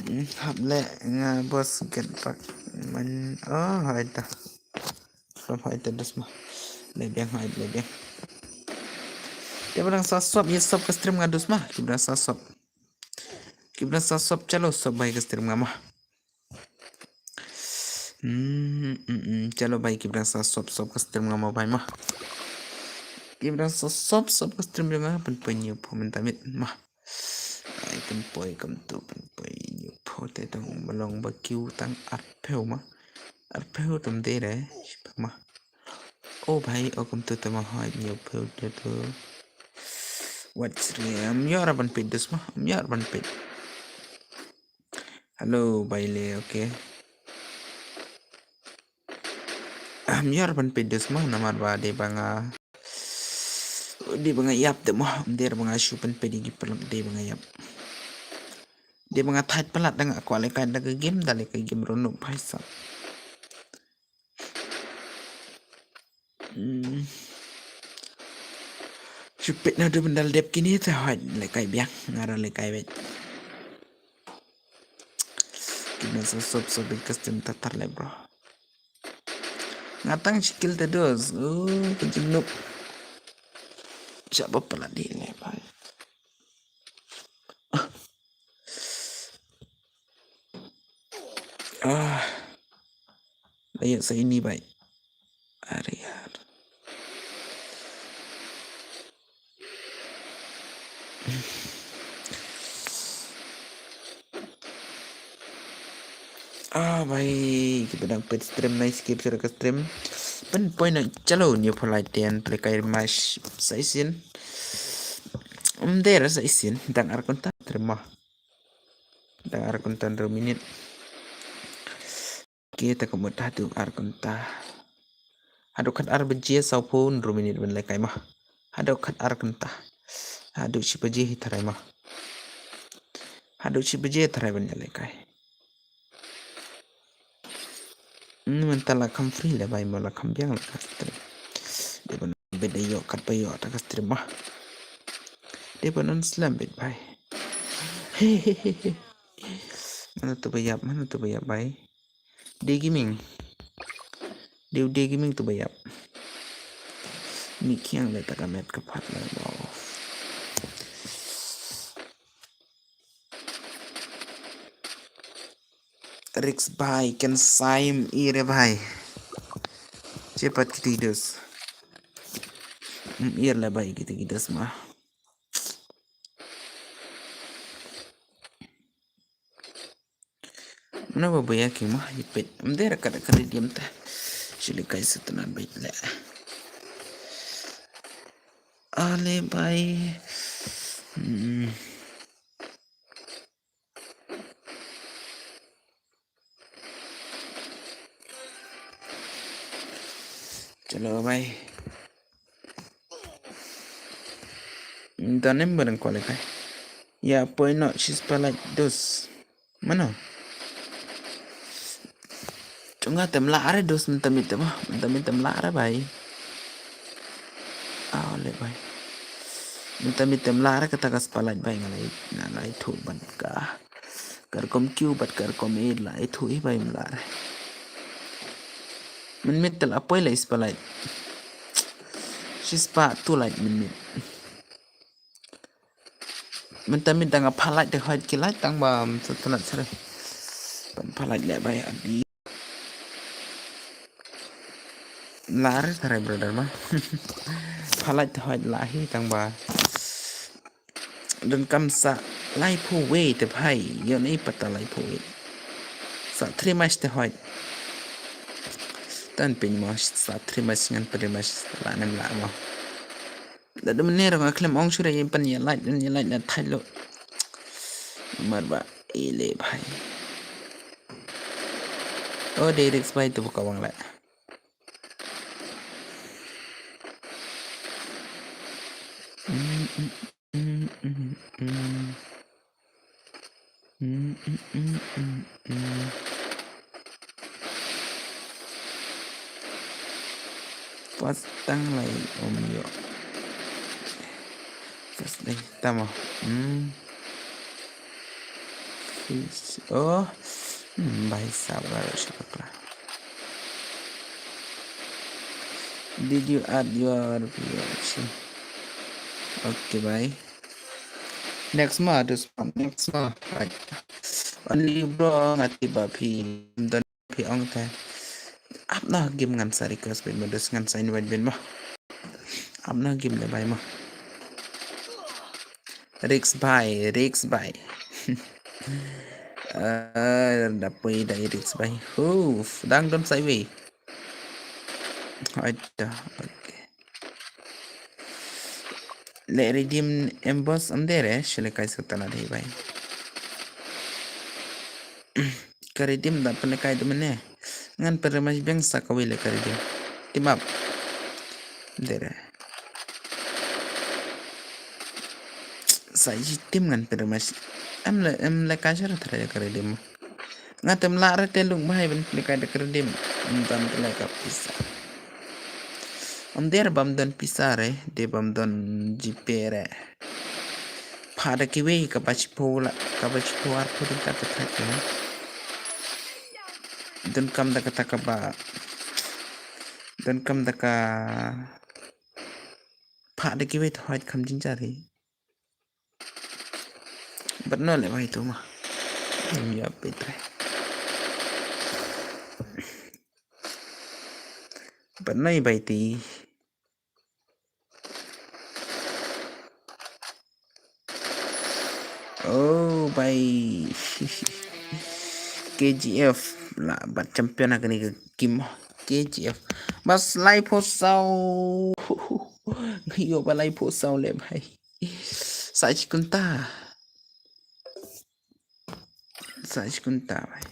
Hmm, hap le nga boss get back man. Oh, hai ta. From hai ta dus ma. Le biang hai le biang. Te ba dang sa sop ye sop ka stream nga dus ma. Ki ba dang sa sop. Ki ba dang sa sop chalo sop bhai ka stream nga ma. Hmm, hmm, hmm. Chalo bhai ki ba dang sa sop sop ka stream nga ma bhai ma. Ki ba dang sa sop sop ka stream nga pynpoi ñiew pho mynta miet ma. Ai pynpoi kumtu pynpoi ñiew pho te tang ba long ba kiew tang arphew ma. Arphew tam te re ma. O bhai o kumtu te ma hoi ñiew phew te tu. What's real? Am yor ban pit dus ma. Am yor ban pit. Hello bhai le okay. Am yor ban pit dus ma namar ba de ba nga Dei ba nga ïap te mo, dei ba nga shu pynpeit ïa ki paralok dei ba nga ïap. Dei ba nga thait palat da nga kwah lehkai da ka game, da lehkai game ruh noh bhai sab. Hmm. Shu peit na dei ban dal dep kine te hoi lehkai biang, nga ruh lehkai beit. Kine sa sop sop beit custom tatar le bro. Nga tang shi kill te dos. Oh, ka jingnup. Shah ba palat di le bhai. Ah. Layak sa ini bhai. Are yaar. Ah bhai, ki ba dang peit stream nai skip shuh ka stream. Pynpoi noh chalo ñiew pho lai ten play kai match sa isin. Um der sa isin dang ar kynta stream ma. Dang ar kynta hynriew minit. Ki te ka mut haduh ar kynta. Haduh khat ar baje saw phew hynriew minit ban lehkai ma. Haduh khat ar kynta. Haduh shi baje hi tharai ma. Haduh shi baje tharai ban lehkai. Ni mynta la kham free le bhai mo la kham biang la ka stream. Dei ban bit da ïoh kat ba ïoh ta ka stream ma. Dei ban non slam bit bhai. Mano tu ba ïap, mano tu ba ïap bai. Dei Gaming. Dei, Dei Gaming tu ba ïap. Mih khiang da ta ka met ka phat la, wow. Risk bai, kan saim i re bai. Cepat kita ki dos. Mm, ir la bai kita ki dos ma. Mano ba bai ki ma, ipit. Am dera kada kada diam ta. Sili kai sutana bai le. Ale bai. Hmm. Chalo bai. Danem barang qualify. Ya poi no sis palai dos. Mano? Chunga tem la are dos minta mitem. Minta mitem la are bai. Ah, le bai. Minta mitem la are kata ka spalai bai ngalai ngalai thu ban ka. Kar kom kiu bat kar kom e la e thu i bai mla are. Min mit tel apoi la spalai. Sispa tu lai min mit. Minta mit dang a phalai de hoit ki lai tang ba sa tanat sare. Ban phalai le bai abi. Lar sare brother ma. Phalai de hoit la hi tang ba. Don kam sa lai phu we te phai. Yo ni pata lai phu we. Sa three match te hoit. Tan pin mo sa three match ngan pare match la nem la mo. Da dum ne rong a klem ong sure yin pan ya light, yin ya light na thai lo. Mar ba ile bhai. O de risk bai tu ka wang le. Mm, mm, mm, mm, mm. Mm, mm, mm, mm, mm. First tang lai om yo. First lai tamo. Hmm. Fish. Oh. Hmm, bai sabar syukur. Did you add your reaction? Okay, bye. Next ma, dus ma, next ma. Right. Only bro, ngati ba phi, don phi ong te. Ap na game ngan sa request bin ma, dus ngan sa invite bin ma. Ap na game le bai ma. Risk bai, risk bai. Eh, da pui da risk bai. Huf, dang don sai wei. Aida, okay. Le redeem em boss am dere, shile kai sa tana dei bai. Ka redeem da pene kai de mene. Ngan pere mas beng sa kawai le ka redeem. Team up. Dere. Sa ji team ngan pere mas. Em le, em le kai sa tara ka redeem. Nga tem la re te lung bhai ban pli kai da ka redeem. Ban pli ka pisa. Om der bam don pisa re, de bam don GPay re. Pha da kiwei ka ba chi pho la, ka ba chi pho ar pho din ka ta thak ne. Don kam da ka ta ka ba. Don kam da ka pha da kiwei ta hoi kam jin jari. Bat no le bai tu ma. Ya petre. Bat no i bai ti. Oh bai. KGF la bat champion ha kani ka game. KGF. Bas lai pho saw. Ngi yo ba lai pho saw le bai. Sa chi kunta. Sa chi kunta bai.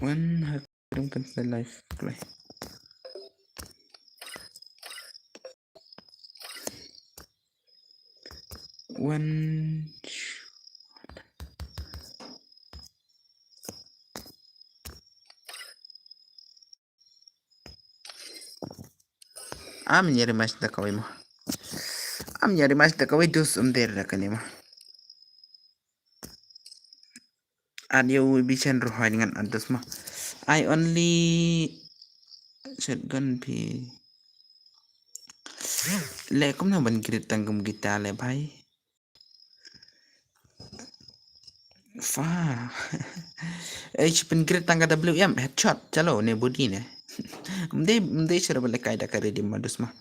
Wan ha rum kan sa live play. Wan. Am nyeri mas da kawai mo. Am ïa ri mas da kawei dus um der da kane ma. Ad ïa u bi chen ruh hoi ngan ad dus ma. I only shotgun phi. Le kumno ban grit tang kum kita le bhai. Fa. Ei, shu pyn grit tang ka W M headshot. Chalo ne body ne. Mde mde shu ba lekai da ka redeem ma dus ma.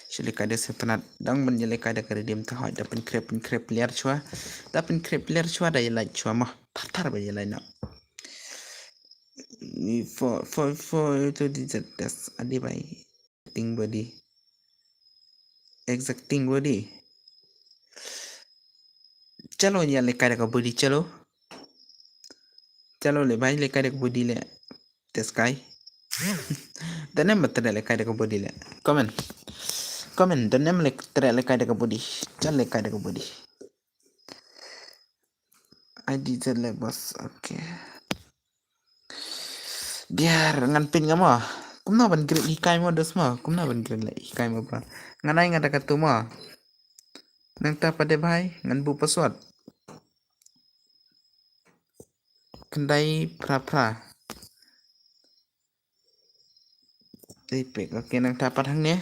Shu lekai da sepanat. Dang ban lekai da ka redeem ta hoi da pyn krep pyn krep player chwa. Da pyn krep player chwa da ïa like chwa ma. Thar thar ba ïa like na. Ni fo fo fo to di zat das adi bai. Exacting body. Exacting body. Chalo ïa lekai da ka body chalo. Chalo le bhai lekai da ka body le. Test kai. Dane ma tre lekai da ka body le. Comment. Comment dane ma le tre lekai da ka body. Chal lekai da ka body. I did that like boss. Okay. Biar ngan pyn nga ma. Kumno ban grit hikai ma dos ma. Kumno ban grit le hikai ma ba. Ngan ai nga da ka tu ma. Nang ta pa de bhai ngan bu password. Khyndai phra phra. Tei pek, okay, nang ta pat hangne.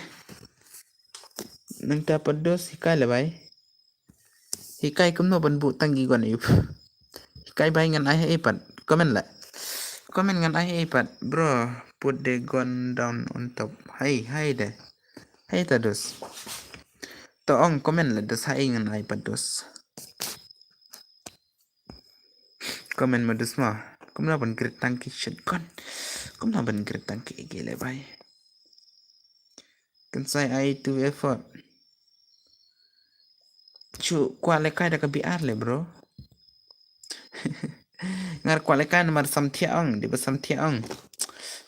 Nang ta pat dos hikai le bai. Hikai kumno ban bu tang ki gon ayup. Hikai bai ngan ai hai pat. Comment le. Comment ngan ai hai pat. Bro, put the gun down on top. Hai, hai de. Hai ta dos. To ong comment le dos hai ngan ai pat dos. Comment ma dus ma. Kumno ban grit tang ki shotgun. Kumno ban grit tang ki ege le bai. Kan sai ai tu effort. Chu kwa le kai da ka B R le bro. Ngar kwa le kai namar sam thia ong, di ba sam thia ong.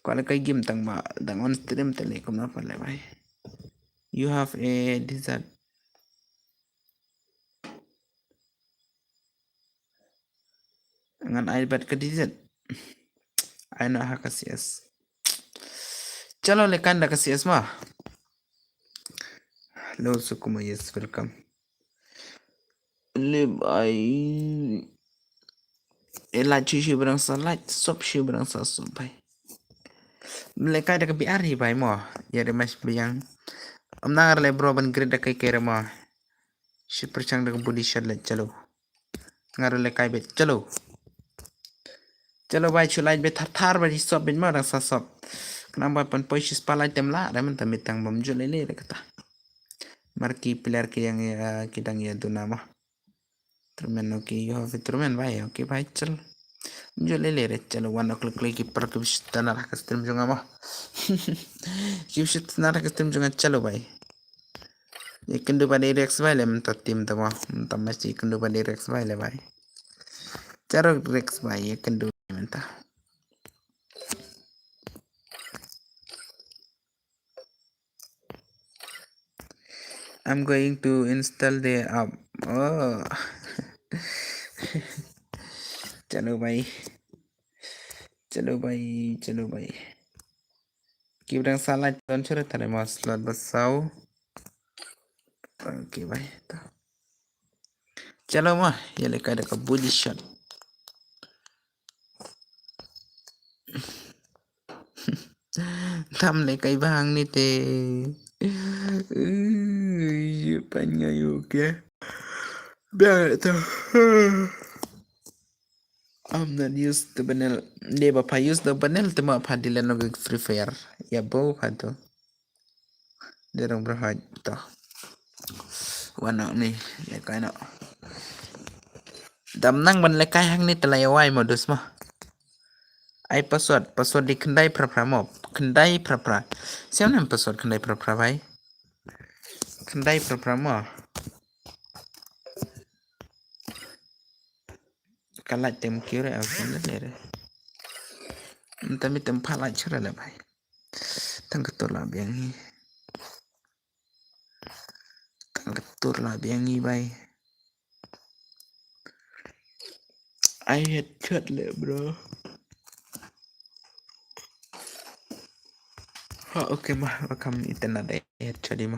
Kwa le kai gim tang ma dang on stream te le kumno pa le bai. You have a desert. Ngan ai bat ka dizet. Ai na ha ka C S. Chalo le kan da ka C S ma. Hello Sukuma, yes, welcome. Lib ai. E la chi shi brang sa la sop shi brang sa sop bai. Le kai da ka B R hi bai mo. Ya de mas biang. Am nang le bro ban grid da kai kere mo. Shi perchang da ka body shot le chalo. Ngar le kai bet chalo. Chalo bai chu lai bet thar thar bai sop bet ma dang sa sop. Kena bai pan poi shi spalai tem la da man ta mitang bam ju le le da kata. Mar ki player ki yang ya ki dang ya duna ma. Trumen, okay, you have a trumen bai, okay bai chal. Ju le le re chalo one o'clock le ki par ki bishta na ka stream jong ma. Ki bishta na ka stream jong chalo bai. Ye kyndu ba dei Rex bai le mynta team ta ma, mynta match ye kyndu ba dei Rex bai le bai. Charo Rex bai ye kyndu mynta. I'm going to install the app. Oh. Chalo bai. Chalo bai, chalo bai. Ki ba dang sa lai ton chura tare ma slot ba saw. Okay bai. Ta. Chalo ma, ya le kai da ka body shot. Tam le kai bang ni te. Ui, pan nga yu ke. Biar tu. Am nan use the banel. Dei ba pha use the banel te ma pha dile no Free Fire. Ya bo pha tu. Dei rong bro hai to. Wan no ni le kai no. Dam nang ban le kai hang ni te la ya wai modus ma. Ai password, password di khyndai phra phra mo. Khyndai phra phra. Siam nem password khyndai phra phra bai. Khyndai phra phra mo. Ka light tem kire a phone le re. Nta mi tem pha light chura le bai. Tang ka tur la biang hi. Tang ka tur la biang hi bai. I headshot le bro. Ha, okay ma, welcome internet I headshot ma.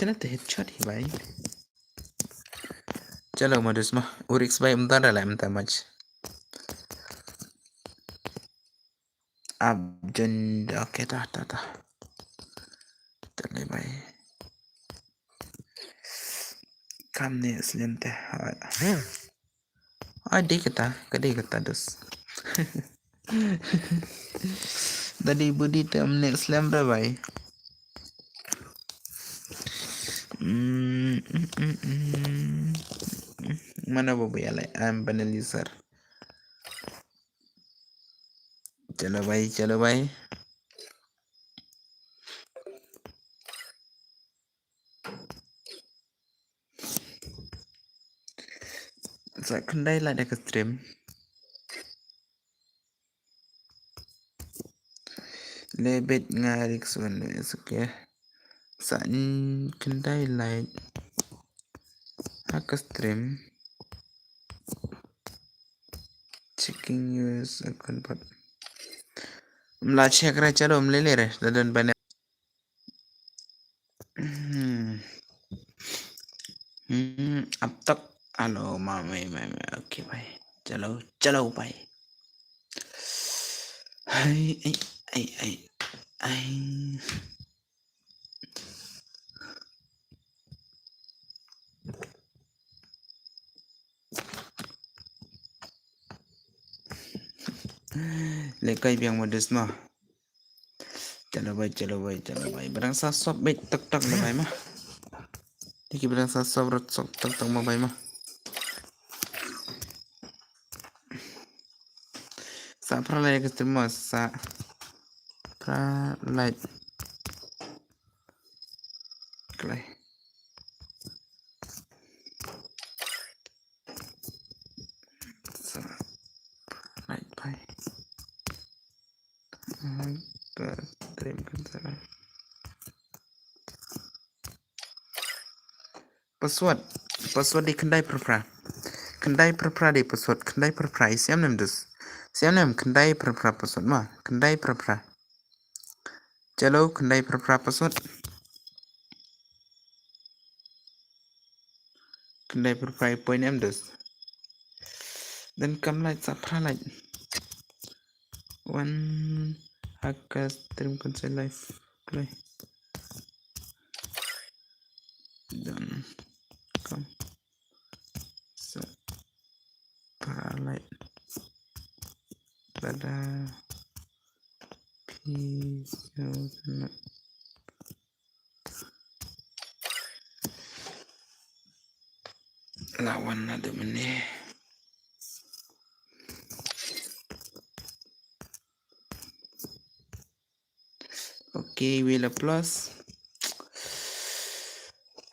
Tena te headshot hi bhai. Chalo, Madus ma. Urix bhai, mynta da la mynta match. Abjun, okay, ta, ta, ta. Tale bhai. Kam ne slim te. Ai, dei kata, ka dei kata dus. Tadi budi te amne slam ra bhai. Mm, mm, mm, mm. Mana babu ya lai, am panelizer. Chalo bhai, chalo bhai. Sa khyndai light ha ka stream. Lebet nga rik suan le suke. Sa khyndai light ha ka stream. Checking use account bot. Mla check re, chalo mlele re. Dadon bane. Hmm. Hmm, ab tak. Alo, ma, mai, mai, mai. Okay, bhai. Chalo, chalo, bhai. Ai, ai, ai, ai. Ai. Le kai biang Madus ma. Chalo bhai, chalo bhai, chalo bhai. Barang sa sop beit tok tok le bhai ma. Tiki barang sa sop rot sop tok tok ma bhai ma. Sa phra light ka stream ma, sa phra light. Klai. Sa light bhai. Ka stream kan sa. Password. Password di khyndai phra phra. Khyndai phra phra di password. Khyndai phra phra. Siam nem dus. Siam nem khyndai phra phra password ma. Khyndai phra phra. Chalo, khyndai phra phra password. Khyndai phra phra point em dus. Then kam light sa phra light. One ha ka stream kan sa live play. Done. Kam. Sa phra light. Pada. Peace. Lawan na de mene. Okay, wheel of plus.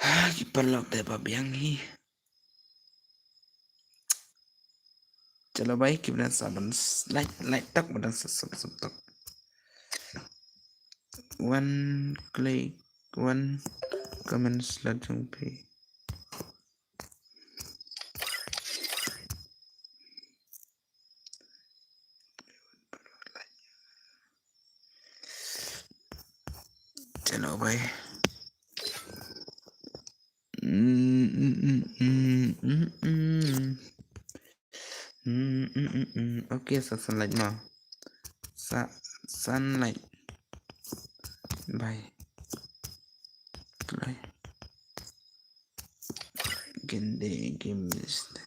Ah, ki paralok te ba biang hi. Chalo bhai, ki bdan sa ban s-, like, like tak bdan sa sub, sub tak. One click, one comment slot jong phi. Chalo bhai. Mm, mm, mm, mm, mm, mm. Mm, mm, mm, mm. Okay, sa sunlight ma. Sa sunlight. Bye. Bye. Gende game list.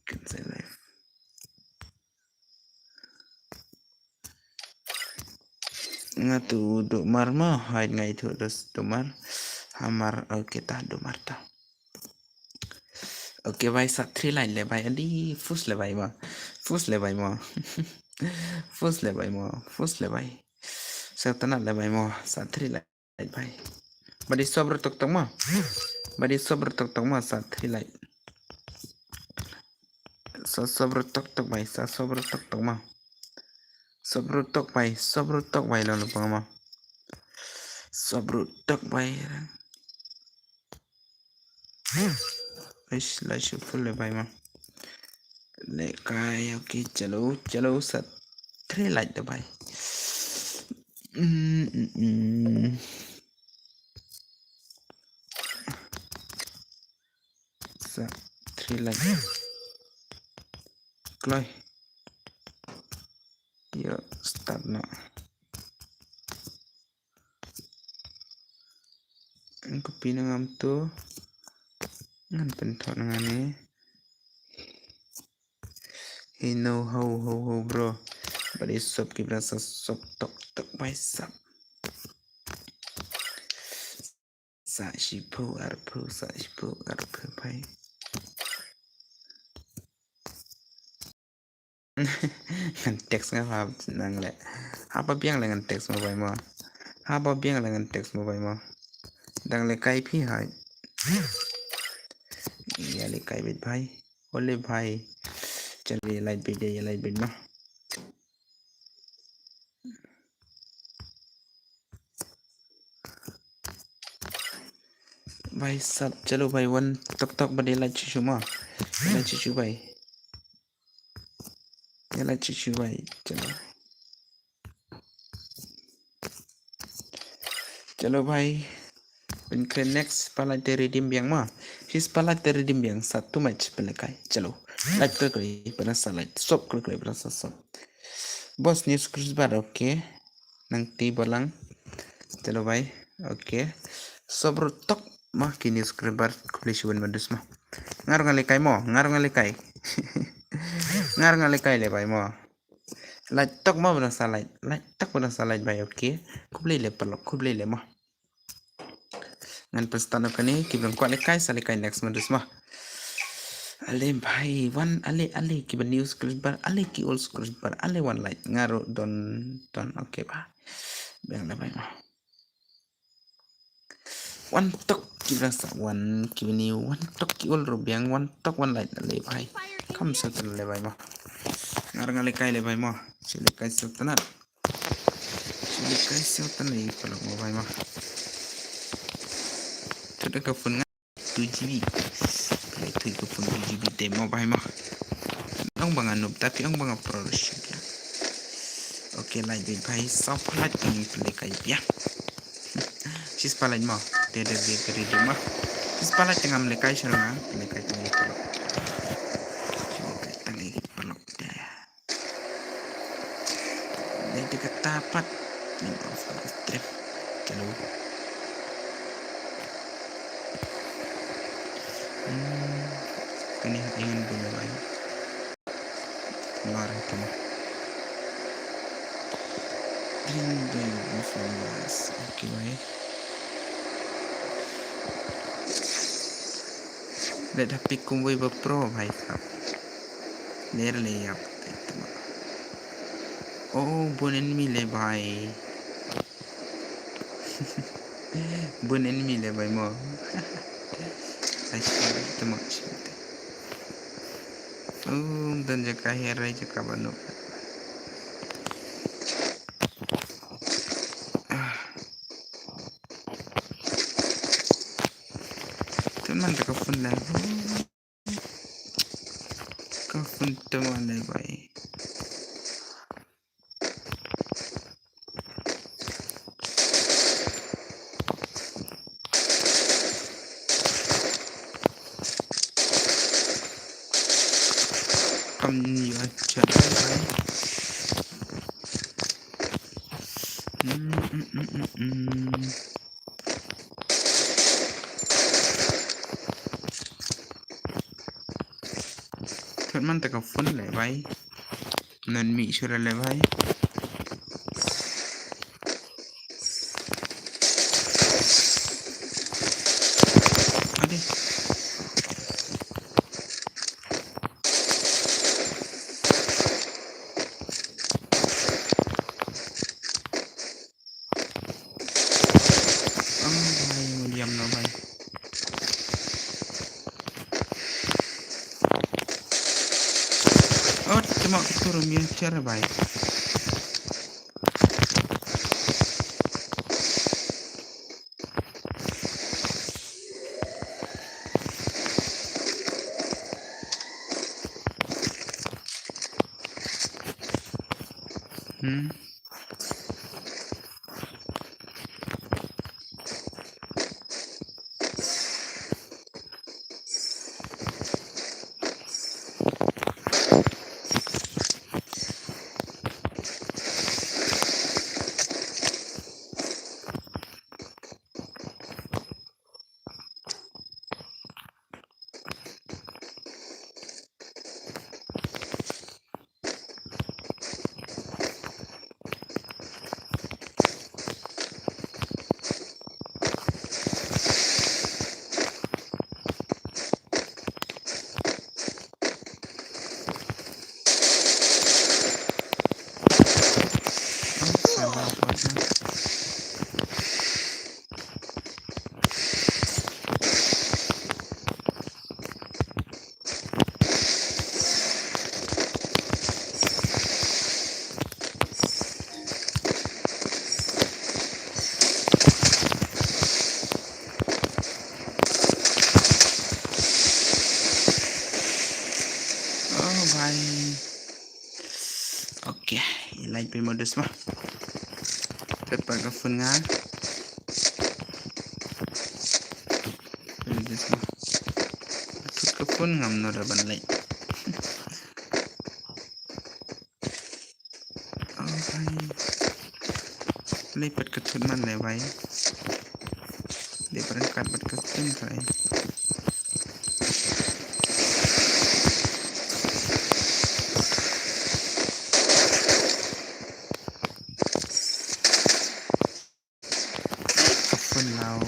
Cancel live. Nga tu domar ma, hai ngai tu dos domar. Hamar, okay ta domar ta. Okay bhai, sa three light le bhai, adi fus le bhai ma. Fus le bhai ma. Fus le bhai ma. Fus le bhai. Sa tanat le bhai ma, sa three light. Light bhai. Badi sobr tok tok ma. Badi sobr tok tok ma sa three light. Sa sobr tok tok bhai, sa sobr tok tok ma. Sobr tok bhai, sobr tok bhai lo lo pang ma. Sobr tok bhai. Ish, la shu full le bhai ma. Le kai, okay, chalo, chalo, sa three light da bhai. Mm, mm, mm. Sa three like. Kloi. Yo, start noh. Ngan copy na ngam tu. Ngan pynthok na ngam ni. Hey no, ho ho ho bro. Bad i sop ki bra sa sop tok tok bai sap. Sa shiphew arphew, sa shiphew arphew bai. Ngan text nga hap nang le. Haba biang le ngan text mo bai mo. Haba biang le ngan text mo bai mo. Dang le kai phi hai. Ya le kai bit bai. Ole bai. Chale light bit de ya light bit mo. Bai sap chalo bai wan tok tok ba de light shu shu mo. Light shu shu bai. Ya light shu shu bai. Chalo. Chalo bai. Pynkhre next spotlight te redeem biang mo. Shi spotlight te redeem biang sa too much pynlekai. Chalo. Light kre kre pynasa light. Sop kre kre pynasa sop. Boss news cruise bar okay. Nang ti balang. Chalo bai. Okay. Sop rutok ma ki news cruise bar khublei shibun madus ma. Ngar nga lekai mo, ngar nga lekai. Ngar nga lekai le bai mo. Light tok mo bana sa light. Light tok bana sa light bai okay. Khublei le paralok, khublei le mo. Ngan pynstart noh kane ki bang kwah lekai sa lekai next madus mo. Ale bhai wan ale ale ki ba new scratch bar ale ki old scratch bar ale wan light nga ruh don don okay ba. Biang le bai mo. Wan tok ki ba sa wan ki ba new wan tok ki old ruh biang wan tok wan light ale bhai. Kam sa tan le bai mo. Ngar nga lekai le bai mo. Sa lekai sa tan. Sa lekai sa tan le paralok mo bai mo. Thut ka phone nga two G B. Pynlait thut ka phone two G B te mo bai mo. Ong ba nga noob tapi ong ba nga pro ruh. Okay light bit bai sa pynlait kane pynlekai biang. Shi spotlight mo. Te da bit ka redeem mo. Shi spotlight te ngam lekai sha nga pynlekai kane paralok. Shi lekai tang i paralok te. Dei te kata pat. Ngin off ka trip. Chalo. Hmm. Kane ha ingen bun bai. Lar ha tama. Bring the buffalo. Okay bai. Let ha pick kumwei ba pro bhai sab. Ler le yap. Oh, bun enemy le bhai. Bun enemy le bai mo. Ai shi tama shi. Um, don jaka herai jaka banu. Tun man ta ka phone le. Ka phone tama le bai. Kam ni a chat bai. Mm, mm, mm, mm, mm. Thot man ta ka phone le bai. Nan mi sura le bai. Ade. Ang bai, William no bai. Oh, cuma keturun yang cara bai. Hmm. Okay, i like pynmodus ma. Pynpar ka phone nga. Pynmodus ma. Tut ka phone ngam no da ban like. Oh, bhai. Lei pat ka thut man le bhai. Dei pat ka kat pat ka thut bhai. Ka phone lau.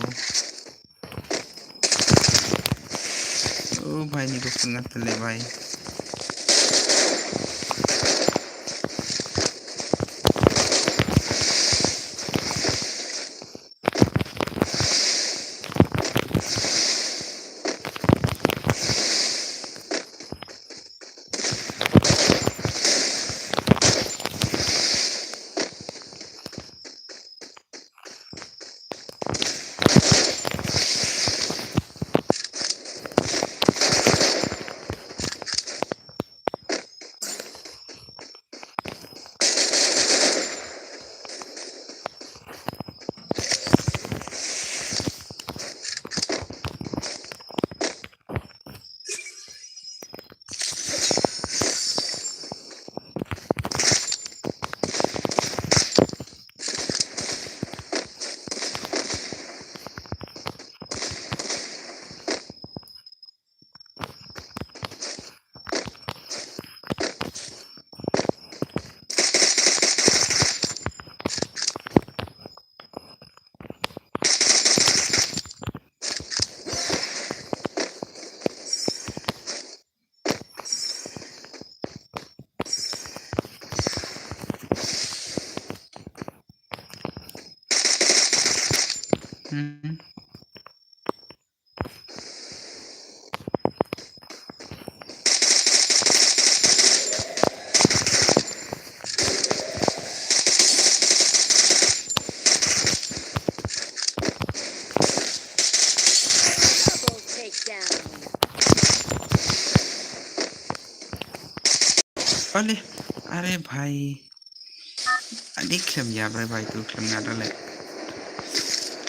Oh bhai, ni ka phone nga tele bhai. Hmm. Double takedown. Ole, are bhai. Adi khlem ïa bhai bhai tu khlem nga da le.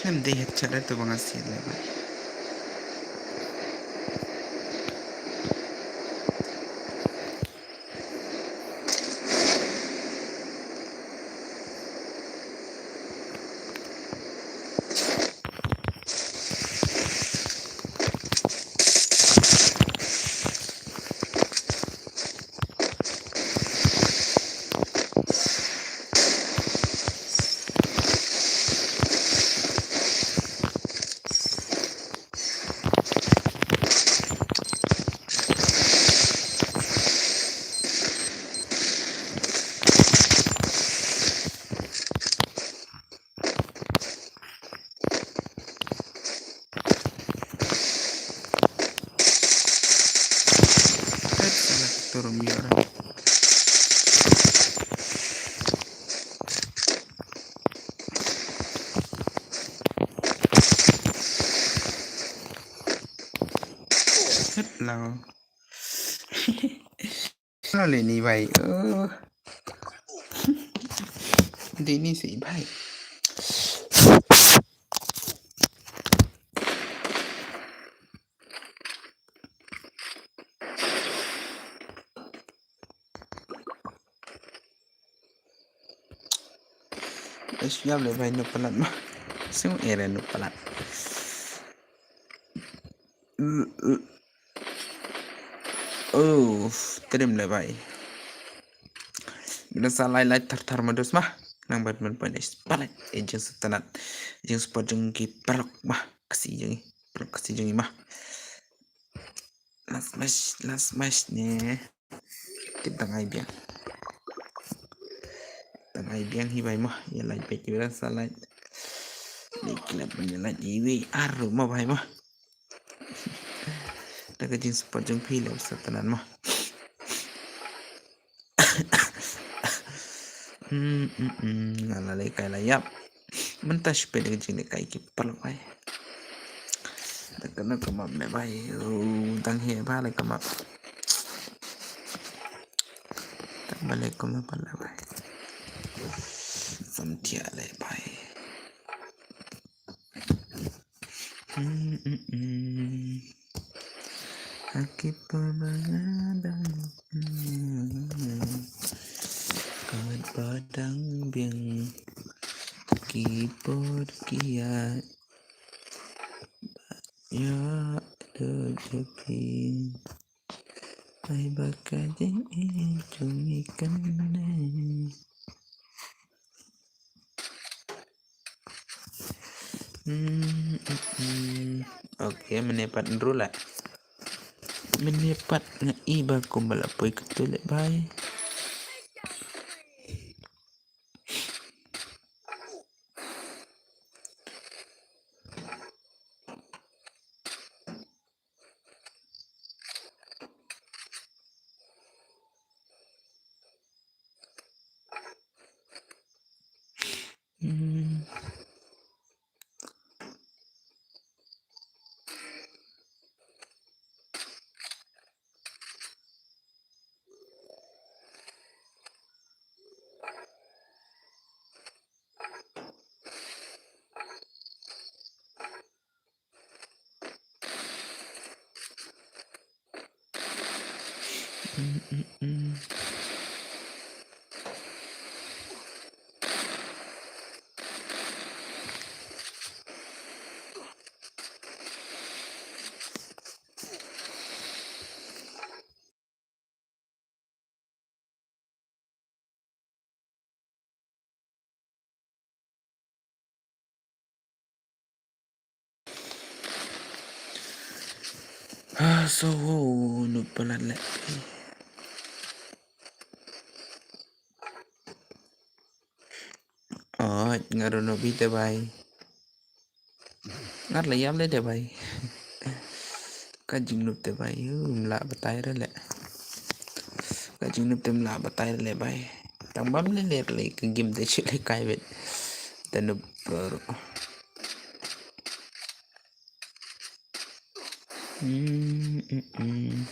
Khlem dei headshot da tu ba nga siat le bhai. Kat sana ketur miara. Kat lao. Lo le ni bhai. Oh. Dei ni si bhai. Ish, ïa le bhai, no palat ma. Sing ere no palat. Oh, trim le bhai. Bina sa lai lai thar thar modus ma. Nang bat man pon ish palat. E jingsngewtynnat. Jingsupport jong ki paralok ma. Khasi jong ngi. Paralok Khasi jong ngi ma. Last match, last match ne. Kita ngai biang. Kita ngai biang hi bhai ma. Ïa lai pet ïa sa lai. Ni kila pun ïa lai iwi aru ma bhai ma. Da ka jingsupport jong phi le u Satanan ma. Hmm, hmm, hmm. Nga la lehkai la ïap. Mynta shu peit da ka jinglehkai ki paralok bhai. Da kano ka map ne bhai. Oh, dang he bha la ka map. Balei kumno pat leh bai. Samthiah leh bai. Hmm, hmm, hmm. Ha ki por ba nga dang, hmm, kat ba dang biang. Ki por ki ïa, ïa, do, do, phi. Ai ba ka jingim jong ngi kane. Hmm, hmm, hmm. Okay, mynne pat nru la. Mynne pat nga i ba kumba la poi katu leh bai. Hmm. Ah, so, oh, noob palat leh. Oh, nga ruh noob hi te bai. Ngat la ïam leh te bai. Ka jingnoob te bai, um, lah batai re leh. Ka jingnoob te um lah batai re leh bai. Tang bam leh leh leh ka game te shu leh kai bet. Te noob baru. Hmm, hmm, hmm.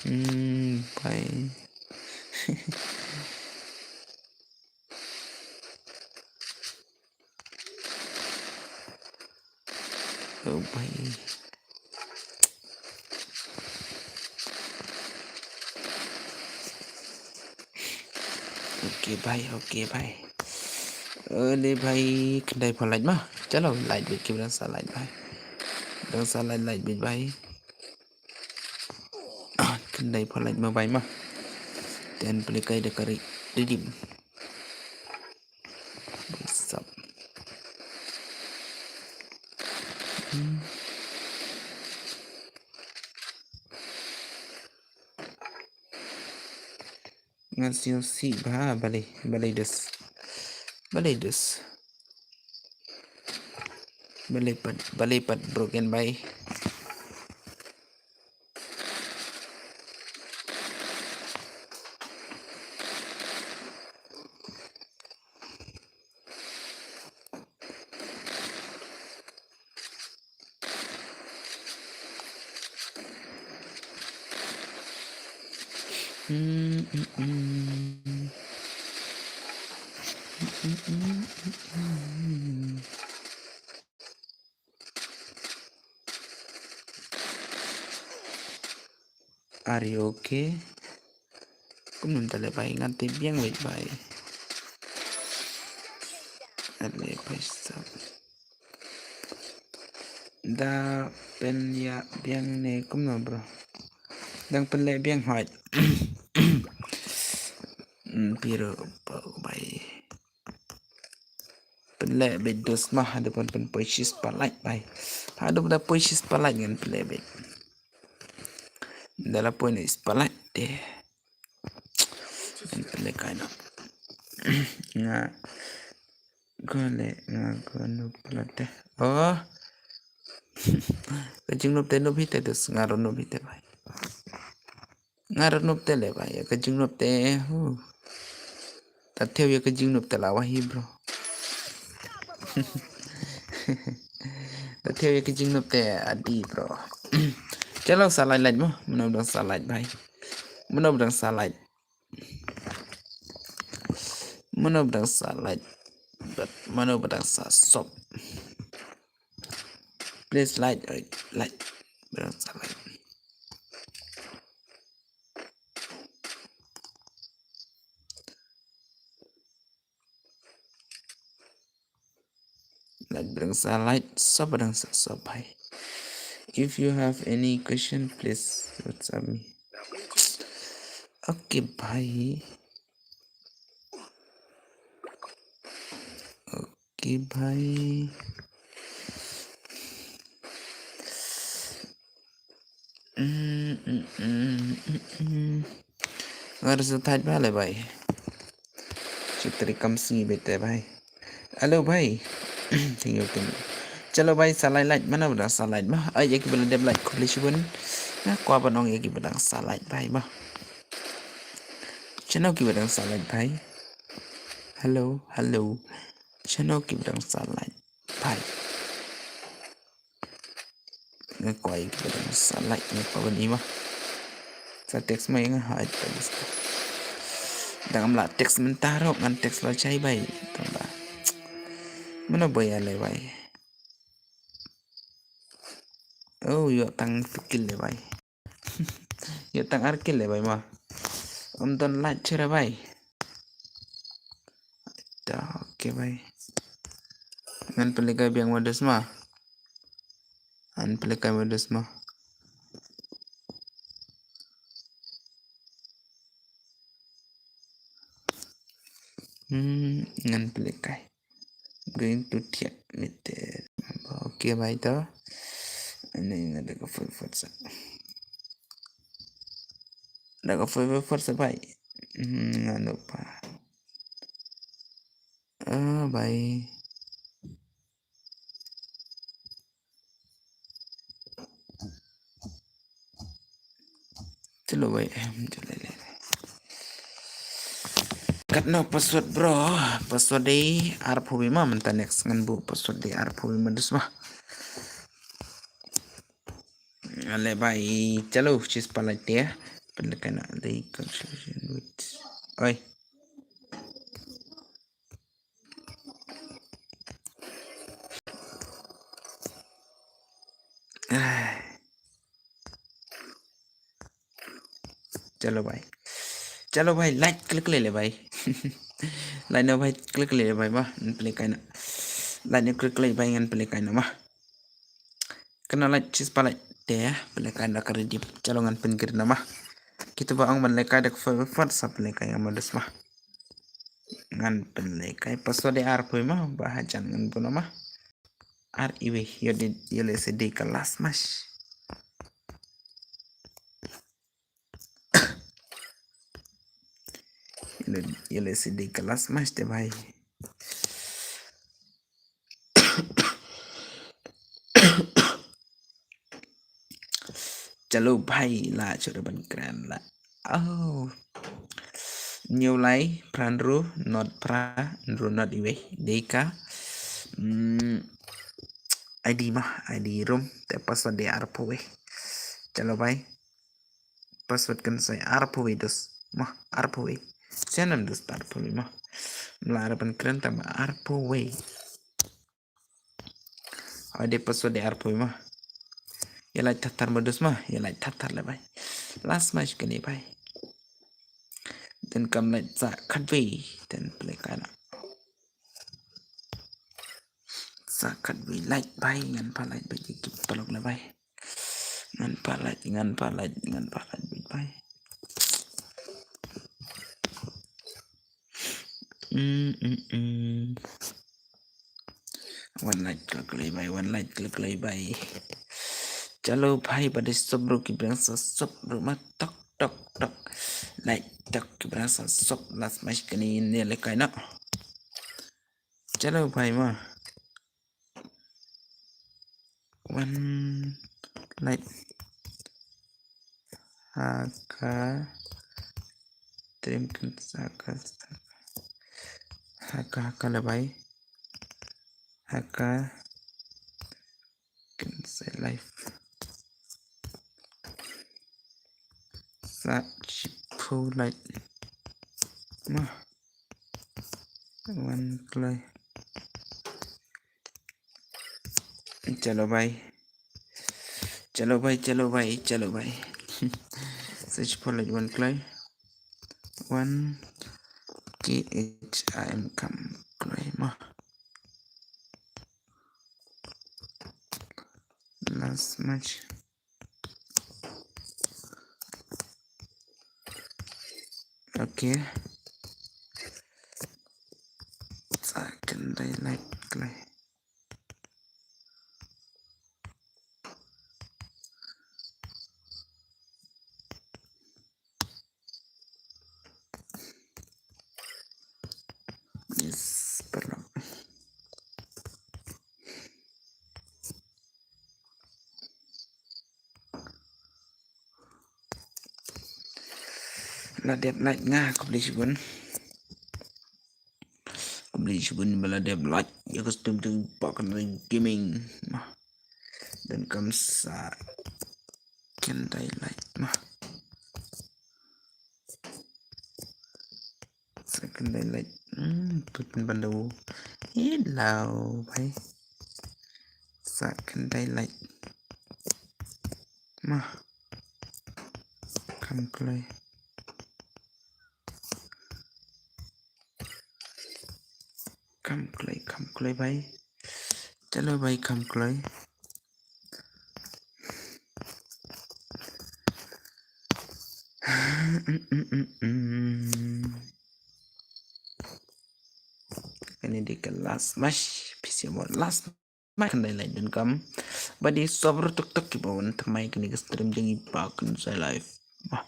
Hmm, bai. Oh, bai. Okay, bai, okay, bai. Ani bai, khyndai phew like ma. Chalo, like beit ki ba dang sa like bai. Dang sa like, like beit bai. Khyndai phew like ma bai ma. Te ngan plie kai da ka ri, redeem. Sap. Hmm. Ngan siew sih bha, balei, balei dus. Balei dus. Balei pat, balei pat broken bai. Are you okay? Kumno te leh bai, ngan te biang wei bai. Are bai sap. Da pynïa biang ne kumno, bro? Dang pynleh biang hoi. Hmm, piro bai. Pynleh beit dos ma, haduh ban pynpoi shispah like bai. Haduh ban poi shispah like ngan pynleh beit. Da la poi ne shispah like te. Ngan pynleh kai na. Nga Gole nga ko noob palat te. Oh. Ka jingnoob te noob hi te dus, nga ruh noob hi te bai. Nga ruh noob te leh bai, ïa ka jingnoob te. Huh. Ta thew ïa ka jingnoob te la wah hi, bro. Ta thiaw ïa ki jingnop te adi bro. Chalo sa like like mo. Mano ba dang sa like bhai. Mano ba dang sa like. Mano ba dang sa like. But mano ba dang sa sub. Please like, like, like. Ba dang sa like. Like ba dang sa like, sub ba dang sa sub bhai. If you have any question, please WhatsApp me. Okay bhai. Okay bhai. Mm, mm, mm, mm, mm. Nga rasa thait bha le bhai. Chitri kam sngi bete bhai. Hello bhai. Thank you, thank you. Chalo bhai, sa like, like, mano ba dang sa like mo. Ai, ïa ki ba la dep like, khublei shibun. Nga kwah ban ong ïa ki ba dang sa like bhai mo. Chano ki ba dang sa like bhai. Hello, hello. Chano ki ba dang sa like bhai. Nga kwah ïa ki ba dang sa like, nga kwah ban i mo. Sa text mo ïa nga, hooid, thanks. Dang ym lah text mynta ruh, ngan text lashai bhai. Tang ba. Mano ba ïa leh bhai. Oh, ïoh tang tu kill le bhai. Ïoh tang ar kill le bhai mo. Ym don like shuh re bhai. Ta, okay bhai. Ngan pynlehkai biang ma dus mo. Ngan pynlehkai ma dus mo. Hmm, ngan pynlehkai. Going to thiah mete. Okay bhai to. Ani nga da ka five foot sa. Da ka five foot sa bhai. Hmm, nga lupa. Ah, bhai. Chalo bhai, em, chalo le. Katno password bro, password dei arphew wei mo mynta next ngan buh password dei arphew wei mo dus mo. Ale bhai, chalo, cheers palai te. Pynlehkai na dei consolation with. Oi. Chalo bhai. Chalo bhai, like klik le bhai. Like no bhai, klik le bhai mo, ngan pynlehkai na. Like no klik le bhai, ngan pynlehkai na mo. Kane like, cheers palai te, pynlehkai da ka redeem. Chalo ngan pynkit na mo. Kito ba ong ban lehkai da ka fat fat sa pynlehkai nga ma dus mo. Ngan pynlehkai password dei arphew wei mo, ba hajan ngan buh na mo. Ar iwei, ïoh dei, ïoh lehse dei ka last match. Ïoh lehse dei ka last match te bhai. Chalo bhai, la chura ban kren la. Oh. New lai, pran ru, not pra, ru not iwei. Dei ka. Hmm. I D mo, I D room, te password dei arphew wei. Chalo bhai. Password kan sa arphew wei dus. Mo, arphew wei. Sian nam dus arphew wei mo. Mla arphew kren tang ba arphew wei. Ai dei password dei arphew wei mo. Ïa lait tatar mo dus mo. Ïa lait tatar le bhai. Last match kane bhai. Ten kam lait sa khatwei. Ten play kana. Sa khatwei lait bhai, ngan pha lait bhai, ki paralok le bhai. Ngan pha lait, ngan pha lait, ngan pha lait bhai, bhai. Mm, mm, mm. Wan lait klik lait bhai, wan lait klik lait bhai. Chalo bhai, ba dei sop ruh ki brang sa sop ruh ma tok, tok, tok. Lait tok ki brang sa sop, last match kane ne le kai na. Chalo bhai ma. Wan lait. Haka. Trim kan haka. Haka, haka le bhai. Haka. live. Sa shiphew like. Mo. Wan kloi. Chalo bhai. Chalo bhai, chalo bhai, chalo bhai. Sa shiphew like wan kloi. Wan K H I M, kham kloi mo. Last match. Okay. Sa khyndai like kloi. Yes, pardon. La dep like nga, khublei shibun. Khublei shibun ba la dep like ïa ka stream jong i Bah Kynrad Gaming. Mo. Donkam sa khyndai like mo. Sa khyndai like. Hmm, put ban da u. Hello, bhai. Sa khyndai like. Mo. Kham kloi. Kham kloi, kham kloi bhai. Chalo bhai, kham kloi. Kane dei ka last match, phi sngewbha last match, khyndai like donkam. Ba dei sop ruh tok tok kiba wan thymmai kane ka stream jong i Bah Kynrad Live. Bah,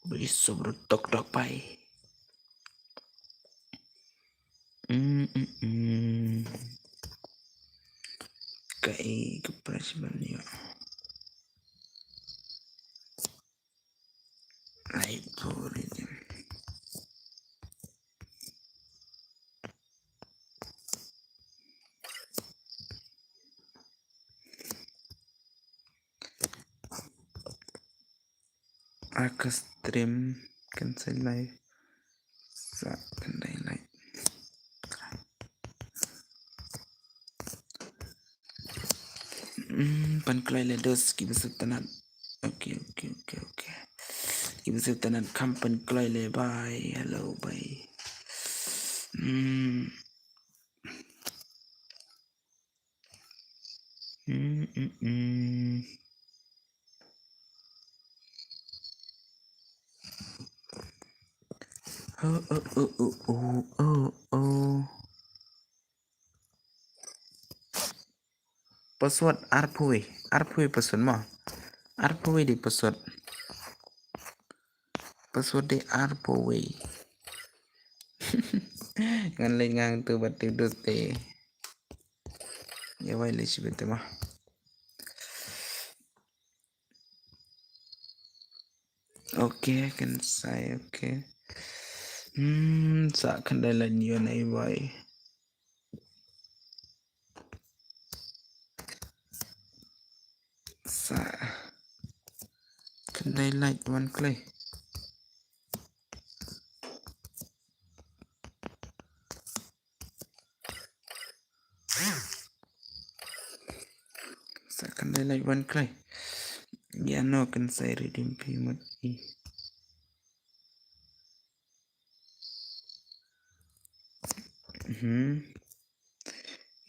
ba dei sop ruh tok tok bhai. Mm, mm, mm. Kaei ka prize ban ïoh? Ai, puri jin. Aka stream kan sa live. Sa khyndai like. Hmm, pan kloi le dos, kiba sngewtynnat. Okay, okay, okay, okay. Kiba sngewtynnat kham pan kloi le, bye. Hello, bye. Hmm. Hmm, hmm, hmm. Oh, oh, oh, oh, oh, oh, oh. Password arphew, arphew password mo. Arphew dei password. Password dei arphew. Ngan leit ngang tu bad tu dut te. Ïa wai leit shibit te mo. Okay, kan sai, okay. Hmm, sa khyndai like ïa nai wai. Sa khyndai like wan kloi. Sa khyndai like wan kloi. Ïa no kan sa redeem phi mut i. Mhm.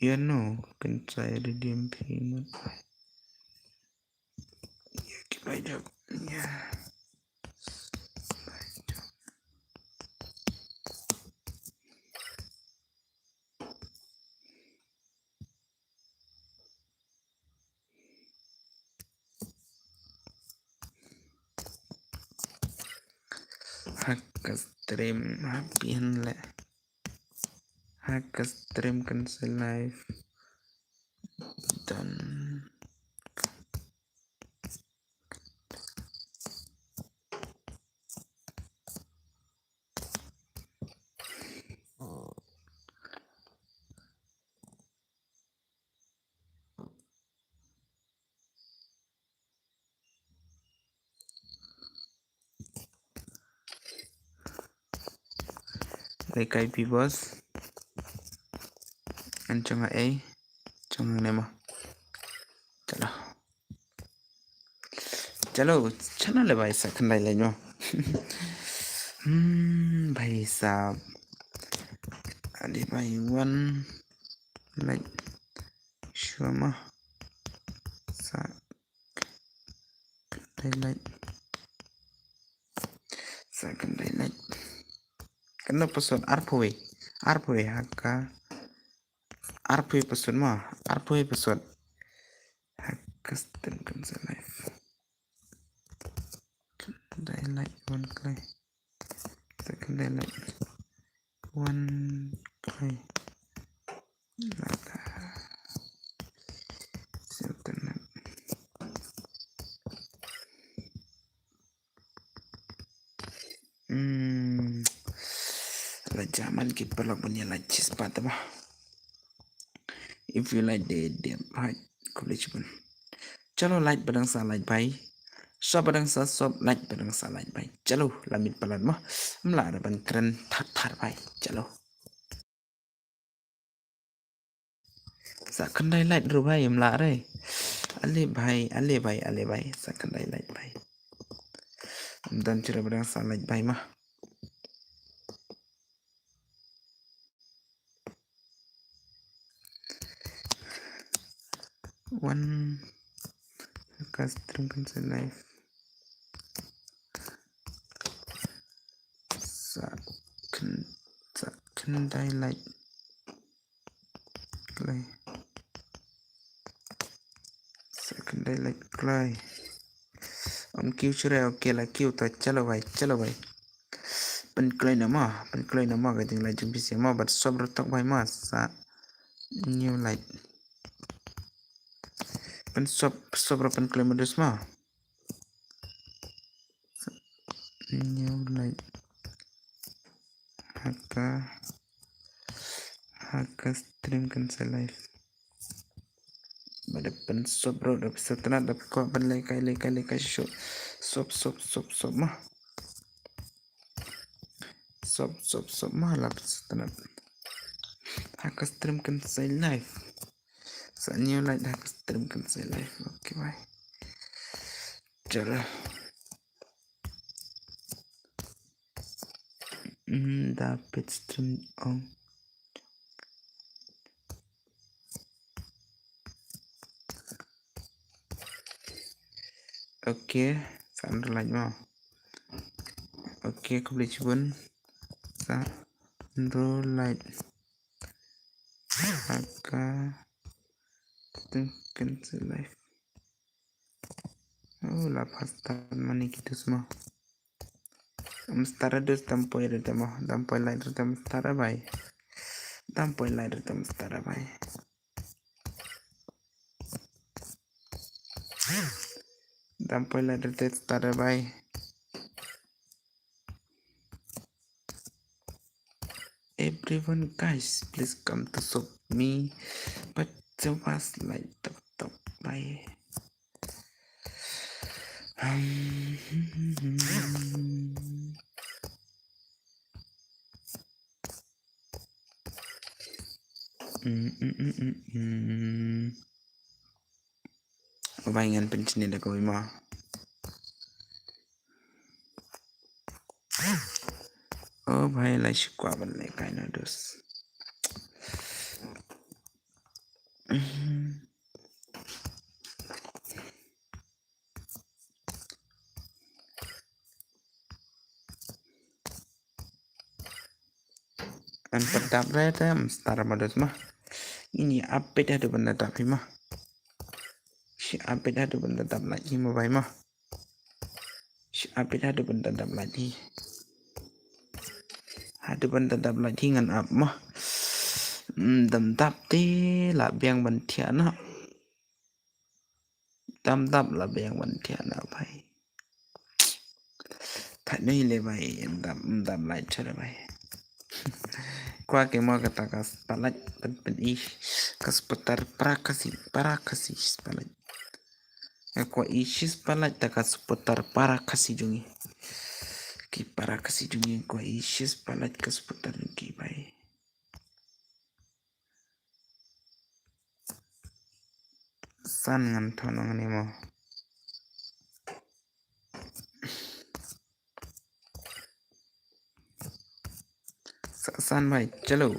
Ïa no kan sa redeem phi mut. Ïa ki bai jop. Ïa. Ha ka stream ha phi hangne. Ha ka stream kan sa live. Done. Lekai pi boss. An chong ha ei. Chong hangne ma. Chalo. Chalo, channel le bhai sa khyndai like mo. Hmm, bhai sa. Ali bhai one like. Sure ma. Sa khyndai like. Sa khyndai like. Kano password arphew wei. Arphew wei ha ka. Arphew wei password ma. Arphew wei password. Ha ka stream kan sa live. Khyndai like one clay. Sa khyndai like one clay. Lada. Sa khyndai. Hmm. La jaman ki paralok ban ïa like shispah te ba. If you like the, the, hai, khublei shibun. Chalo, like ba dang sa like bhai. Sub ba dang sa sub, like ba dang sa like bhai. Chalo, la mih palat mo. Ym lah re ban kren thar thar bhai. Chalo. Sa khyndai like ruh bhai, ym lah re. Ale bhai, ale bhai, ale bhai. Sa khyndai like bhai. Ym don shuh re ba dang sa like bhai ma. One, ka stream kan sa live. Sa khyn-, sa khyndai like. Klai. Sa khyndai like klai. Ym kiew shuh re, okay la kiew, to chalo bhai, chalo bhai. Pynkloi na mo, pynkloi na mo ka jinglike jong phi sha mo, bad sub ruh tok bhai mo, sa new like. Pyn sub, sub ruh pynkloi mo dus mo. New like. Ha ka, ha ka stream kan sa live. Ba da pyn sub ruh, da pyn sub tnat, da pyn kwah ban lekai, lekai, lekai shuh. Sub, sub, sub, sub mo. Sub, sub, sub mo, la pyn sub tnat. Ha ka stream kan sa live. Sa new like ha ka stream kan sa live. Okay, bye. Chalo. Hmm, da pyn stream on. Okay, sa ynru like mo. Okay, khublei shibun. Sa ynru like. Ha ka stream kan sa live. Oh, la pha start mane ki dus mo. Ym start re dus, dam poi re te mo, dam poi like re te ym start re bhai. Dam poi like re te ym start re bhai. Dam poi like re te start re bhai. Everyone, guys, please come to shop me. But the was like tok tok bhai. Hmm. Mm, mm, mm, mm, mm. Bhai ngan pynchni da kawei ma. Oh bhai, la shu kwah ban lekai na dus. Kan pat dap re te ym start re ma dus ma. Ini update haduh ban da dap hi ma. Shi update haduh ban da dap like hi ma bhai ma. Shi update haduh ban da dap like hi. Haduh ban da dap like hi ngan ap ma. Hmm, dam dap te la biang ban thiah na. Dam dap la biang ban thiah na bhai. Thait noh hi le bhai, ym dap, ym dap like shuh le bhai. Kwah ki mo kata ka spotlight pyn pyn i ka supporter para Khasi, para Khasi spotlight. Nga kwah i shi spotlight ta ka supporter para Khasi jong ngi. Ki para Khasi jong ngi kwah i shispah lait ka supporter jong ki bhai. San ngan thon ong ne mo. Sa san bhai, chalo.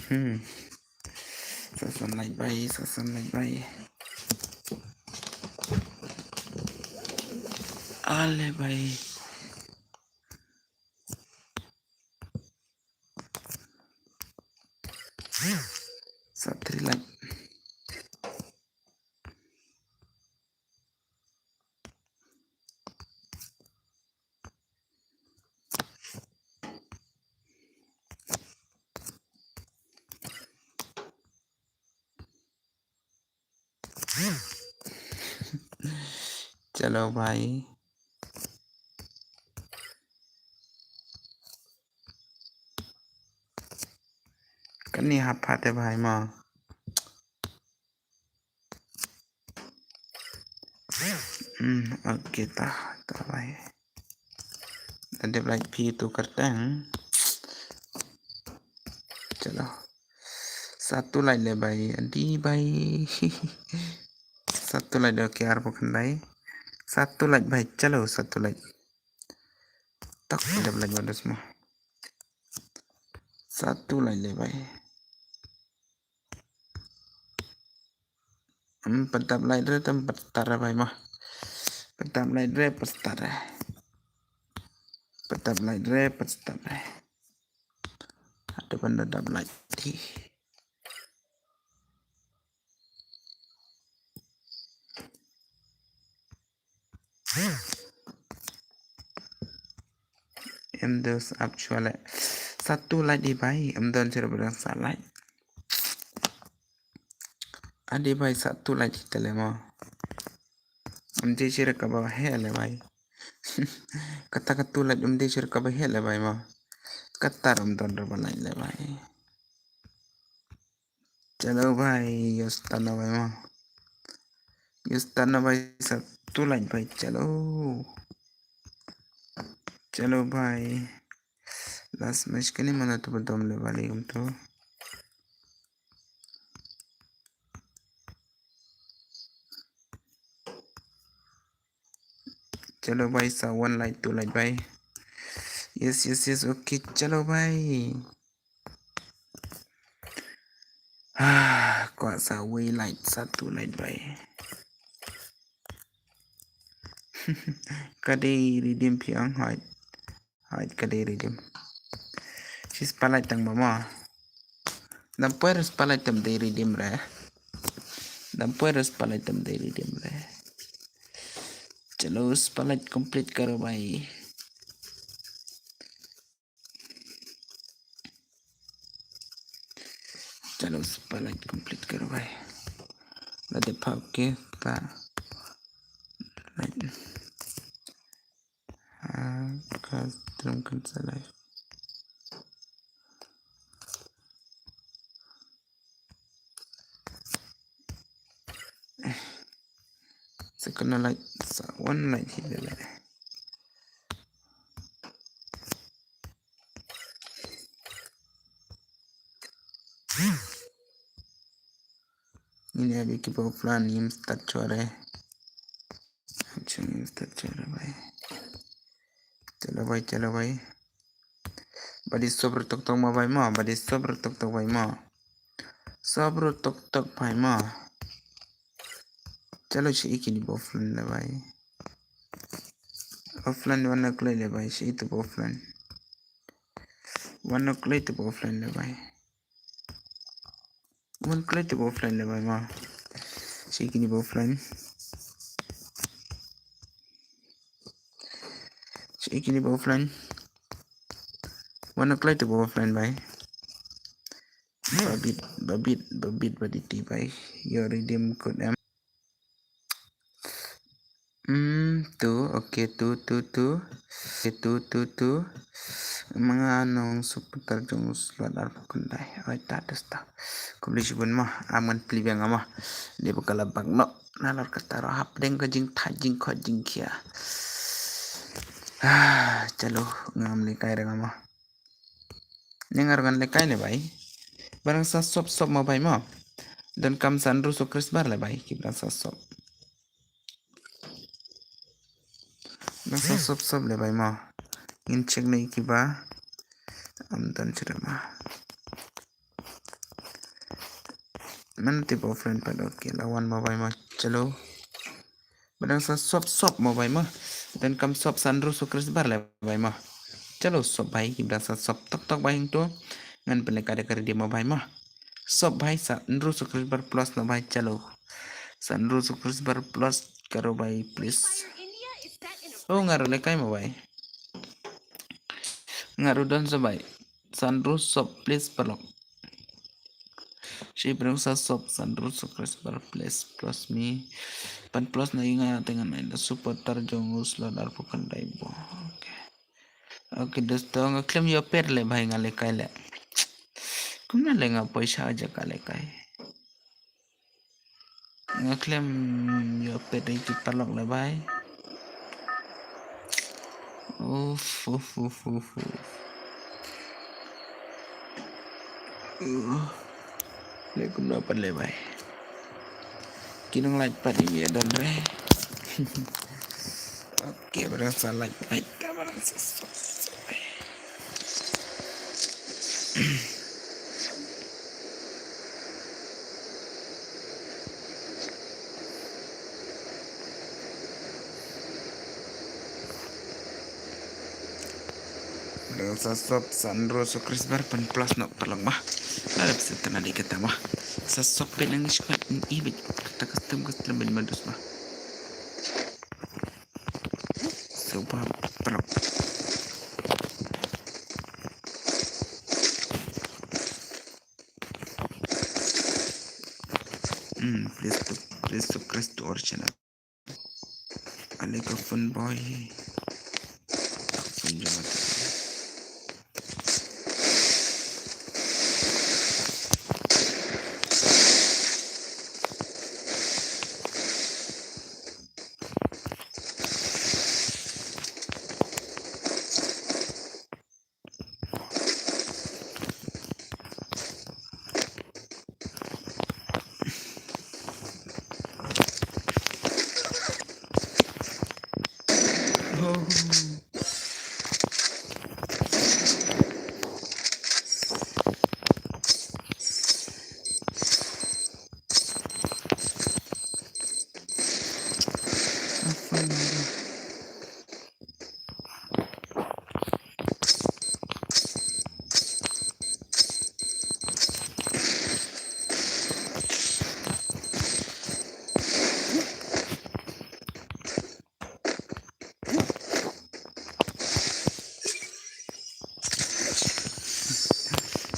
Hmm. Sa san lait bhai, sa san lait bhai. Ale bhai. Sa three lait. Chalo bhai. Kani hap hate bhai mo. Hmm, okay ta, ta bhai. Da dep lait phi tu kyrteng. Chalo. Satu lait le bhai, adi bhai. Satu lait, okay, arphew khyndai. Satu lait bhai, chalo satu lait. Tak dep lait bados mo. Satu lait le bhai. Em, pyndap lait re, tam pyndap re bhai mo. Pyndap lait re, pyndap re. Pyndap lait re, pyndap re. Ada pyndap lait. Em dos ap chwale. Satu lait di bhai, em don chira bidang sa lait. Adi bhai satu lait di tele mo. Em je chira kaba he le bhai. Kata katu lait em je chira kaba he le bhai mo. Kata em don raba lait le bhai. Chalo bhai, yos tana bhai mo. Yos tana bhai satu lait bhai, chalo. Chalo bhai. Last match kani mana tu badom le bhai kum tu. Chalo bhai, sa one lait, two lait bhai. Yes, yes, yes, okay, chalo bhai. Ah, kwah sa wei lait, sa two lait bhai. Ka dei redeem phi ong, hooid. Hooid, ka dei redeem. Shispah lait tang ba mo. Dam poi re spah lait tam dei redeem re. Dam poi re spah lait tam dei redeem re. Chalo, spah lait complete karo bhai. Chalo, spah lait complete karo bhai. Lada pha ke ta. Lait. Ah, ka stream kan sa live. Sa kano lait, sa one lait hi le lait. Ini abi ki offline nim start chore. Action nim start chore bhai. Chalo bhai, chalo bhai. Badi sobr tok tok ma bhai ma, badi sobr tok tok bhai ma. Sobr tok tok bhai ma. Chalo shi iki ni offline le bhai. Offline wan na klai le bhai, shi itu offline. Wan na klai tu offline le bhai. Wan klai tu offline le bhai ma. Shi iki ni offline. Shi iki ni offline. Wan na klai tu offline bhai. Babit, babit, babit, baditi bhai. Your redeem code em. Hmm, tu, okay, tu, tu, tu. Okay, tu, tu, tu. Manga nong supporter jong u slot arphew khyndai. Oi ta dus ta. Khublei shibun mo. Am ngan plie biang mo. Dei ba ka la bak noh. Nalor kata ruh hapdeng ka jingthait jingkhot jingkhia. Ah, chalo ngam lehkai re nga mo. Ni nga ruh ngan lehkai le bhai. Ba dang sa sop sop mo bhai mo. Donkam sa hynriew subscriber le bhai ki ba dang sa sop. Dang sa sop sop le bhai mo. Ngin check ne ki ba. Am don chere ma. Man tip offline pat, okay, la wan mo bhai mo. Chalo. Ba dang sa sop sop mo bhai mo. Donkam sop sa hynriew subscriber le bhai mo. Chalo sop bhai ki ba dang sa sop tok tok bhai hangto. Ngan pynlehkai da ka redeem mo bhai mo. Sop bhai sa hynriew subscriber plus noh bhai chalo. Sa hynriew subscriber plus karo bhai please. Oh nga ruh lehkai mo bhai. Nga ruh don sa bhai. Sa hynriew sop please paralok. Shi brung sa sop sa hynriew subscriber please plus me. Pan plus na nga teng ngan ai da supporter jong u slot arphew khyndai bo. Okay. Okay, dosto nga khlem ïoh pet le bhai nga lehkai le. Kumno le nga poi sha ja ka lehkai. Nga khlem ïoh pet ïa ki paralok le bhai. Uf, uf, uf, uf, uf. Uh. Le kumno pat le bhai. Ki nang like pat ïa don re. Okay, ba dang sa like, like, ba dang sa sop, sop. Ba dang sa sop sa hynriew subscriber pyn plus noh paralok mo. Lada pisa tana dei kata mo. Sa sop bad nang shkot ni bad kata custom custom bad madus mo. Suba paralok. Hmm, please to, please subscribe to our channel. Ale ka phone boy. Phone jong nga.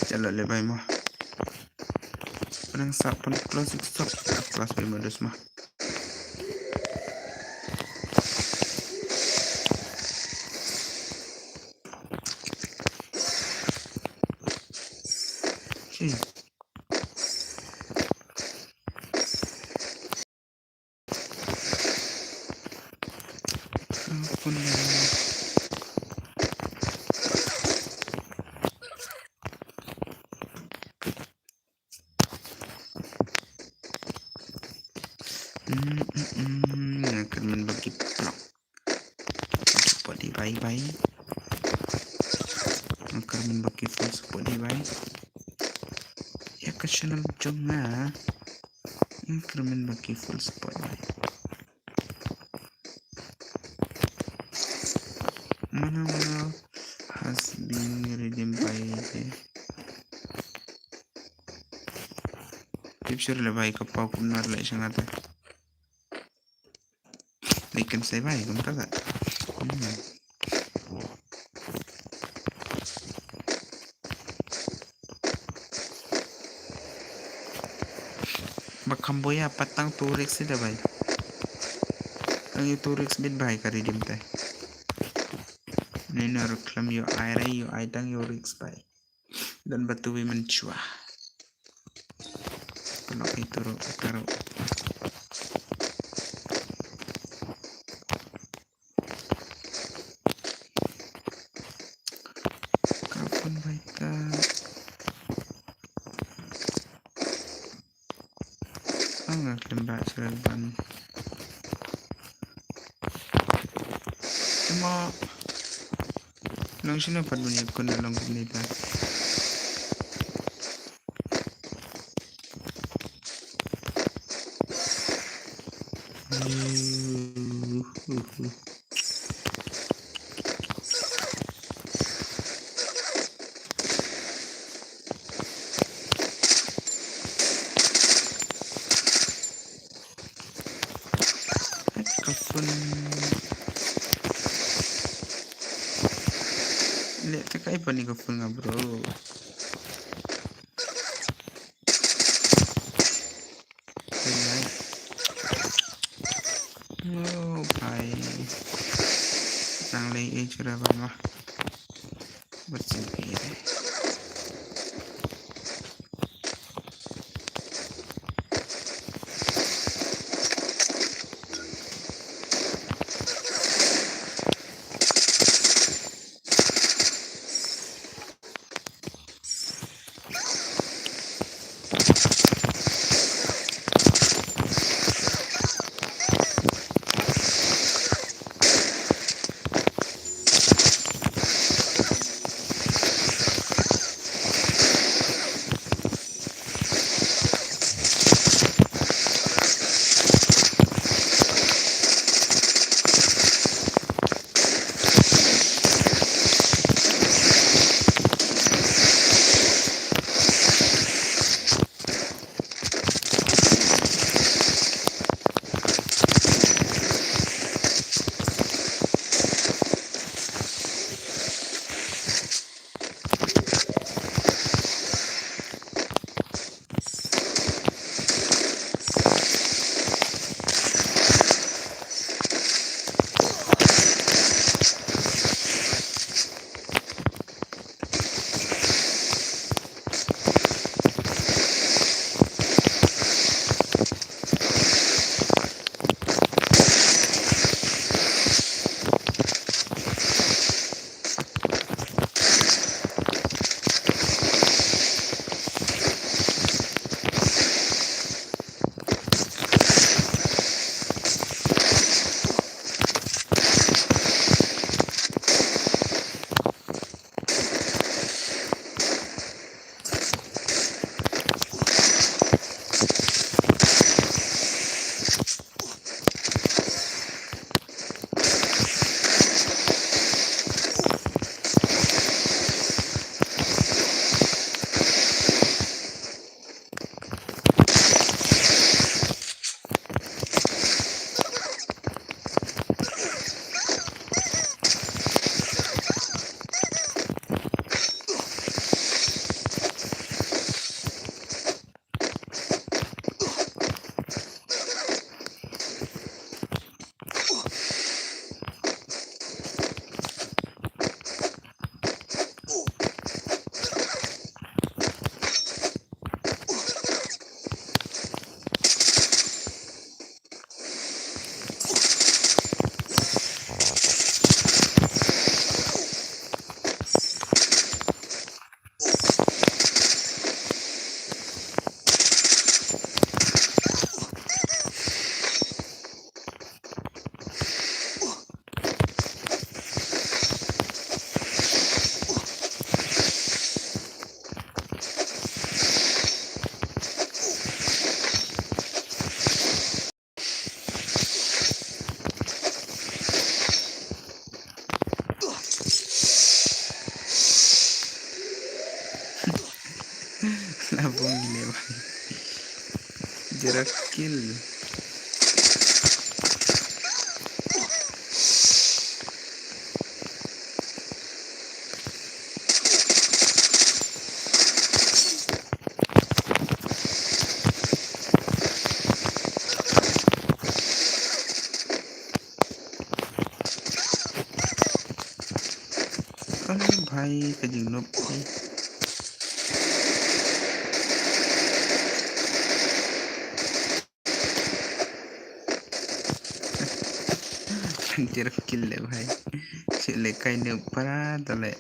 Chalo le bhai mo. Nang sa pyn plus sop plus bhai mo dos mo. Okay. Hmm, hmm, hmm, nga kyrmen ba ki paralok. Support dei bhai bhai. Nga kyrmen ba ki full support dei bhai. Ïa ka channel jong nga. Nga kyrmen ba ki full support bhai. Mano mano has been redeemed by the. Tip sure le bhai ka paw kumno le sha nga te. Dei kan sei bhai kumta ka. Hmm. Ba kham boi ïa pat tang two risk da bhai. Tang ïa two risk bit bhai ka redeem te. Nino ruh khlem ïoh ai re, ïoh ai tang ïoh risk bai. Don ba tu wi mynshuwa. Khlok ïa tu ruh, ka ruh. Ka phone bai ta. Ang nga khlem ba srel ban. Tama. Long sino pat bun ïa kun long kumne ba. Ka phone. Leh te ka iPhone ni ka phone nga bro. Phone nga. Oh bhai. Nang leh eh chura ba ma. Bad sien eh. Labung gile bhai. Jerak kill. Hai, ka jingnop. Antir kill le bhai. Chile kai ne para tale.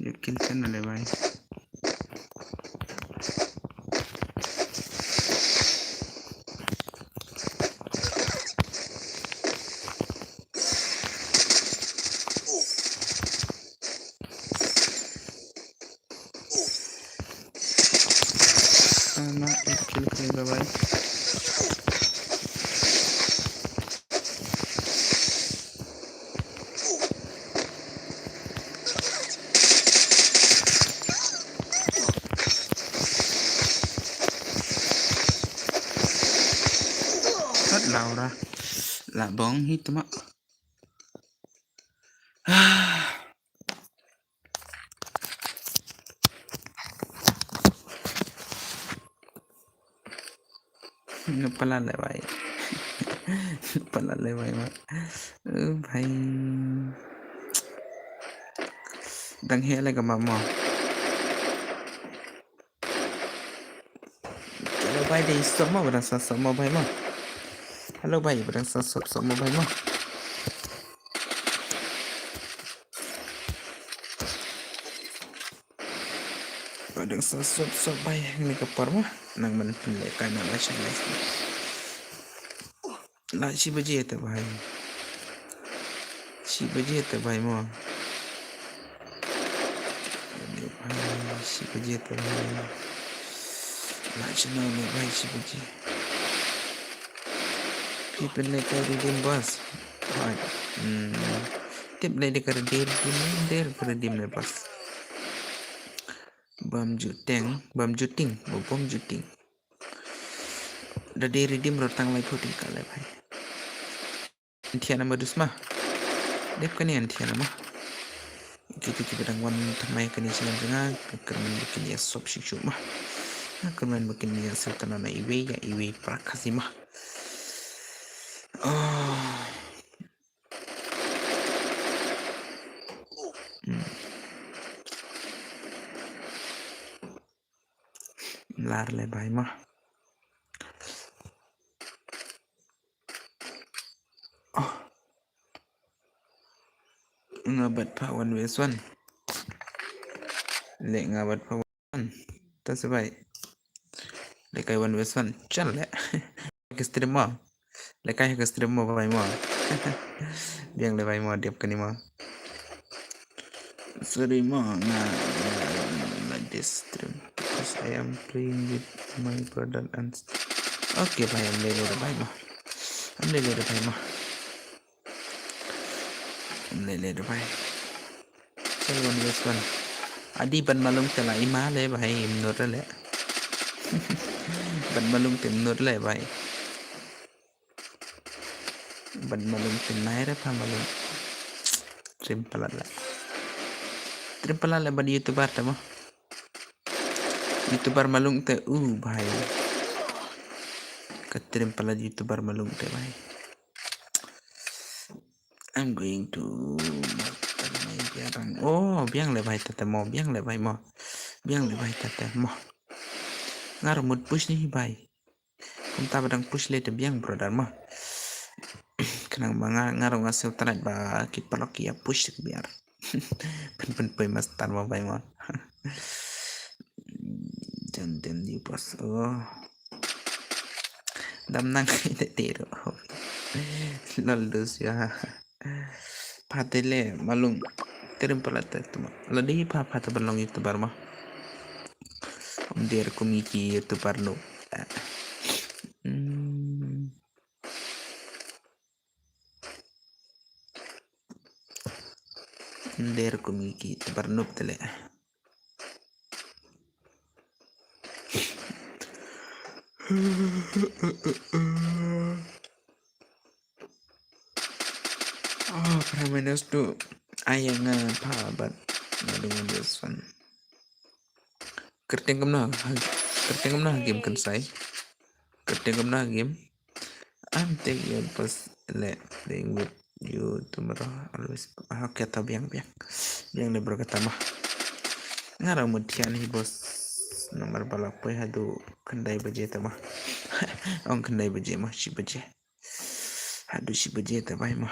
Ye kill channel le bhai. Ana ek kill kare bhai. Hat Laura. La bong hi tuma. Nga palat le bhai. Nga palat le bhai ma. Eh, bhai. Dang heh le ka ma mo. Hello bhai, dei sop mo, ba dang sa sop mo bhai mo. Hello bhai, ba dang sa sop sop mo bhai mo. Ba dang sa sop sop bhai, hangne ka por mo. Nang man pynleh kai na la shai la. Lah shi baje te bhai. Shi baje te bhai mo. Bhai, shi baje te bhai. Lah shi no me bhai, shi baje. Phi pynleh ka redeem boss. Bhai. Hmm. Tip leh de ka redeem, redeem, de ka redeem le boss. Bam juteng, bam juting, bam juting. Da dei redeem ruh tang laiphew tyngka le bhai. Anthia na ma dus ma. Dep kane anthia na ma. Kito kiba dang wan thymmai kane shnong jong nga, kyrmen ba kin ïa sop shuh shuh ma. Kyrmen ba kin ïa sop tang na iwei ïa iwei para Khasi ma. Oh. Hmm. Lar le bhai ma. Oh. Nga bat pha one versus one. Le nga bat pha one. Ta se bhai. Le kai one versus one. Chal le. Ke stream mo. Le kai ke stream mo bhai mo. Biang le bhai mo, dep kani mo. Sorry mo, nga, nga, nga like this stream because I am playing with my brother and st- Okay bhai, am leh leh bhai mo. Am leh leh bhai mo. Am leh leh bhai. Chal one versus one. Adi ban malung te la ima le bhai, im nur le. Ban malung te im nur le bhai. Ban malung te nai re pha malung. Trim palat la. Trim palat la ban YouTuber te mo. YouTuber malung te u bhai. Ka trim palat YouTuber malung te bhai. I'm going to biang. Oh, biang le bhai tate mo, biang le bhai mo. Biang le bhai tate mo. Nga ruh mut push ni bhai. Kumta ba dang push le te biang brother mo. Khnang ba nga, nga ruh nga sngewtynnat ba ki paralok ki ïa push te biang. Pyn pyn poi master mo bhai mo. Jan den di pas. Oh. Dam nang te te ruh. Lol dus ya. Pha te le malung. Trim palat te tuma. Lada pha pha te ban long YouTuber mo. Om der kum ki YouTuber no. Hmm. Om der kum ki YouTuber no te le. Oh, Prime Minister tu ayang nga pha bat nga dung this one. Kyrteng kumno, kyrteng kumno game kan sai. Kyrteng kumno game. I'm taking your first le playing with you tomorrow always. Ah, okay, ta biang, biang. Biang de bro kata ma. Nga ruh mut thiah hi boss. Namar ba la poi haduh khyndai baje ta ma. Ong khyndai baje ma, shi baje. Haduh shi baje ta bhai ma.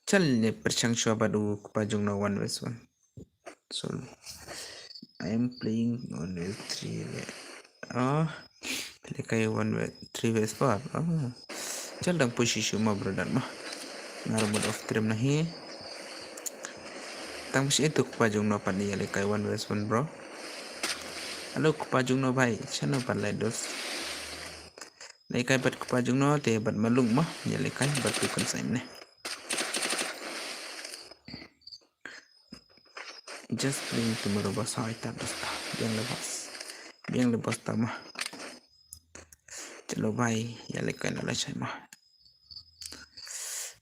Chal ne pyrshang shuwa bad u kpa jong no, one versus one. So I am playing one versus three le. Oh, pele kai one versus three versus four. Oh. Chal dang push shuwa ma bro dan ma. Nga ruh mut off stream na hi. Tang shi itu kpa jong no pat ne ïa le kai one versus one bro. Hello kpa jong no bhai, shano pat le dos. Lehkai bad kpa jong no te bad malung ma, ïa lehkai bad tu kan sign ne. Just playing tomorrow boss, hai ta boss ta. Biang le boss. Biang le boss ta ma. Chalo bhai, ïa lehkai na la chai ma.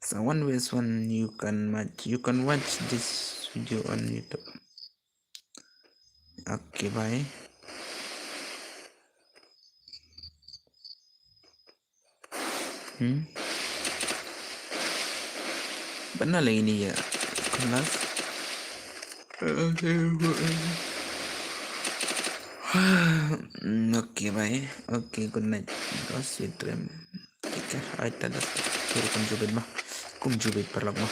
So one versus one, you can match, you can watch this video on YouTube. Okay bhai. Hmm. Bana lagi ni ya. Kelas. Hmm, okay bhai. Okay, good night. Go sweet dream. Take care. Ai ta da. Kum jubit ma. Kum jubit paralok ma.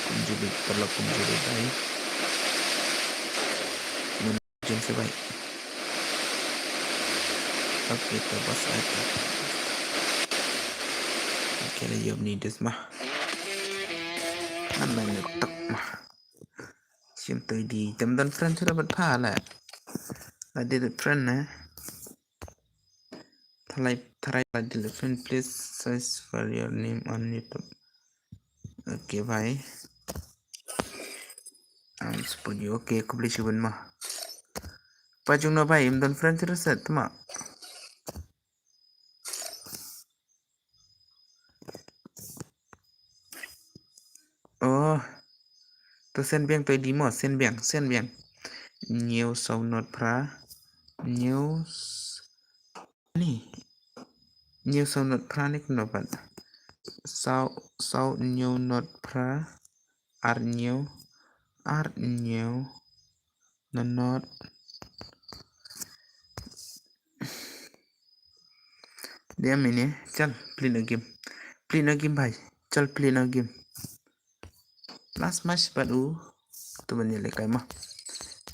Kum jubit, paralok kum jubit ai. Mun jin sebai. Okay, ta boss ai ta. Okay, la yob ni dus ma. An la ni tok ma. Sim tu di tem don friend sura bat pha la. La di friend na. Tharai, tharai la di friend, please search for your name on YouTube. Okay bhai. Am support you. Okay, khublei shibun ma. Kpa jong no bhai, im don friend sura set ma. Oh. To send biang to di mo, send biang, send biang. New sound not pra. New Ni. New sound not pra ni kumno pat. Sound, sound new not pra. Ar new. Ar new. No not. Dia mini. Chal, play no game. Play no game bhai. Chal, play no game. Last match bad u. Tu ban ïa lehkai ma.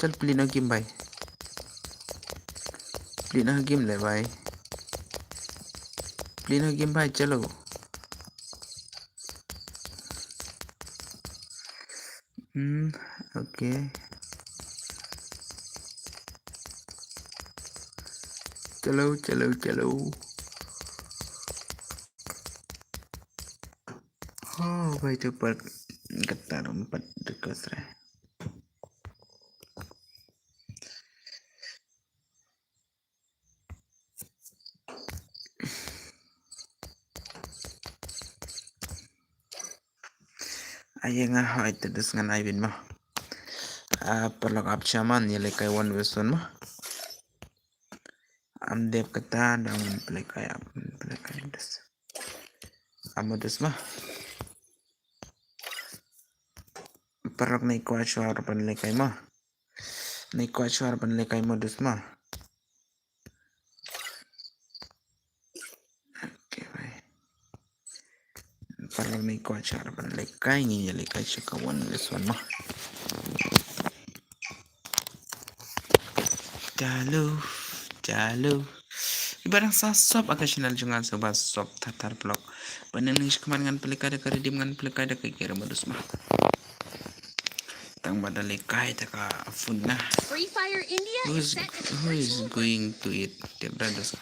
Chal play no game bhai. Play no game le bhai. Play no game bhai, chalo. Hmm, okay. Chalo, chalo, chalo. Oh, bhai, tu pat kata ruh pat request re. Ai nga hoi te dus ngan ai bin ma. Ah, paralok ap shaman ïa lehkai one versus one ma. Am dep kata dang pele kai, am pele kai dus. Am dus ma. Paralok nai kwah shuwa ban lehkai ma. Nai kwah shuwa ban lehkai ma dus ma. Okay bhai. Paralok nai kwah shuwa ban lehkai, ngin ïa lehkai sha ka one versus one ma. Chalo, chalo. Iba dang sa sop ha ka channel jong nga, sa ba sop thar thar paralok. Ba nang nang shikmat ngan pele kai da ka riddim, ngan pele kai da ka gear ma dus ma. Tang ba da lehkai ta ka phone na. Free Fire India Who is, is set to who is virtual going to it? Tep da dus.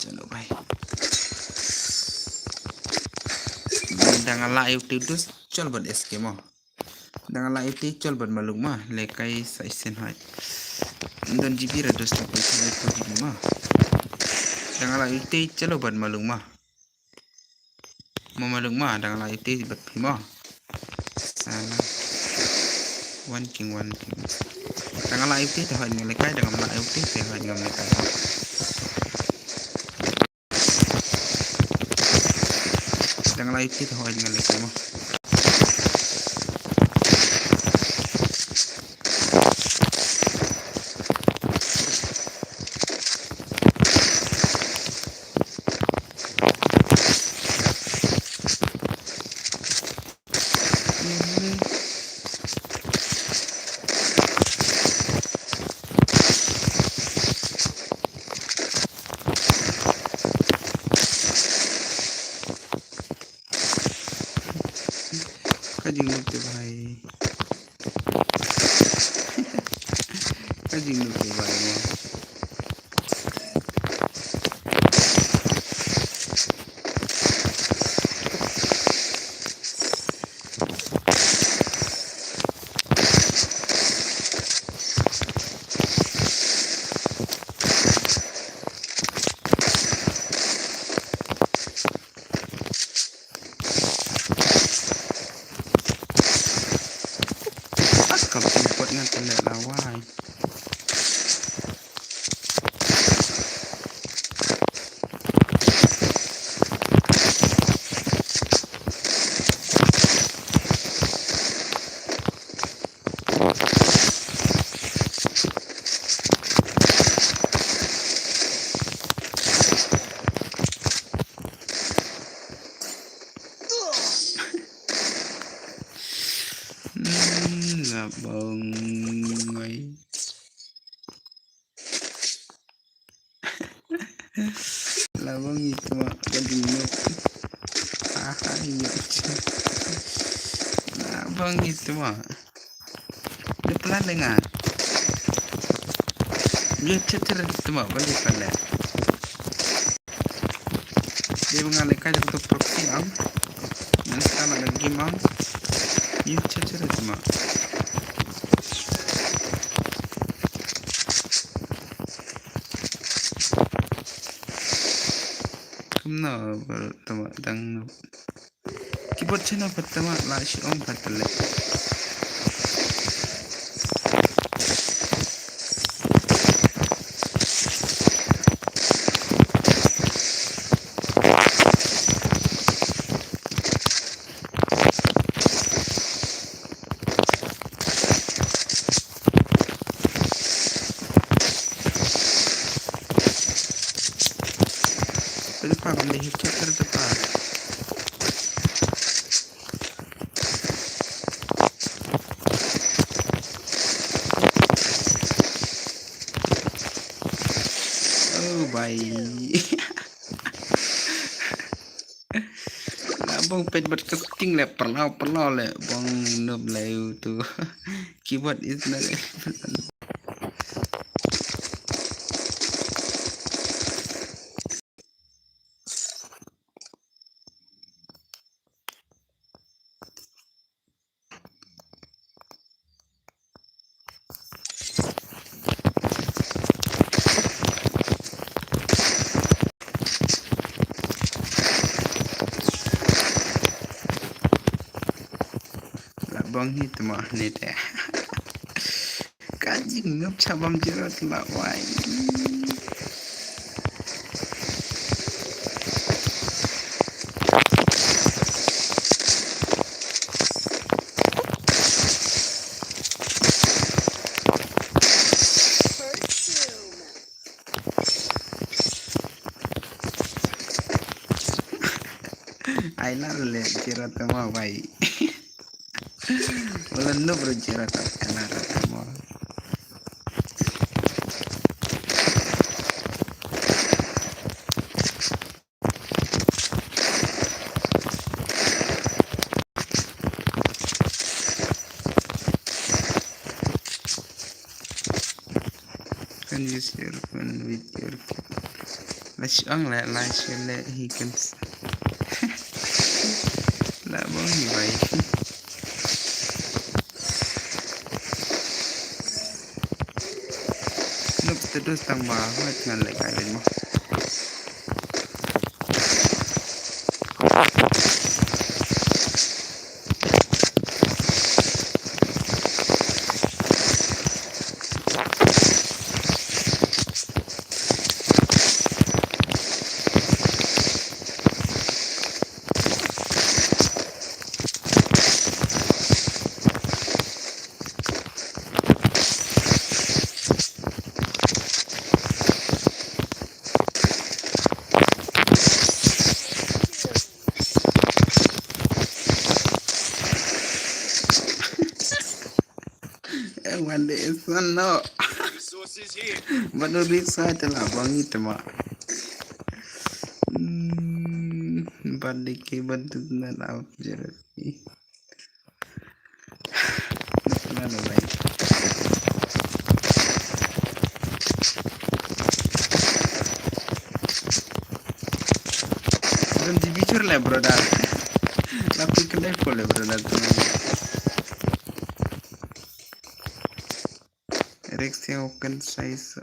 Chalo bhai. Dang la ïa u te dus, chal bad S K mo. Dang la ïa u te chal bad malung ma, lehkai sa isen hai. Don G B ra dus ta poi chal bad G B ma. Dang la ïa u te chalo bad malung ma. Mo malung ma, dang la ïa u te bad phi mo. Sana. One king, one king. Dang la ïa u te te hoi ngam lehkai, dang la ïa u te te hoi ngam lehkai. Ai, phi te hoi nga leh kai mo. Ka jingmut te bhai. Ka jingmut te bhai mo. Kam jingpot ngan te leh lawai. Hmm, la bang ngai. La bang ito ma, ka jingmut. Aha, iyo. La bang ito ma. Di plan lenga. Iyo, chat chat ito ma, balik pala. Di mengalihkan jatuh proxy am. Nan sekarang ada game am. Iyo, chat chat ito ma. Kumno ba tama dang keyboard channel ba tama la shi ong ba tale. Pynpang di hitu ter depan. Oh, bye. La bang peit bad ka setting le perlau perlau le bang noob le tu. Keyboard is not. La bang hi tma ni te. Ka jingngap cha bam jero tla wai. Ai la le jero tma bai. Wala noob ro jero ta kana ra tma. Can you share phone with your kid? Let's on le, let's share le, he can s-, la bang hi bai. Noob status tang ba, hoi ngan le kai ben mo. San no. Resources here. Bad u rik sa te la bang i te ma. Hmm, bad diki bad tu na la jeruk i. Na lo bai. Dan di bichur le, brother. Lapi kendai pole, brother. Rex ya open size.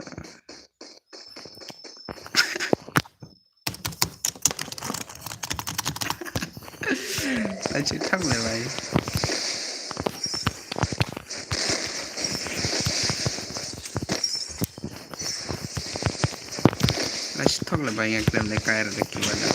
Aje thang le bai. Aje thang le bai, ngak dem le kair de ki wala.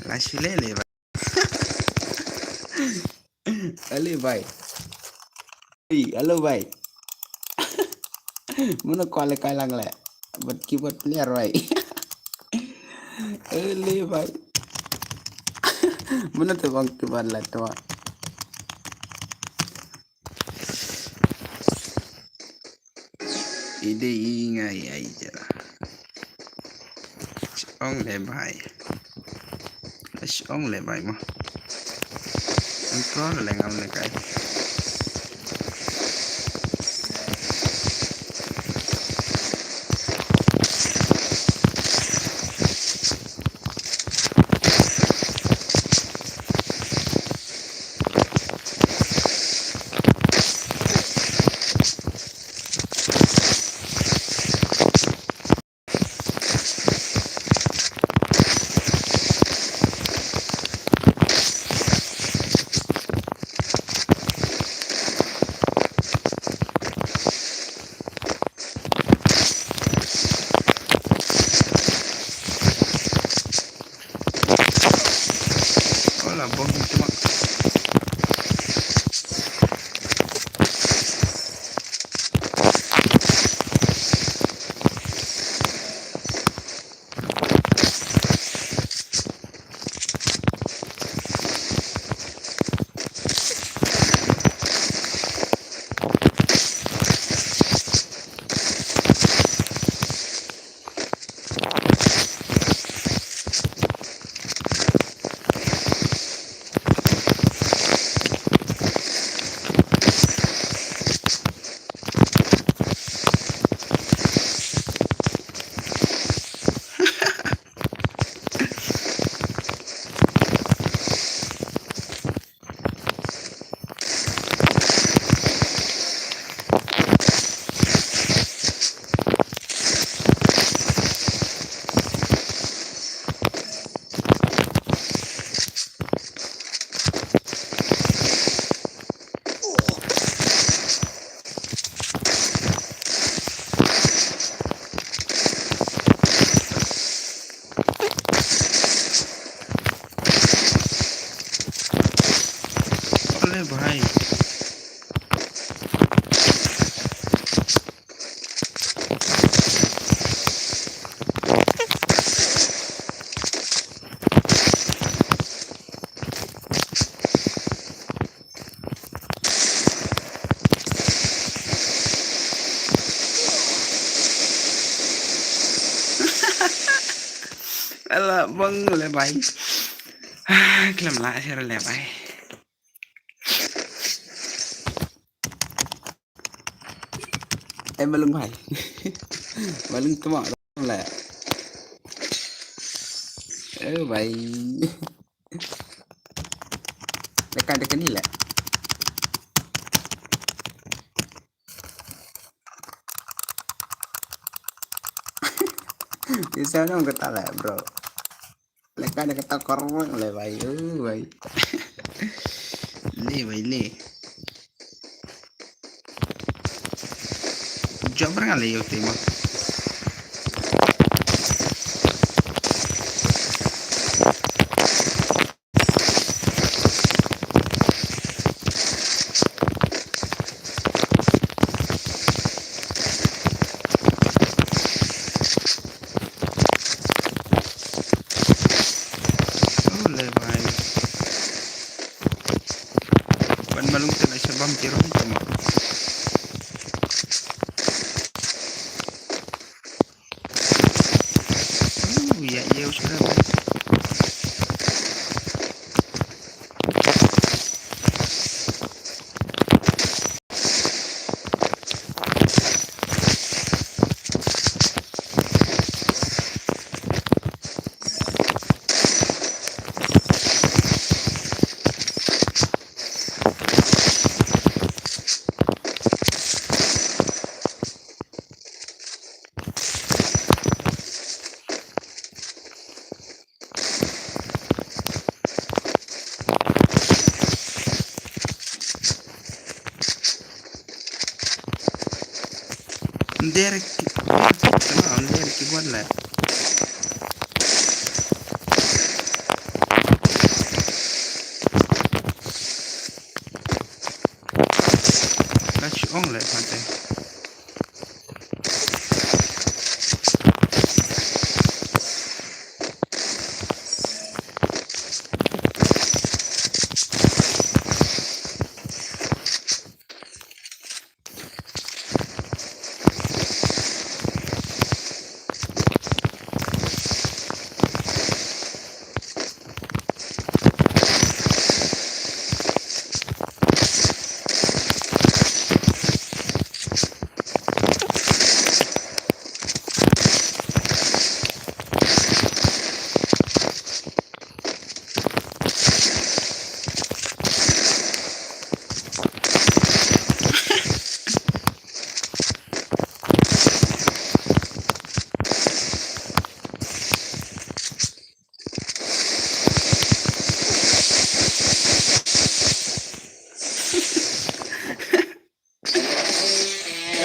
La shule le bai. Ale bai. Ei, hello bai. Muna kwale kai lang le. But keyboard player bai. Ale bai. Muna te bang keyboard la to. Ide i ngai ai jara. Ong le bai. Ong le bai mo. Ang pro le ngam le kai. Hola, bom, tuma. अरे भाई। Ala bang le bai. Ah, klam la share le bai. Eh, malung bhai. Malung tmo le. Eh, bhai. Dekat dekat ni le. Bisa dong kata le, bro. Leka da kata korang le bai. Oh, bai. Le bai le. Job rang le yo tema. Oh, le bai. Ban malung te na shabam tirum tama. Oh, ya, ya, usah bai. Nder ki, tama nder ki buat le. Ka chi ong le mate.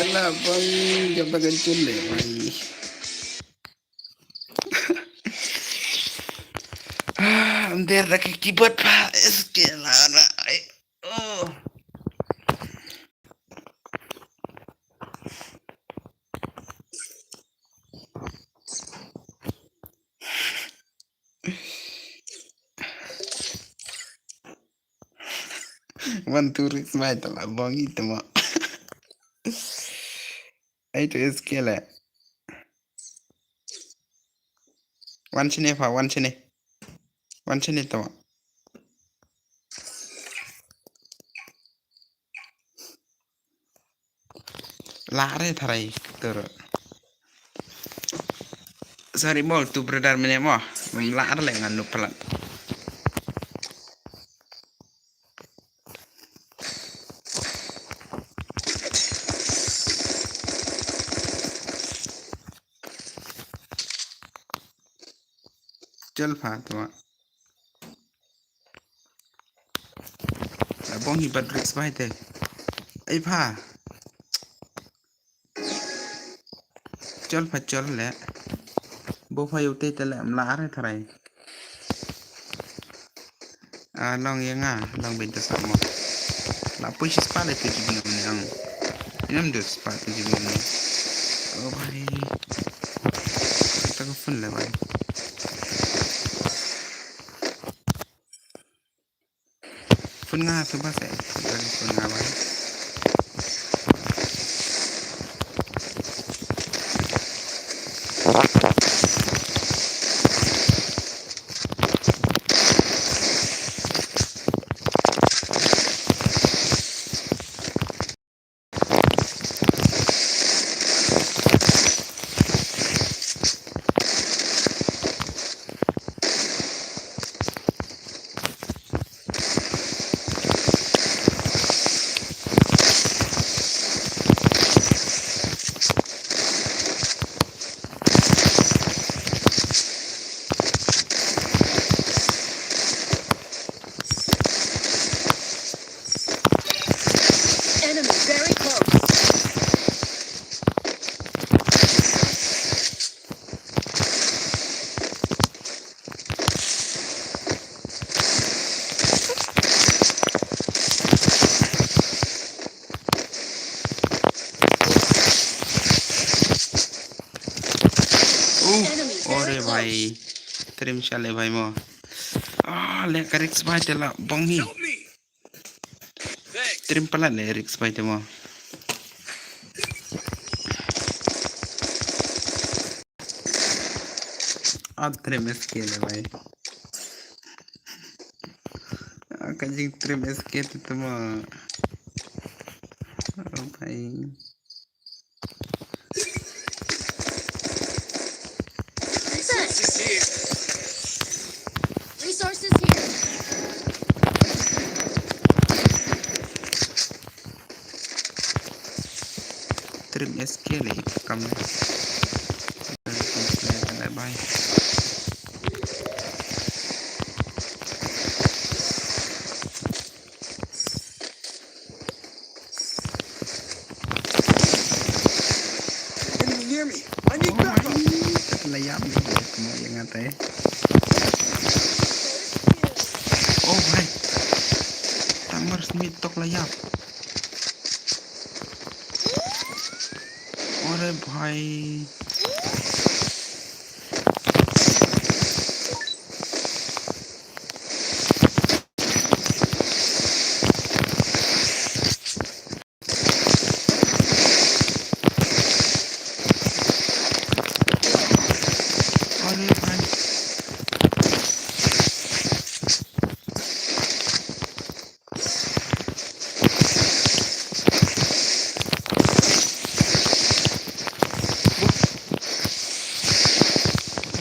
Ala bang jam tangan cun le mai. Ah, nder da ki keyboard pa. Es ke la ra. Oh. One, two, three, smile tama, bongi tama. Ai to iskele. Wan sini pa, wan sini. Wan sini tama. Lare tharai tur. Sorry bol tu brother mene mo. Mem lare le ngan nu pelat. Chal pha tuma. Abong hi bat risk bai te. Ai pha. Chol pha chol le. Bo pha yu te te le mla are tharai. A long ya nga, long ben te samo. La push spot le te jibi ne ang. Inam du spot te jibi ne. Oh bhai. Ta ka phone le bhai. Phone nga tu ba se. Phone nga ba. Ore bhai. Trim sha le bhai mo. Ah, le ka risk bhai te la bong hi. Trim palat le risk bhai te mo. Ah, trim S K le bhai. Ah, ka jingtrim S K te te mo. Oh, bhai. Resources here. Resources here. Trim S K le kam. Bye bye. Enemy near me. I need backup. Layap ni, mo yang atai. Oh bhai. Tamar Smith tok layap. Ore bhai. Ore bhai.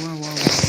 Wah, wah, wah, wah.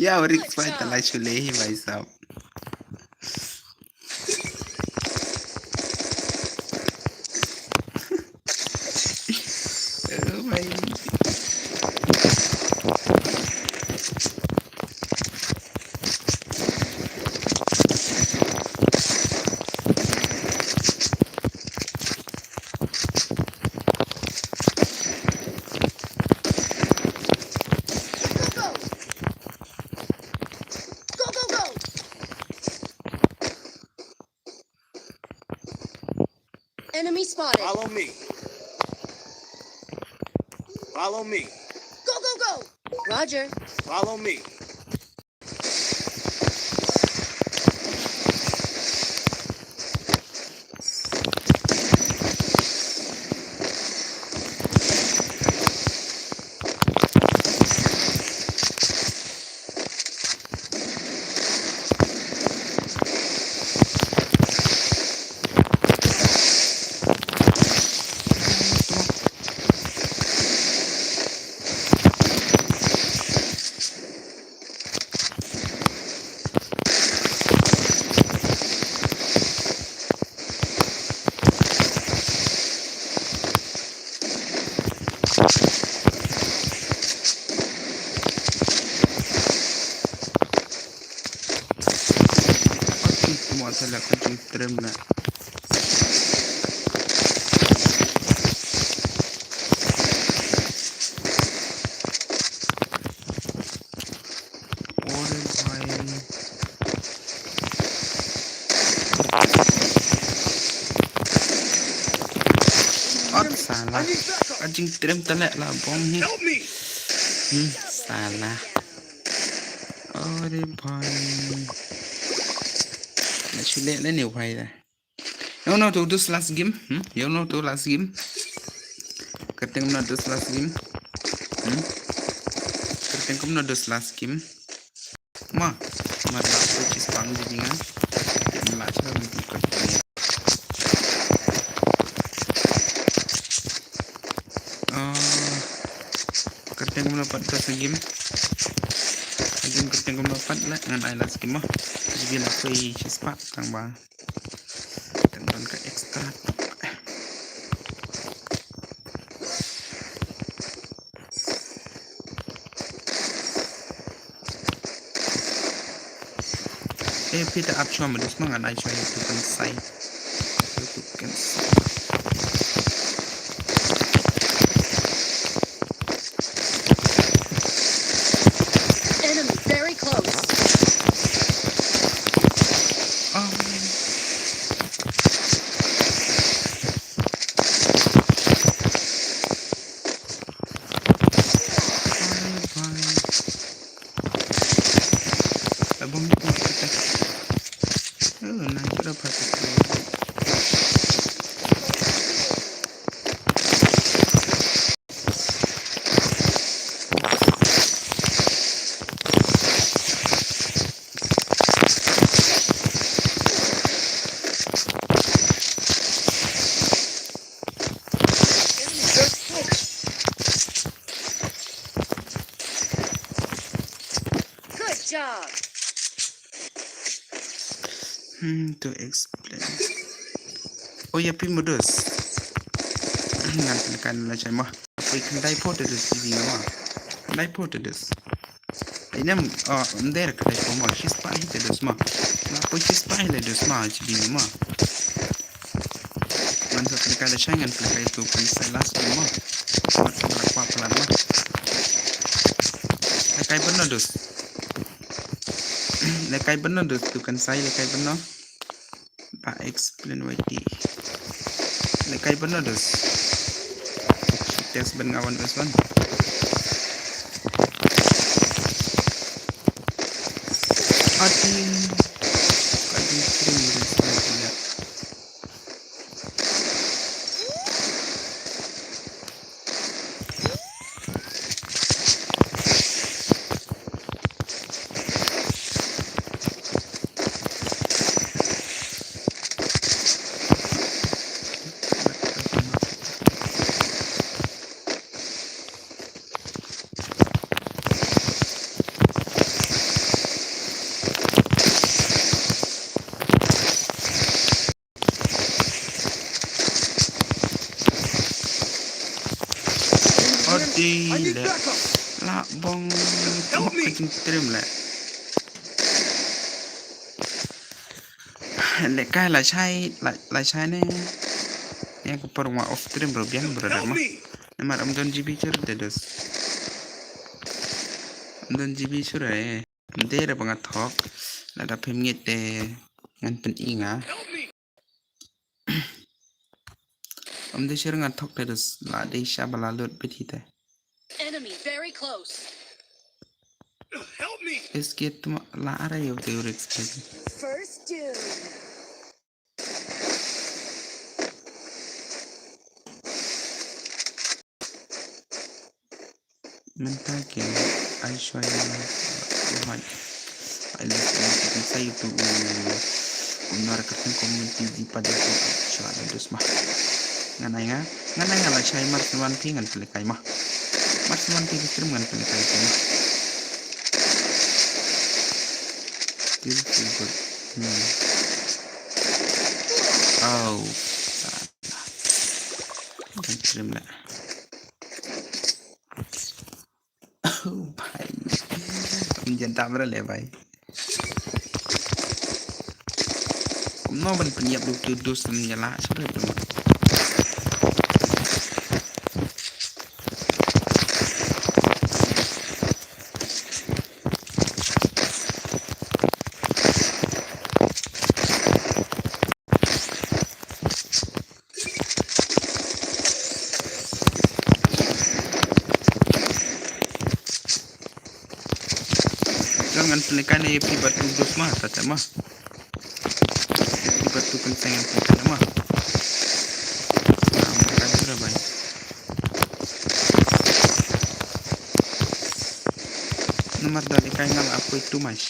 Ya, Rick Spy telah shu leh hi, bhai sahab. Oh, bhai. Go, go, go! Enemy spotted. Follow me. Follow me. Go, go, go! Roger. Follow me. Mo sa la ka jingtrem na. Ore bhai. Ot sala. Ka jingtrem tale la bong hi. Hmm, sala. Ore bhai. Na chule le ne bhai da. Yo no to this last game. Hmm? Yo no to last game. Kyrteng kumno this last game. Hmm? Kyrteng kumno this last game. Ma, ma la to chis pang di dinga. Tim la cha mi ti kyrteng. Ah, kyrteng kumno pat this game. Game kyrteng Kumno pat leh ngan ai last game mo. Ji bi la poi shispah tang ba. Tang don ka extra. Eh, phi da ap shuwa ma dus ma, ngan ai shuwa ïa tu kan sai. Tu kan sai. Enemy very close. Ah. Bye, bye. Abang ni kita. Oh, nang kira pakai. Good job. Hmm, to explain. Oh, ïa phi ma dus. Ngan pynkan la chai ma. Phi khyndai phew te dus phi ma. Khyndai phew te dus. Ai nem, ah, ym dei khyndai phew ma. Shispah hi te dus ma. La phi shispah hi le dus ma, chi bi ma. Ngan sa pynkan la chai ngan pynkan tu pynsa last ma. Mat la kwa plan ma. Lekai bynno dus. Lekai bynno dus tu kan sai lekai bynno. Ba explain wai ti. Lekai bynno dus. Test ban ngawan dus ban. Ati. Kadi krim dus ban. Odi le. La bong. Help me. Ka jingtrim le. Lekai la chai, la, la chai ne. Ïa ka por nga off stream bro biang bro da ma. Namar am don G B chur de dos. Am don G B chur eh. Am de da ba nga thok. Lada phim ngit de ngan pyn i nga. Am de chur nga thok de dos. La de sha ba la lut bit hi te. Enemy very close. Help me. Es que tuma la ara yo te ur explain. First doom. Mynta ki ai shwa ïa Rohit. Ai leh ki sa ïa tu u nar ka teng community di pada tu shwa da dus ma. Ngan ai nga, ngan ai nga la shai mar sman phi ngan pynlehkai ma. Mar sman phi stream ngan pynlehkai tu ma. Still feel good. Hmm. Oh. Kan stream la. Oh, bhai. Ym jan tam re le, bhai. Kumno ban pynïap duk tu dus tam ïa la shuh tu. Jangan pelikan ni pi batu dos mah, kata mah. Pi batu kenceng yang pelikan mah. Nah, makan sudah, bhai. Nomor dua di kaingal aku itu, mas.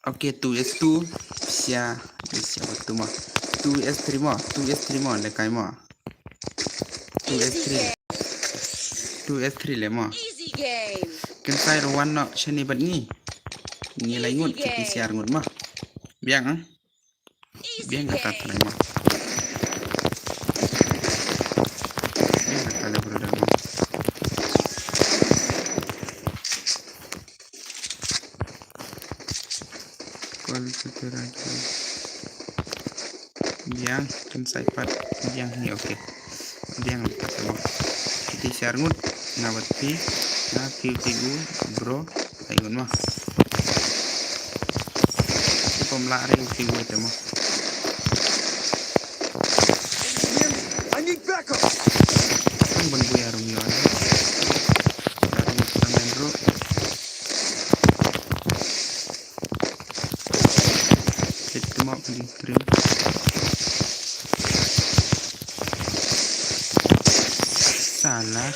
Okay, two S two. Sia, sia, two mo. Two S three mo, two S three mo, lekai mo. Two S three. Two S three le mo. Easy game. Kynsai ruh wan noh shane bad ngi. Ngi lai ngut, ki phi siar ngut mo. Biang, ah. Biang kata trai mo. Biang kata le brother mo. Call to the radio. Biang, kynsai pat. Biang ni, okay. Biang kata mo. Ki phi siar ngut. Nga bad phi. Nga phi phi u, bro. Ai ngun mo. Ki pom la re u phi u te mo. I need backup. Kan ban buya rum yo. Rum yo, rum yo. Hit them up, please, three. Salah.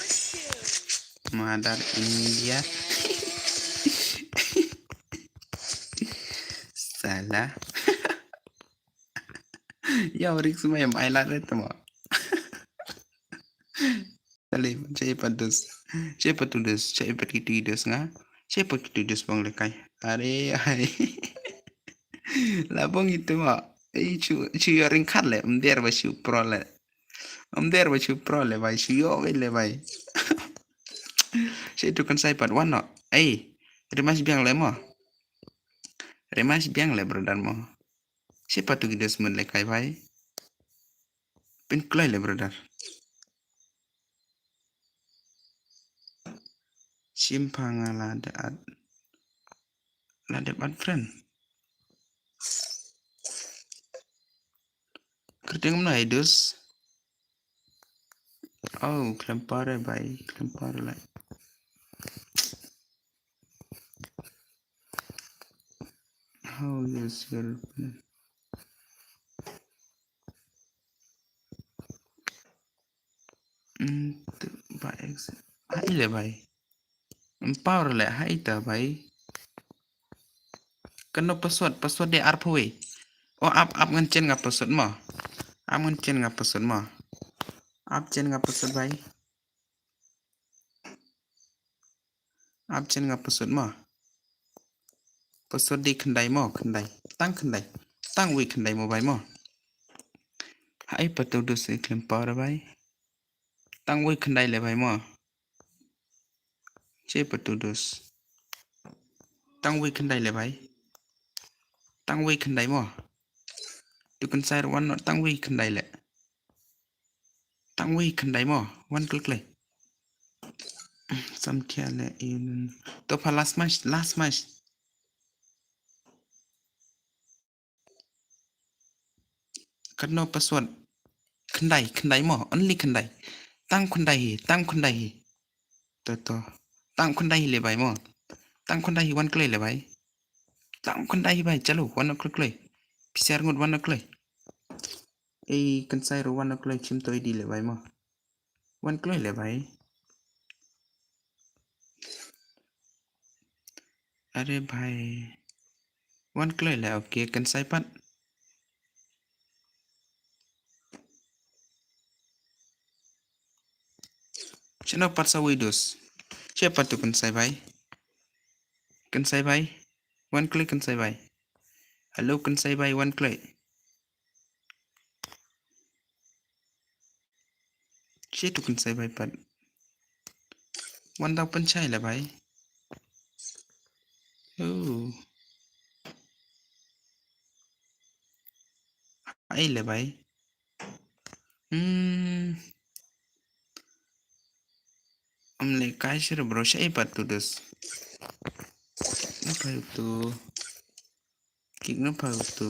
Mother India. Salah. Ya, Rick semua yang main lah tu mo. Salim, siapa tu? Siapa tu dus? Siapa tu dus nga? Siapa tu dus bang lekai? Are, ai. Labong itu mo. Eh, chu, chu yo ringkat le, mder ba chu pro le. Mder ba chu pro le bai, chu yo le bai. Siapa tu kan siapa wan no? Eh, rematch biang le mo. Rematch biang le brother mo. Siapa tu gides mun lekai bai? Pynkloi le brother. Simpang la de at. La de at friend. Kyrteng mna idus. Oh, klempare bai, klempare lai. How is your Mm, tu, ba ex. Hai le bai. Empower le hai ta bai. Kano password, password de arphawi. Oh, ap, ap ngan chen nga password mo. Ap ngan chen nga password mo. Ap chen nga password bai. Ap chen nga password mo. Password di khyndai mo, khyndai. Tang khyndai. Tang wi khyndai mo bai mo. Hai patu dus i klim power bai. Tang wi khyndai le bai mo. Che patu dus. Tang wi khyndai le bai. Tang wi khyndai mo. Tu kan sai wan no tang wi khyndai le. Tang wi khyndai mo, wan klik le. Sam thia le in. To pha last match, last match. Katno password? Khyndai, khyndai mo, only khyndai. Tang khyndai hi, tang khyndai hi. To to. Tang khyndai hi le bai mo. Tang khyndai hi wan klik le bai. Tang khyndai hi bai, chalu, wan klik le. Pisiar ngut wan klik. Ei, kan sai ro wan klik chim to idi le bai mo. Wan kloi le bai. Are bai. Wan kloi le, okay, kan sai pat. Chano pat sa wi dus. Che pat tu kan sai bai. Kan sai bai. Wan kloi kan sai bai. Hello kan sai bai, wan kloi. Che tu kan sai bai pat. Wan dau pynchai le bai. Oh. Ai le bai. Hmm. Am le kai sir bro, che pat tu dus. Apa itu? Kik na pha tu.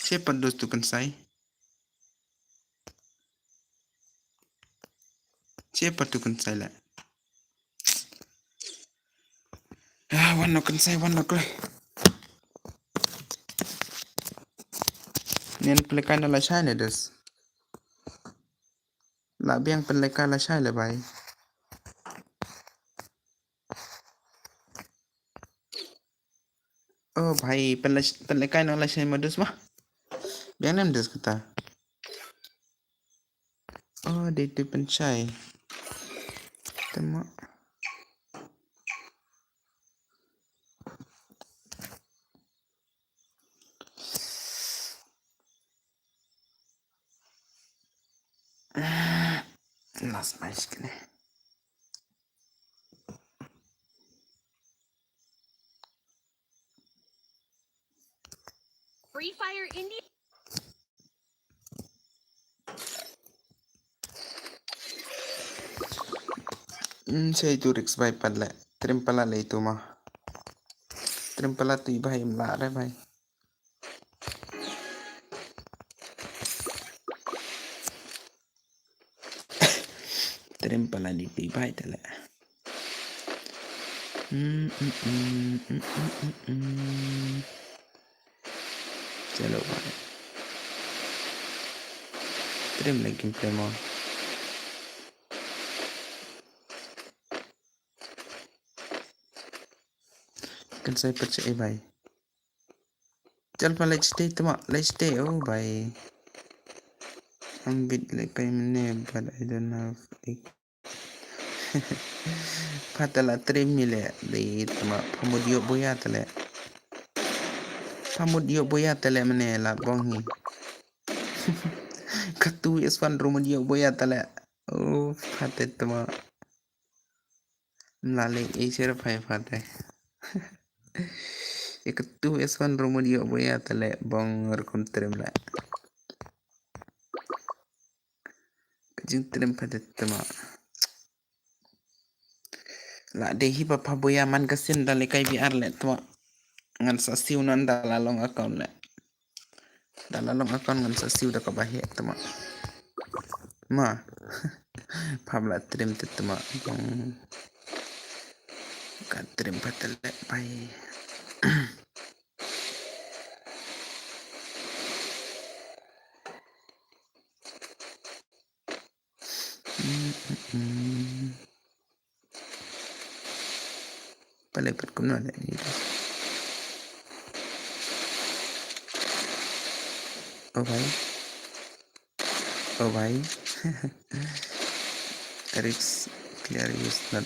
Che pat dus tu kan sai. Che pat tu kan sai la. Ah, wan no kan sai, wan no kloi. Nien pynlekai na la shai ne dus. La biang pynlekai la shai le bai. Oh bhai, pynleh, pynlehkai noh lashai ma dus ma. Biang nem dus kata. Oh, dei tu pynshai. Tema. Last match kene. Free Fire India. Hmm, sei tu risk bai pat le. Trim pala le tu ma. Trim pala tu i bai im la re bai. Trim pala di pi bai tale. Hmm, hmm, hmm, hmm, hmm, hmm, hmm. Chalo bai. Trim lagi play mo. Kan sai percaya bai. Chal pa let's stay tuma, let's stay. Oh bai. Ambit le kai mene, but I don't have it. Patala trim mi le de tuma, pamud yo boya tale. Pamud yo boya tale mene la bong hi. Katu is one rumud yo boya tale. Oh, pate tuma. Mla le e sher phai phate. Ikatu is one rumud yo boya tale bong rukum trim la. Kajing trim phate tuma. La de hi ba pha boya man ka sin da le kai bi ar le tuma. Ngan sa siu nan da la long account le. Da la long account ngan sa siu da ka ba he tuma. Ma. Pha bla trim te tuma. Bong. Ka trim pa te le pai. Pale pat kumno le ni. Oh bhai. Oh bhai. Risk clear is not.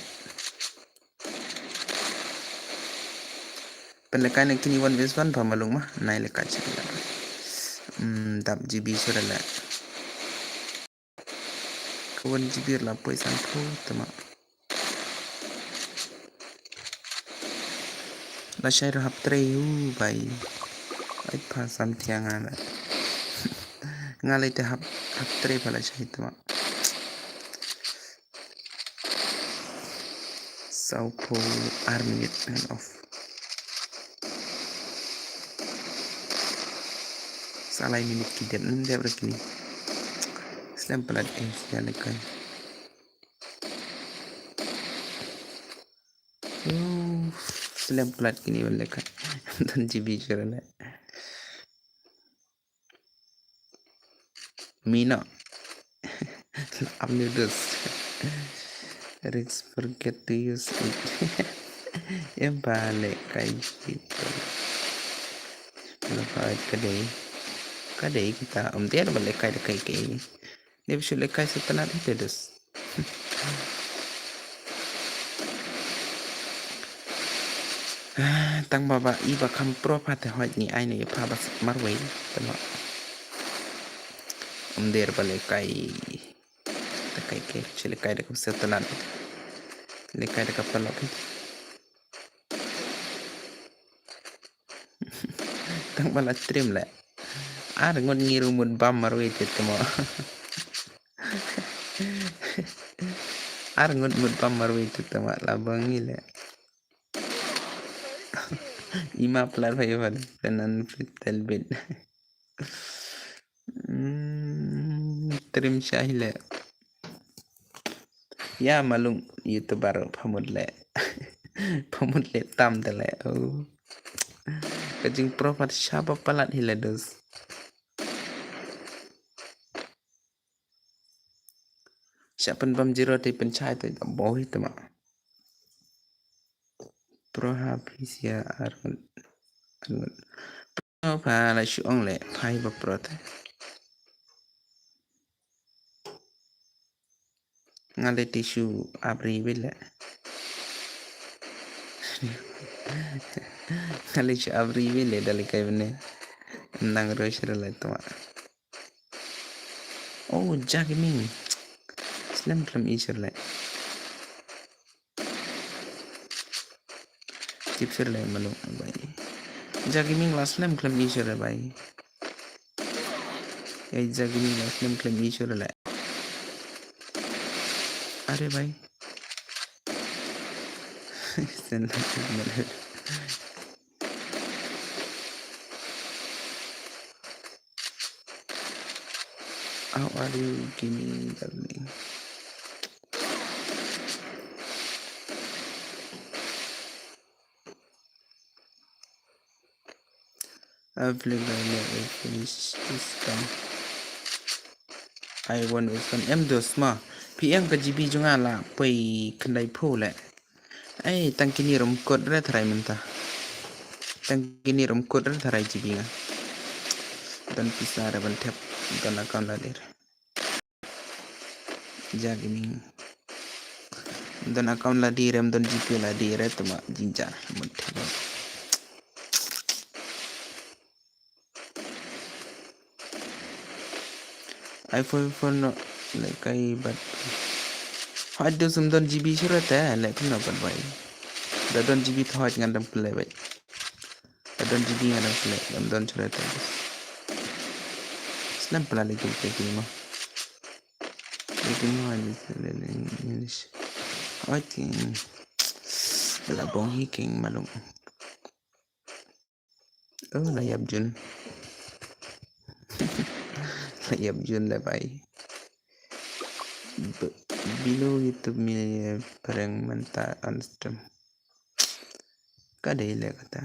Pynlehkai ne kini one vs one pha malung ma. Nai lehkai sha la. Hmm, dap G B sura la. Ka one G B la poi san phu tama. La shai ro hap trei u bai. Ai pha sam thiang nga la. Nga le te hap, hap trei pha la shai tama. Saw phu ar minit ngan off. Sa lai minit ki dep, nym dep ra kini. Slem palat eh, sia lehkai. Uh, slem palat kini ban lehkai. Don G B sure le. Mina. Love noodles. Risk forget to use it. Em ba lehkai gitu. Kalau kau kadai. Kadai kita. Om dia ba lehkai da kai kai. Dia bisu lehkai setanat itu dus. Tang ba ba i ba kham pro pha te hoi ni ai ne pha ba sik marwei tama. Om der ba lehkai. Te kai ke che lehkai da ka setanat. Lehkai da ka palok. Tang ba la stream le. Ar ngut ngi ruh mut bam marwei te tama. Ar ngut mut bam marwei te tama la ba ngi le. Ima plat pha iwan penan fitel bit. Hmm, trim shah le. Ya malung YouTuber phamut le. Phamut le tam te le. Oh. Ka jingpro pat shaba palat hi le dus. Sha pynbam zero te pynshai te da boi te ma. Pro ha phi sia ar ngut, Pha la shu ong le, pha hi ba pro te. Nga le te shu abri bile. Nga le shu abri bile da le kai bine. Nang ro shu le tuma. Oh, Jack Gaming. Slem khlem i shu le. Tip sir le malu bai. Jack Gaming la slem khlem i sir bai. Ei, Jack Gaming la slem khlem i sir le. Are bai. Sen la malu. How are you, Gaming darling? I've played the finish this time. I want this one. Em dos ma. Phi ïeng ka GB jong nga la poi khyndai phew le. Ai, tang kine rum kut re tharai mynta. Tang kine rum kut re tharai GB nga. Don pisa re ban thep. Don account la dir. Jack Gaming. Don account la dir em, don GPay la dir em, tuma jingja mut thep. iPhone, phone no le kai bat. Hot dos um don GB shuh re te le phi no bat bai. Da don GB hot ngan dang play bai. Da don GB ngan dang play, dang don shuh re te. Slem pala le game play game mo. Game mo ni se le le ni. Hot king. La bong hi king malung. Oh, la ïap jun. La ïap jun le bai. Below YouTube mi prank mynta on stream. Ka dei le kata.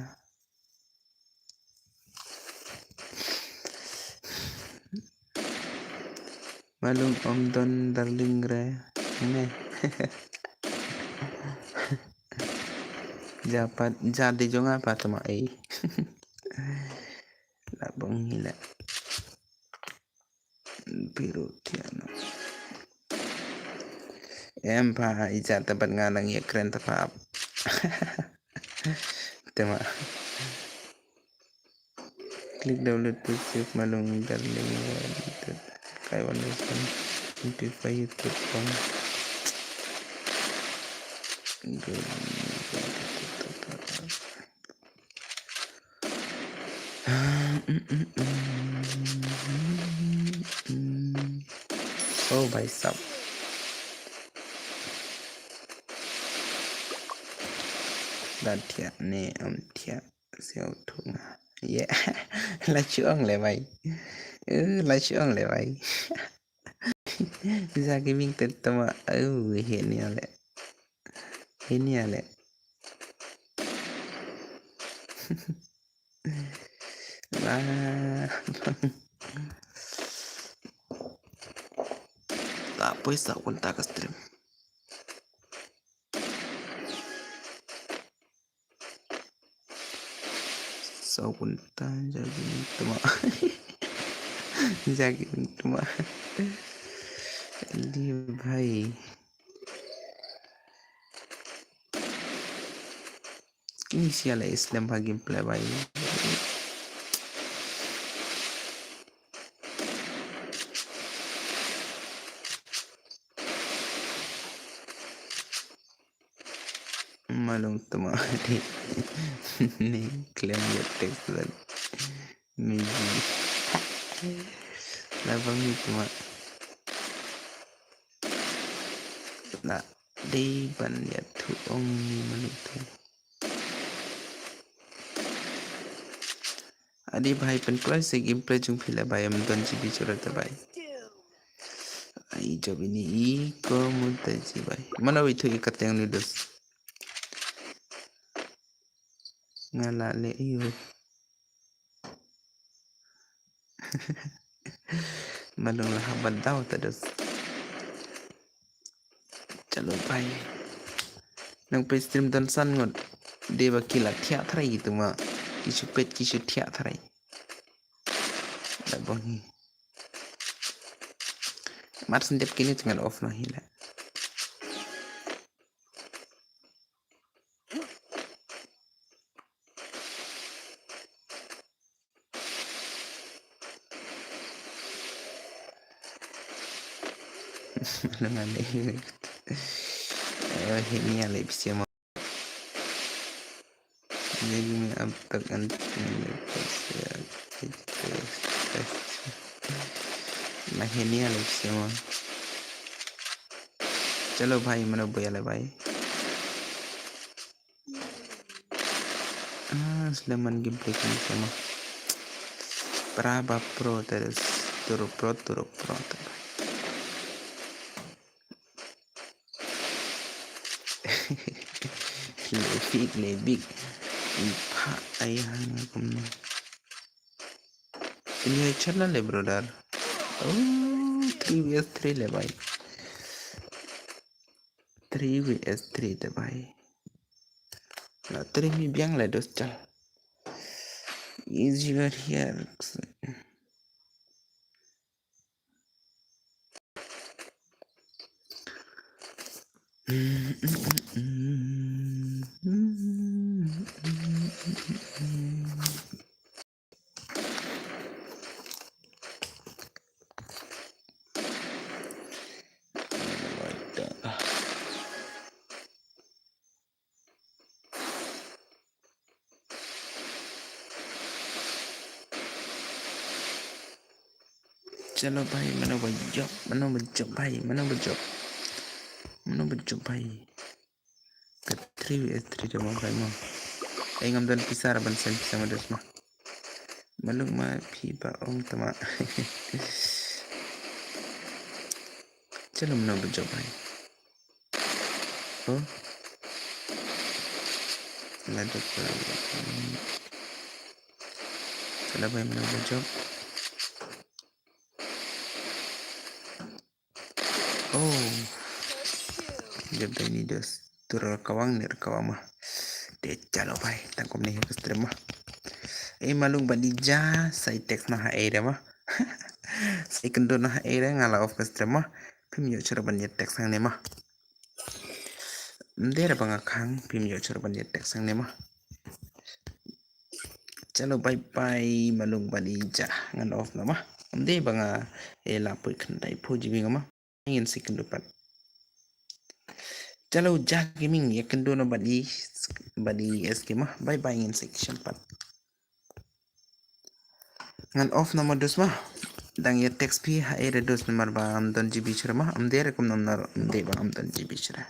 Malung om don darling re ne. Ja pat, ja de jong apa tama ei. La bong hi la. Biru tiano. Em pa ija tabat nga nang ya kren tapa. Tema. Klik download to save malung darling. Kai wan dosan. Amplify YouTube pang. Oh, bhai sahab. Da thiah ne, am thiah. Siau thung. Yeah. La chuang le bhai. Uh, la chuang le bhai. Za gaming tetama. Uh, he ni ale. He ni ale. La. La poi sa kun ta ka stream. Sa kun ta jagi tuma. Jagi tuma. Li bhai. Ini sial Islam bagi play bhai. Malung tuma. Ni claim ya text dan. Miji. Labang ni tuma. Na dei ban ya tu ong ni malung tu. Adi bhai pynkloi se gameplay jong phi la bhai, em don GB chura ta bhai. Ai job ini i ko muta ji bhai. Mana wi thu i kateng ni dos. Nga la le ayu. Malung la habat daw ta dos. Chalo bhai. Nang pei stream don san ngut. Dei ba ki la thiah thrai gitu ma. Ki shu peit ki shu thiah tharai. Da bong hi. Mar sendep kini tengah off noh hi la. Ayo, hit ni alai pisiam. Jadi me abtak an. Nah, hit ni alai pisiam. Chalo bhai, mano boya le bhai. Ah, Sulaiman gameplay kini sama. Praba Pro terus, Turo Pro, Turo Pro terus. Lebik, lebik. Ipha ayah na kumno. Ini channel le brother. Oh, three V S three le bhai. Three V S three te bhai. Na three mi biang le dos chal. Is your here. Chalo bhai, mano ba jop, mano ba jop bhai, mano ba jop. Mano ba jop bhai. Ka three V S three te mo bhai mo. Ei ngam don pisa ra ban send pisa ma dos ma. Maluk ma phi ba ong tama. Chalo mano ba jop bhai. Oh. La jop. Chalo bhai mano ba jop. Oh. Jop dai ni dos. Tur kawang ni kawang ma. Te chalo bhai, tang kumne hi ka stream ma. Ei malung ba di ja, sai text na ha ei re ma. Sai kendo na ha ei re nga la off ka stream ma. Phim yo chero ban ye text hangne ma. Mde re ba nga khang, phim yo chero ban ye text hangne ma. Chalo bye bye malung ba di ja, ngan off na ma. Mde ba nga e la pui khandai phu jibi nga ma. Ngin sik kendo pat. Chalo ja gaming ya kendo na bad i, bad i S K ma. Bye bye ngin sik sempat. Ngan off na ma dos ma. Dang ya text phi ha e dos namar ba am don G B chra ma. Am de rekom namar am de ba am don G B chra.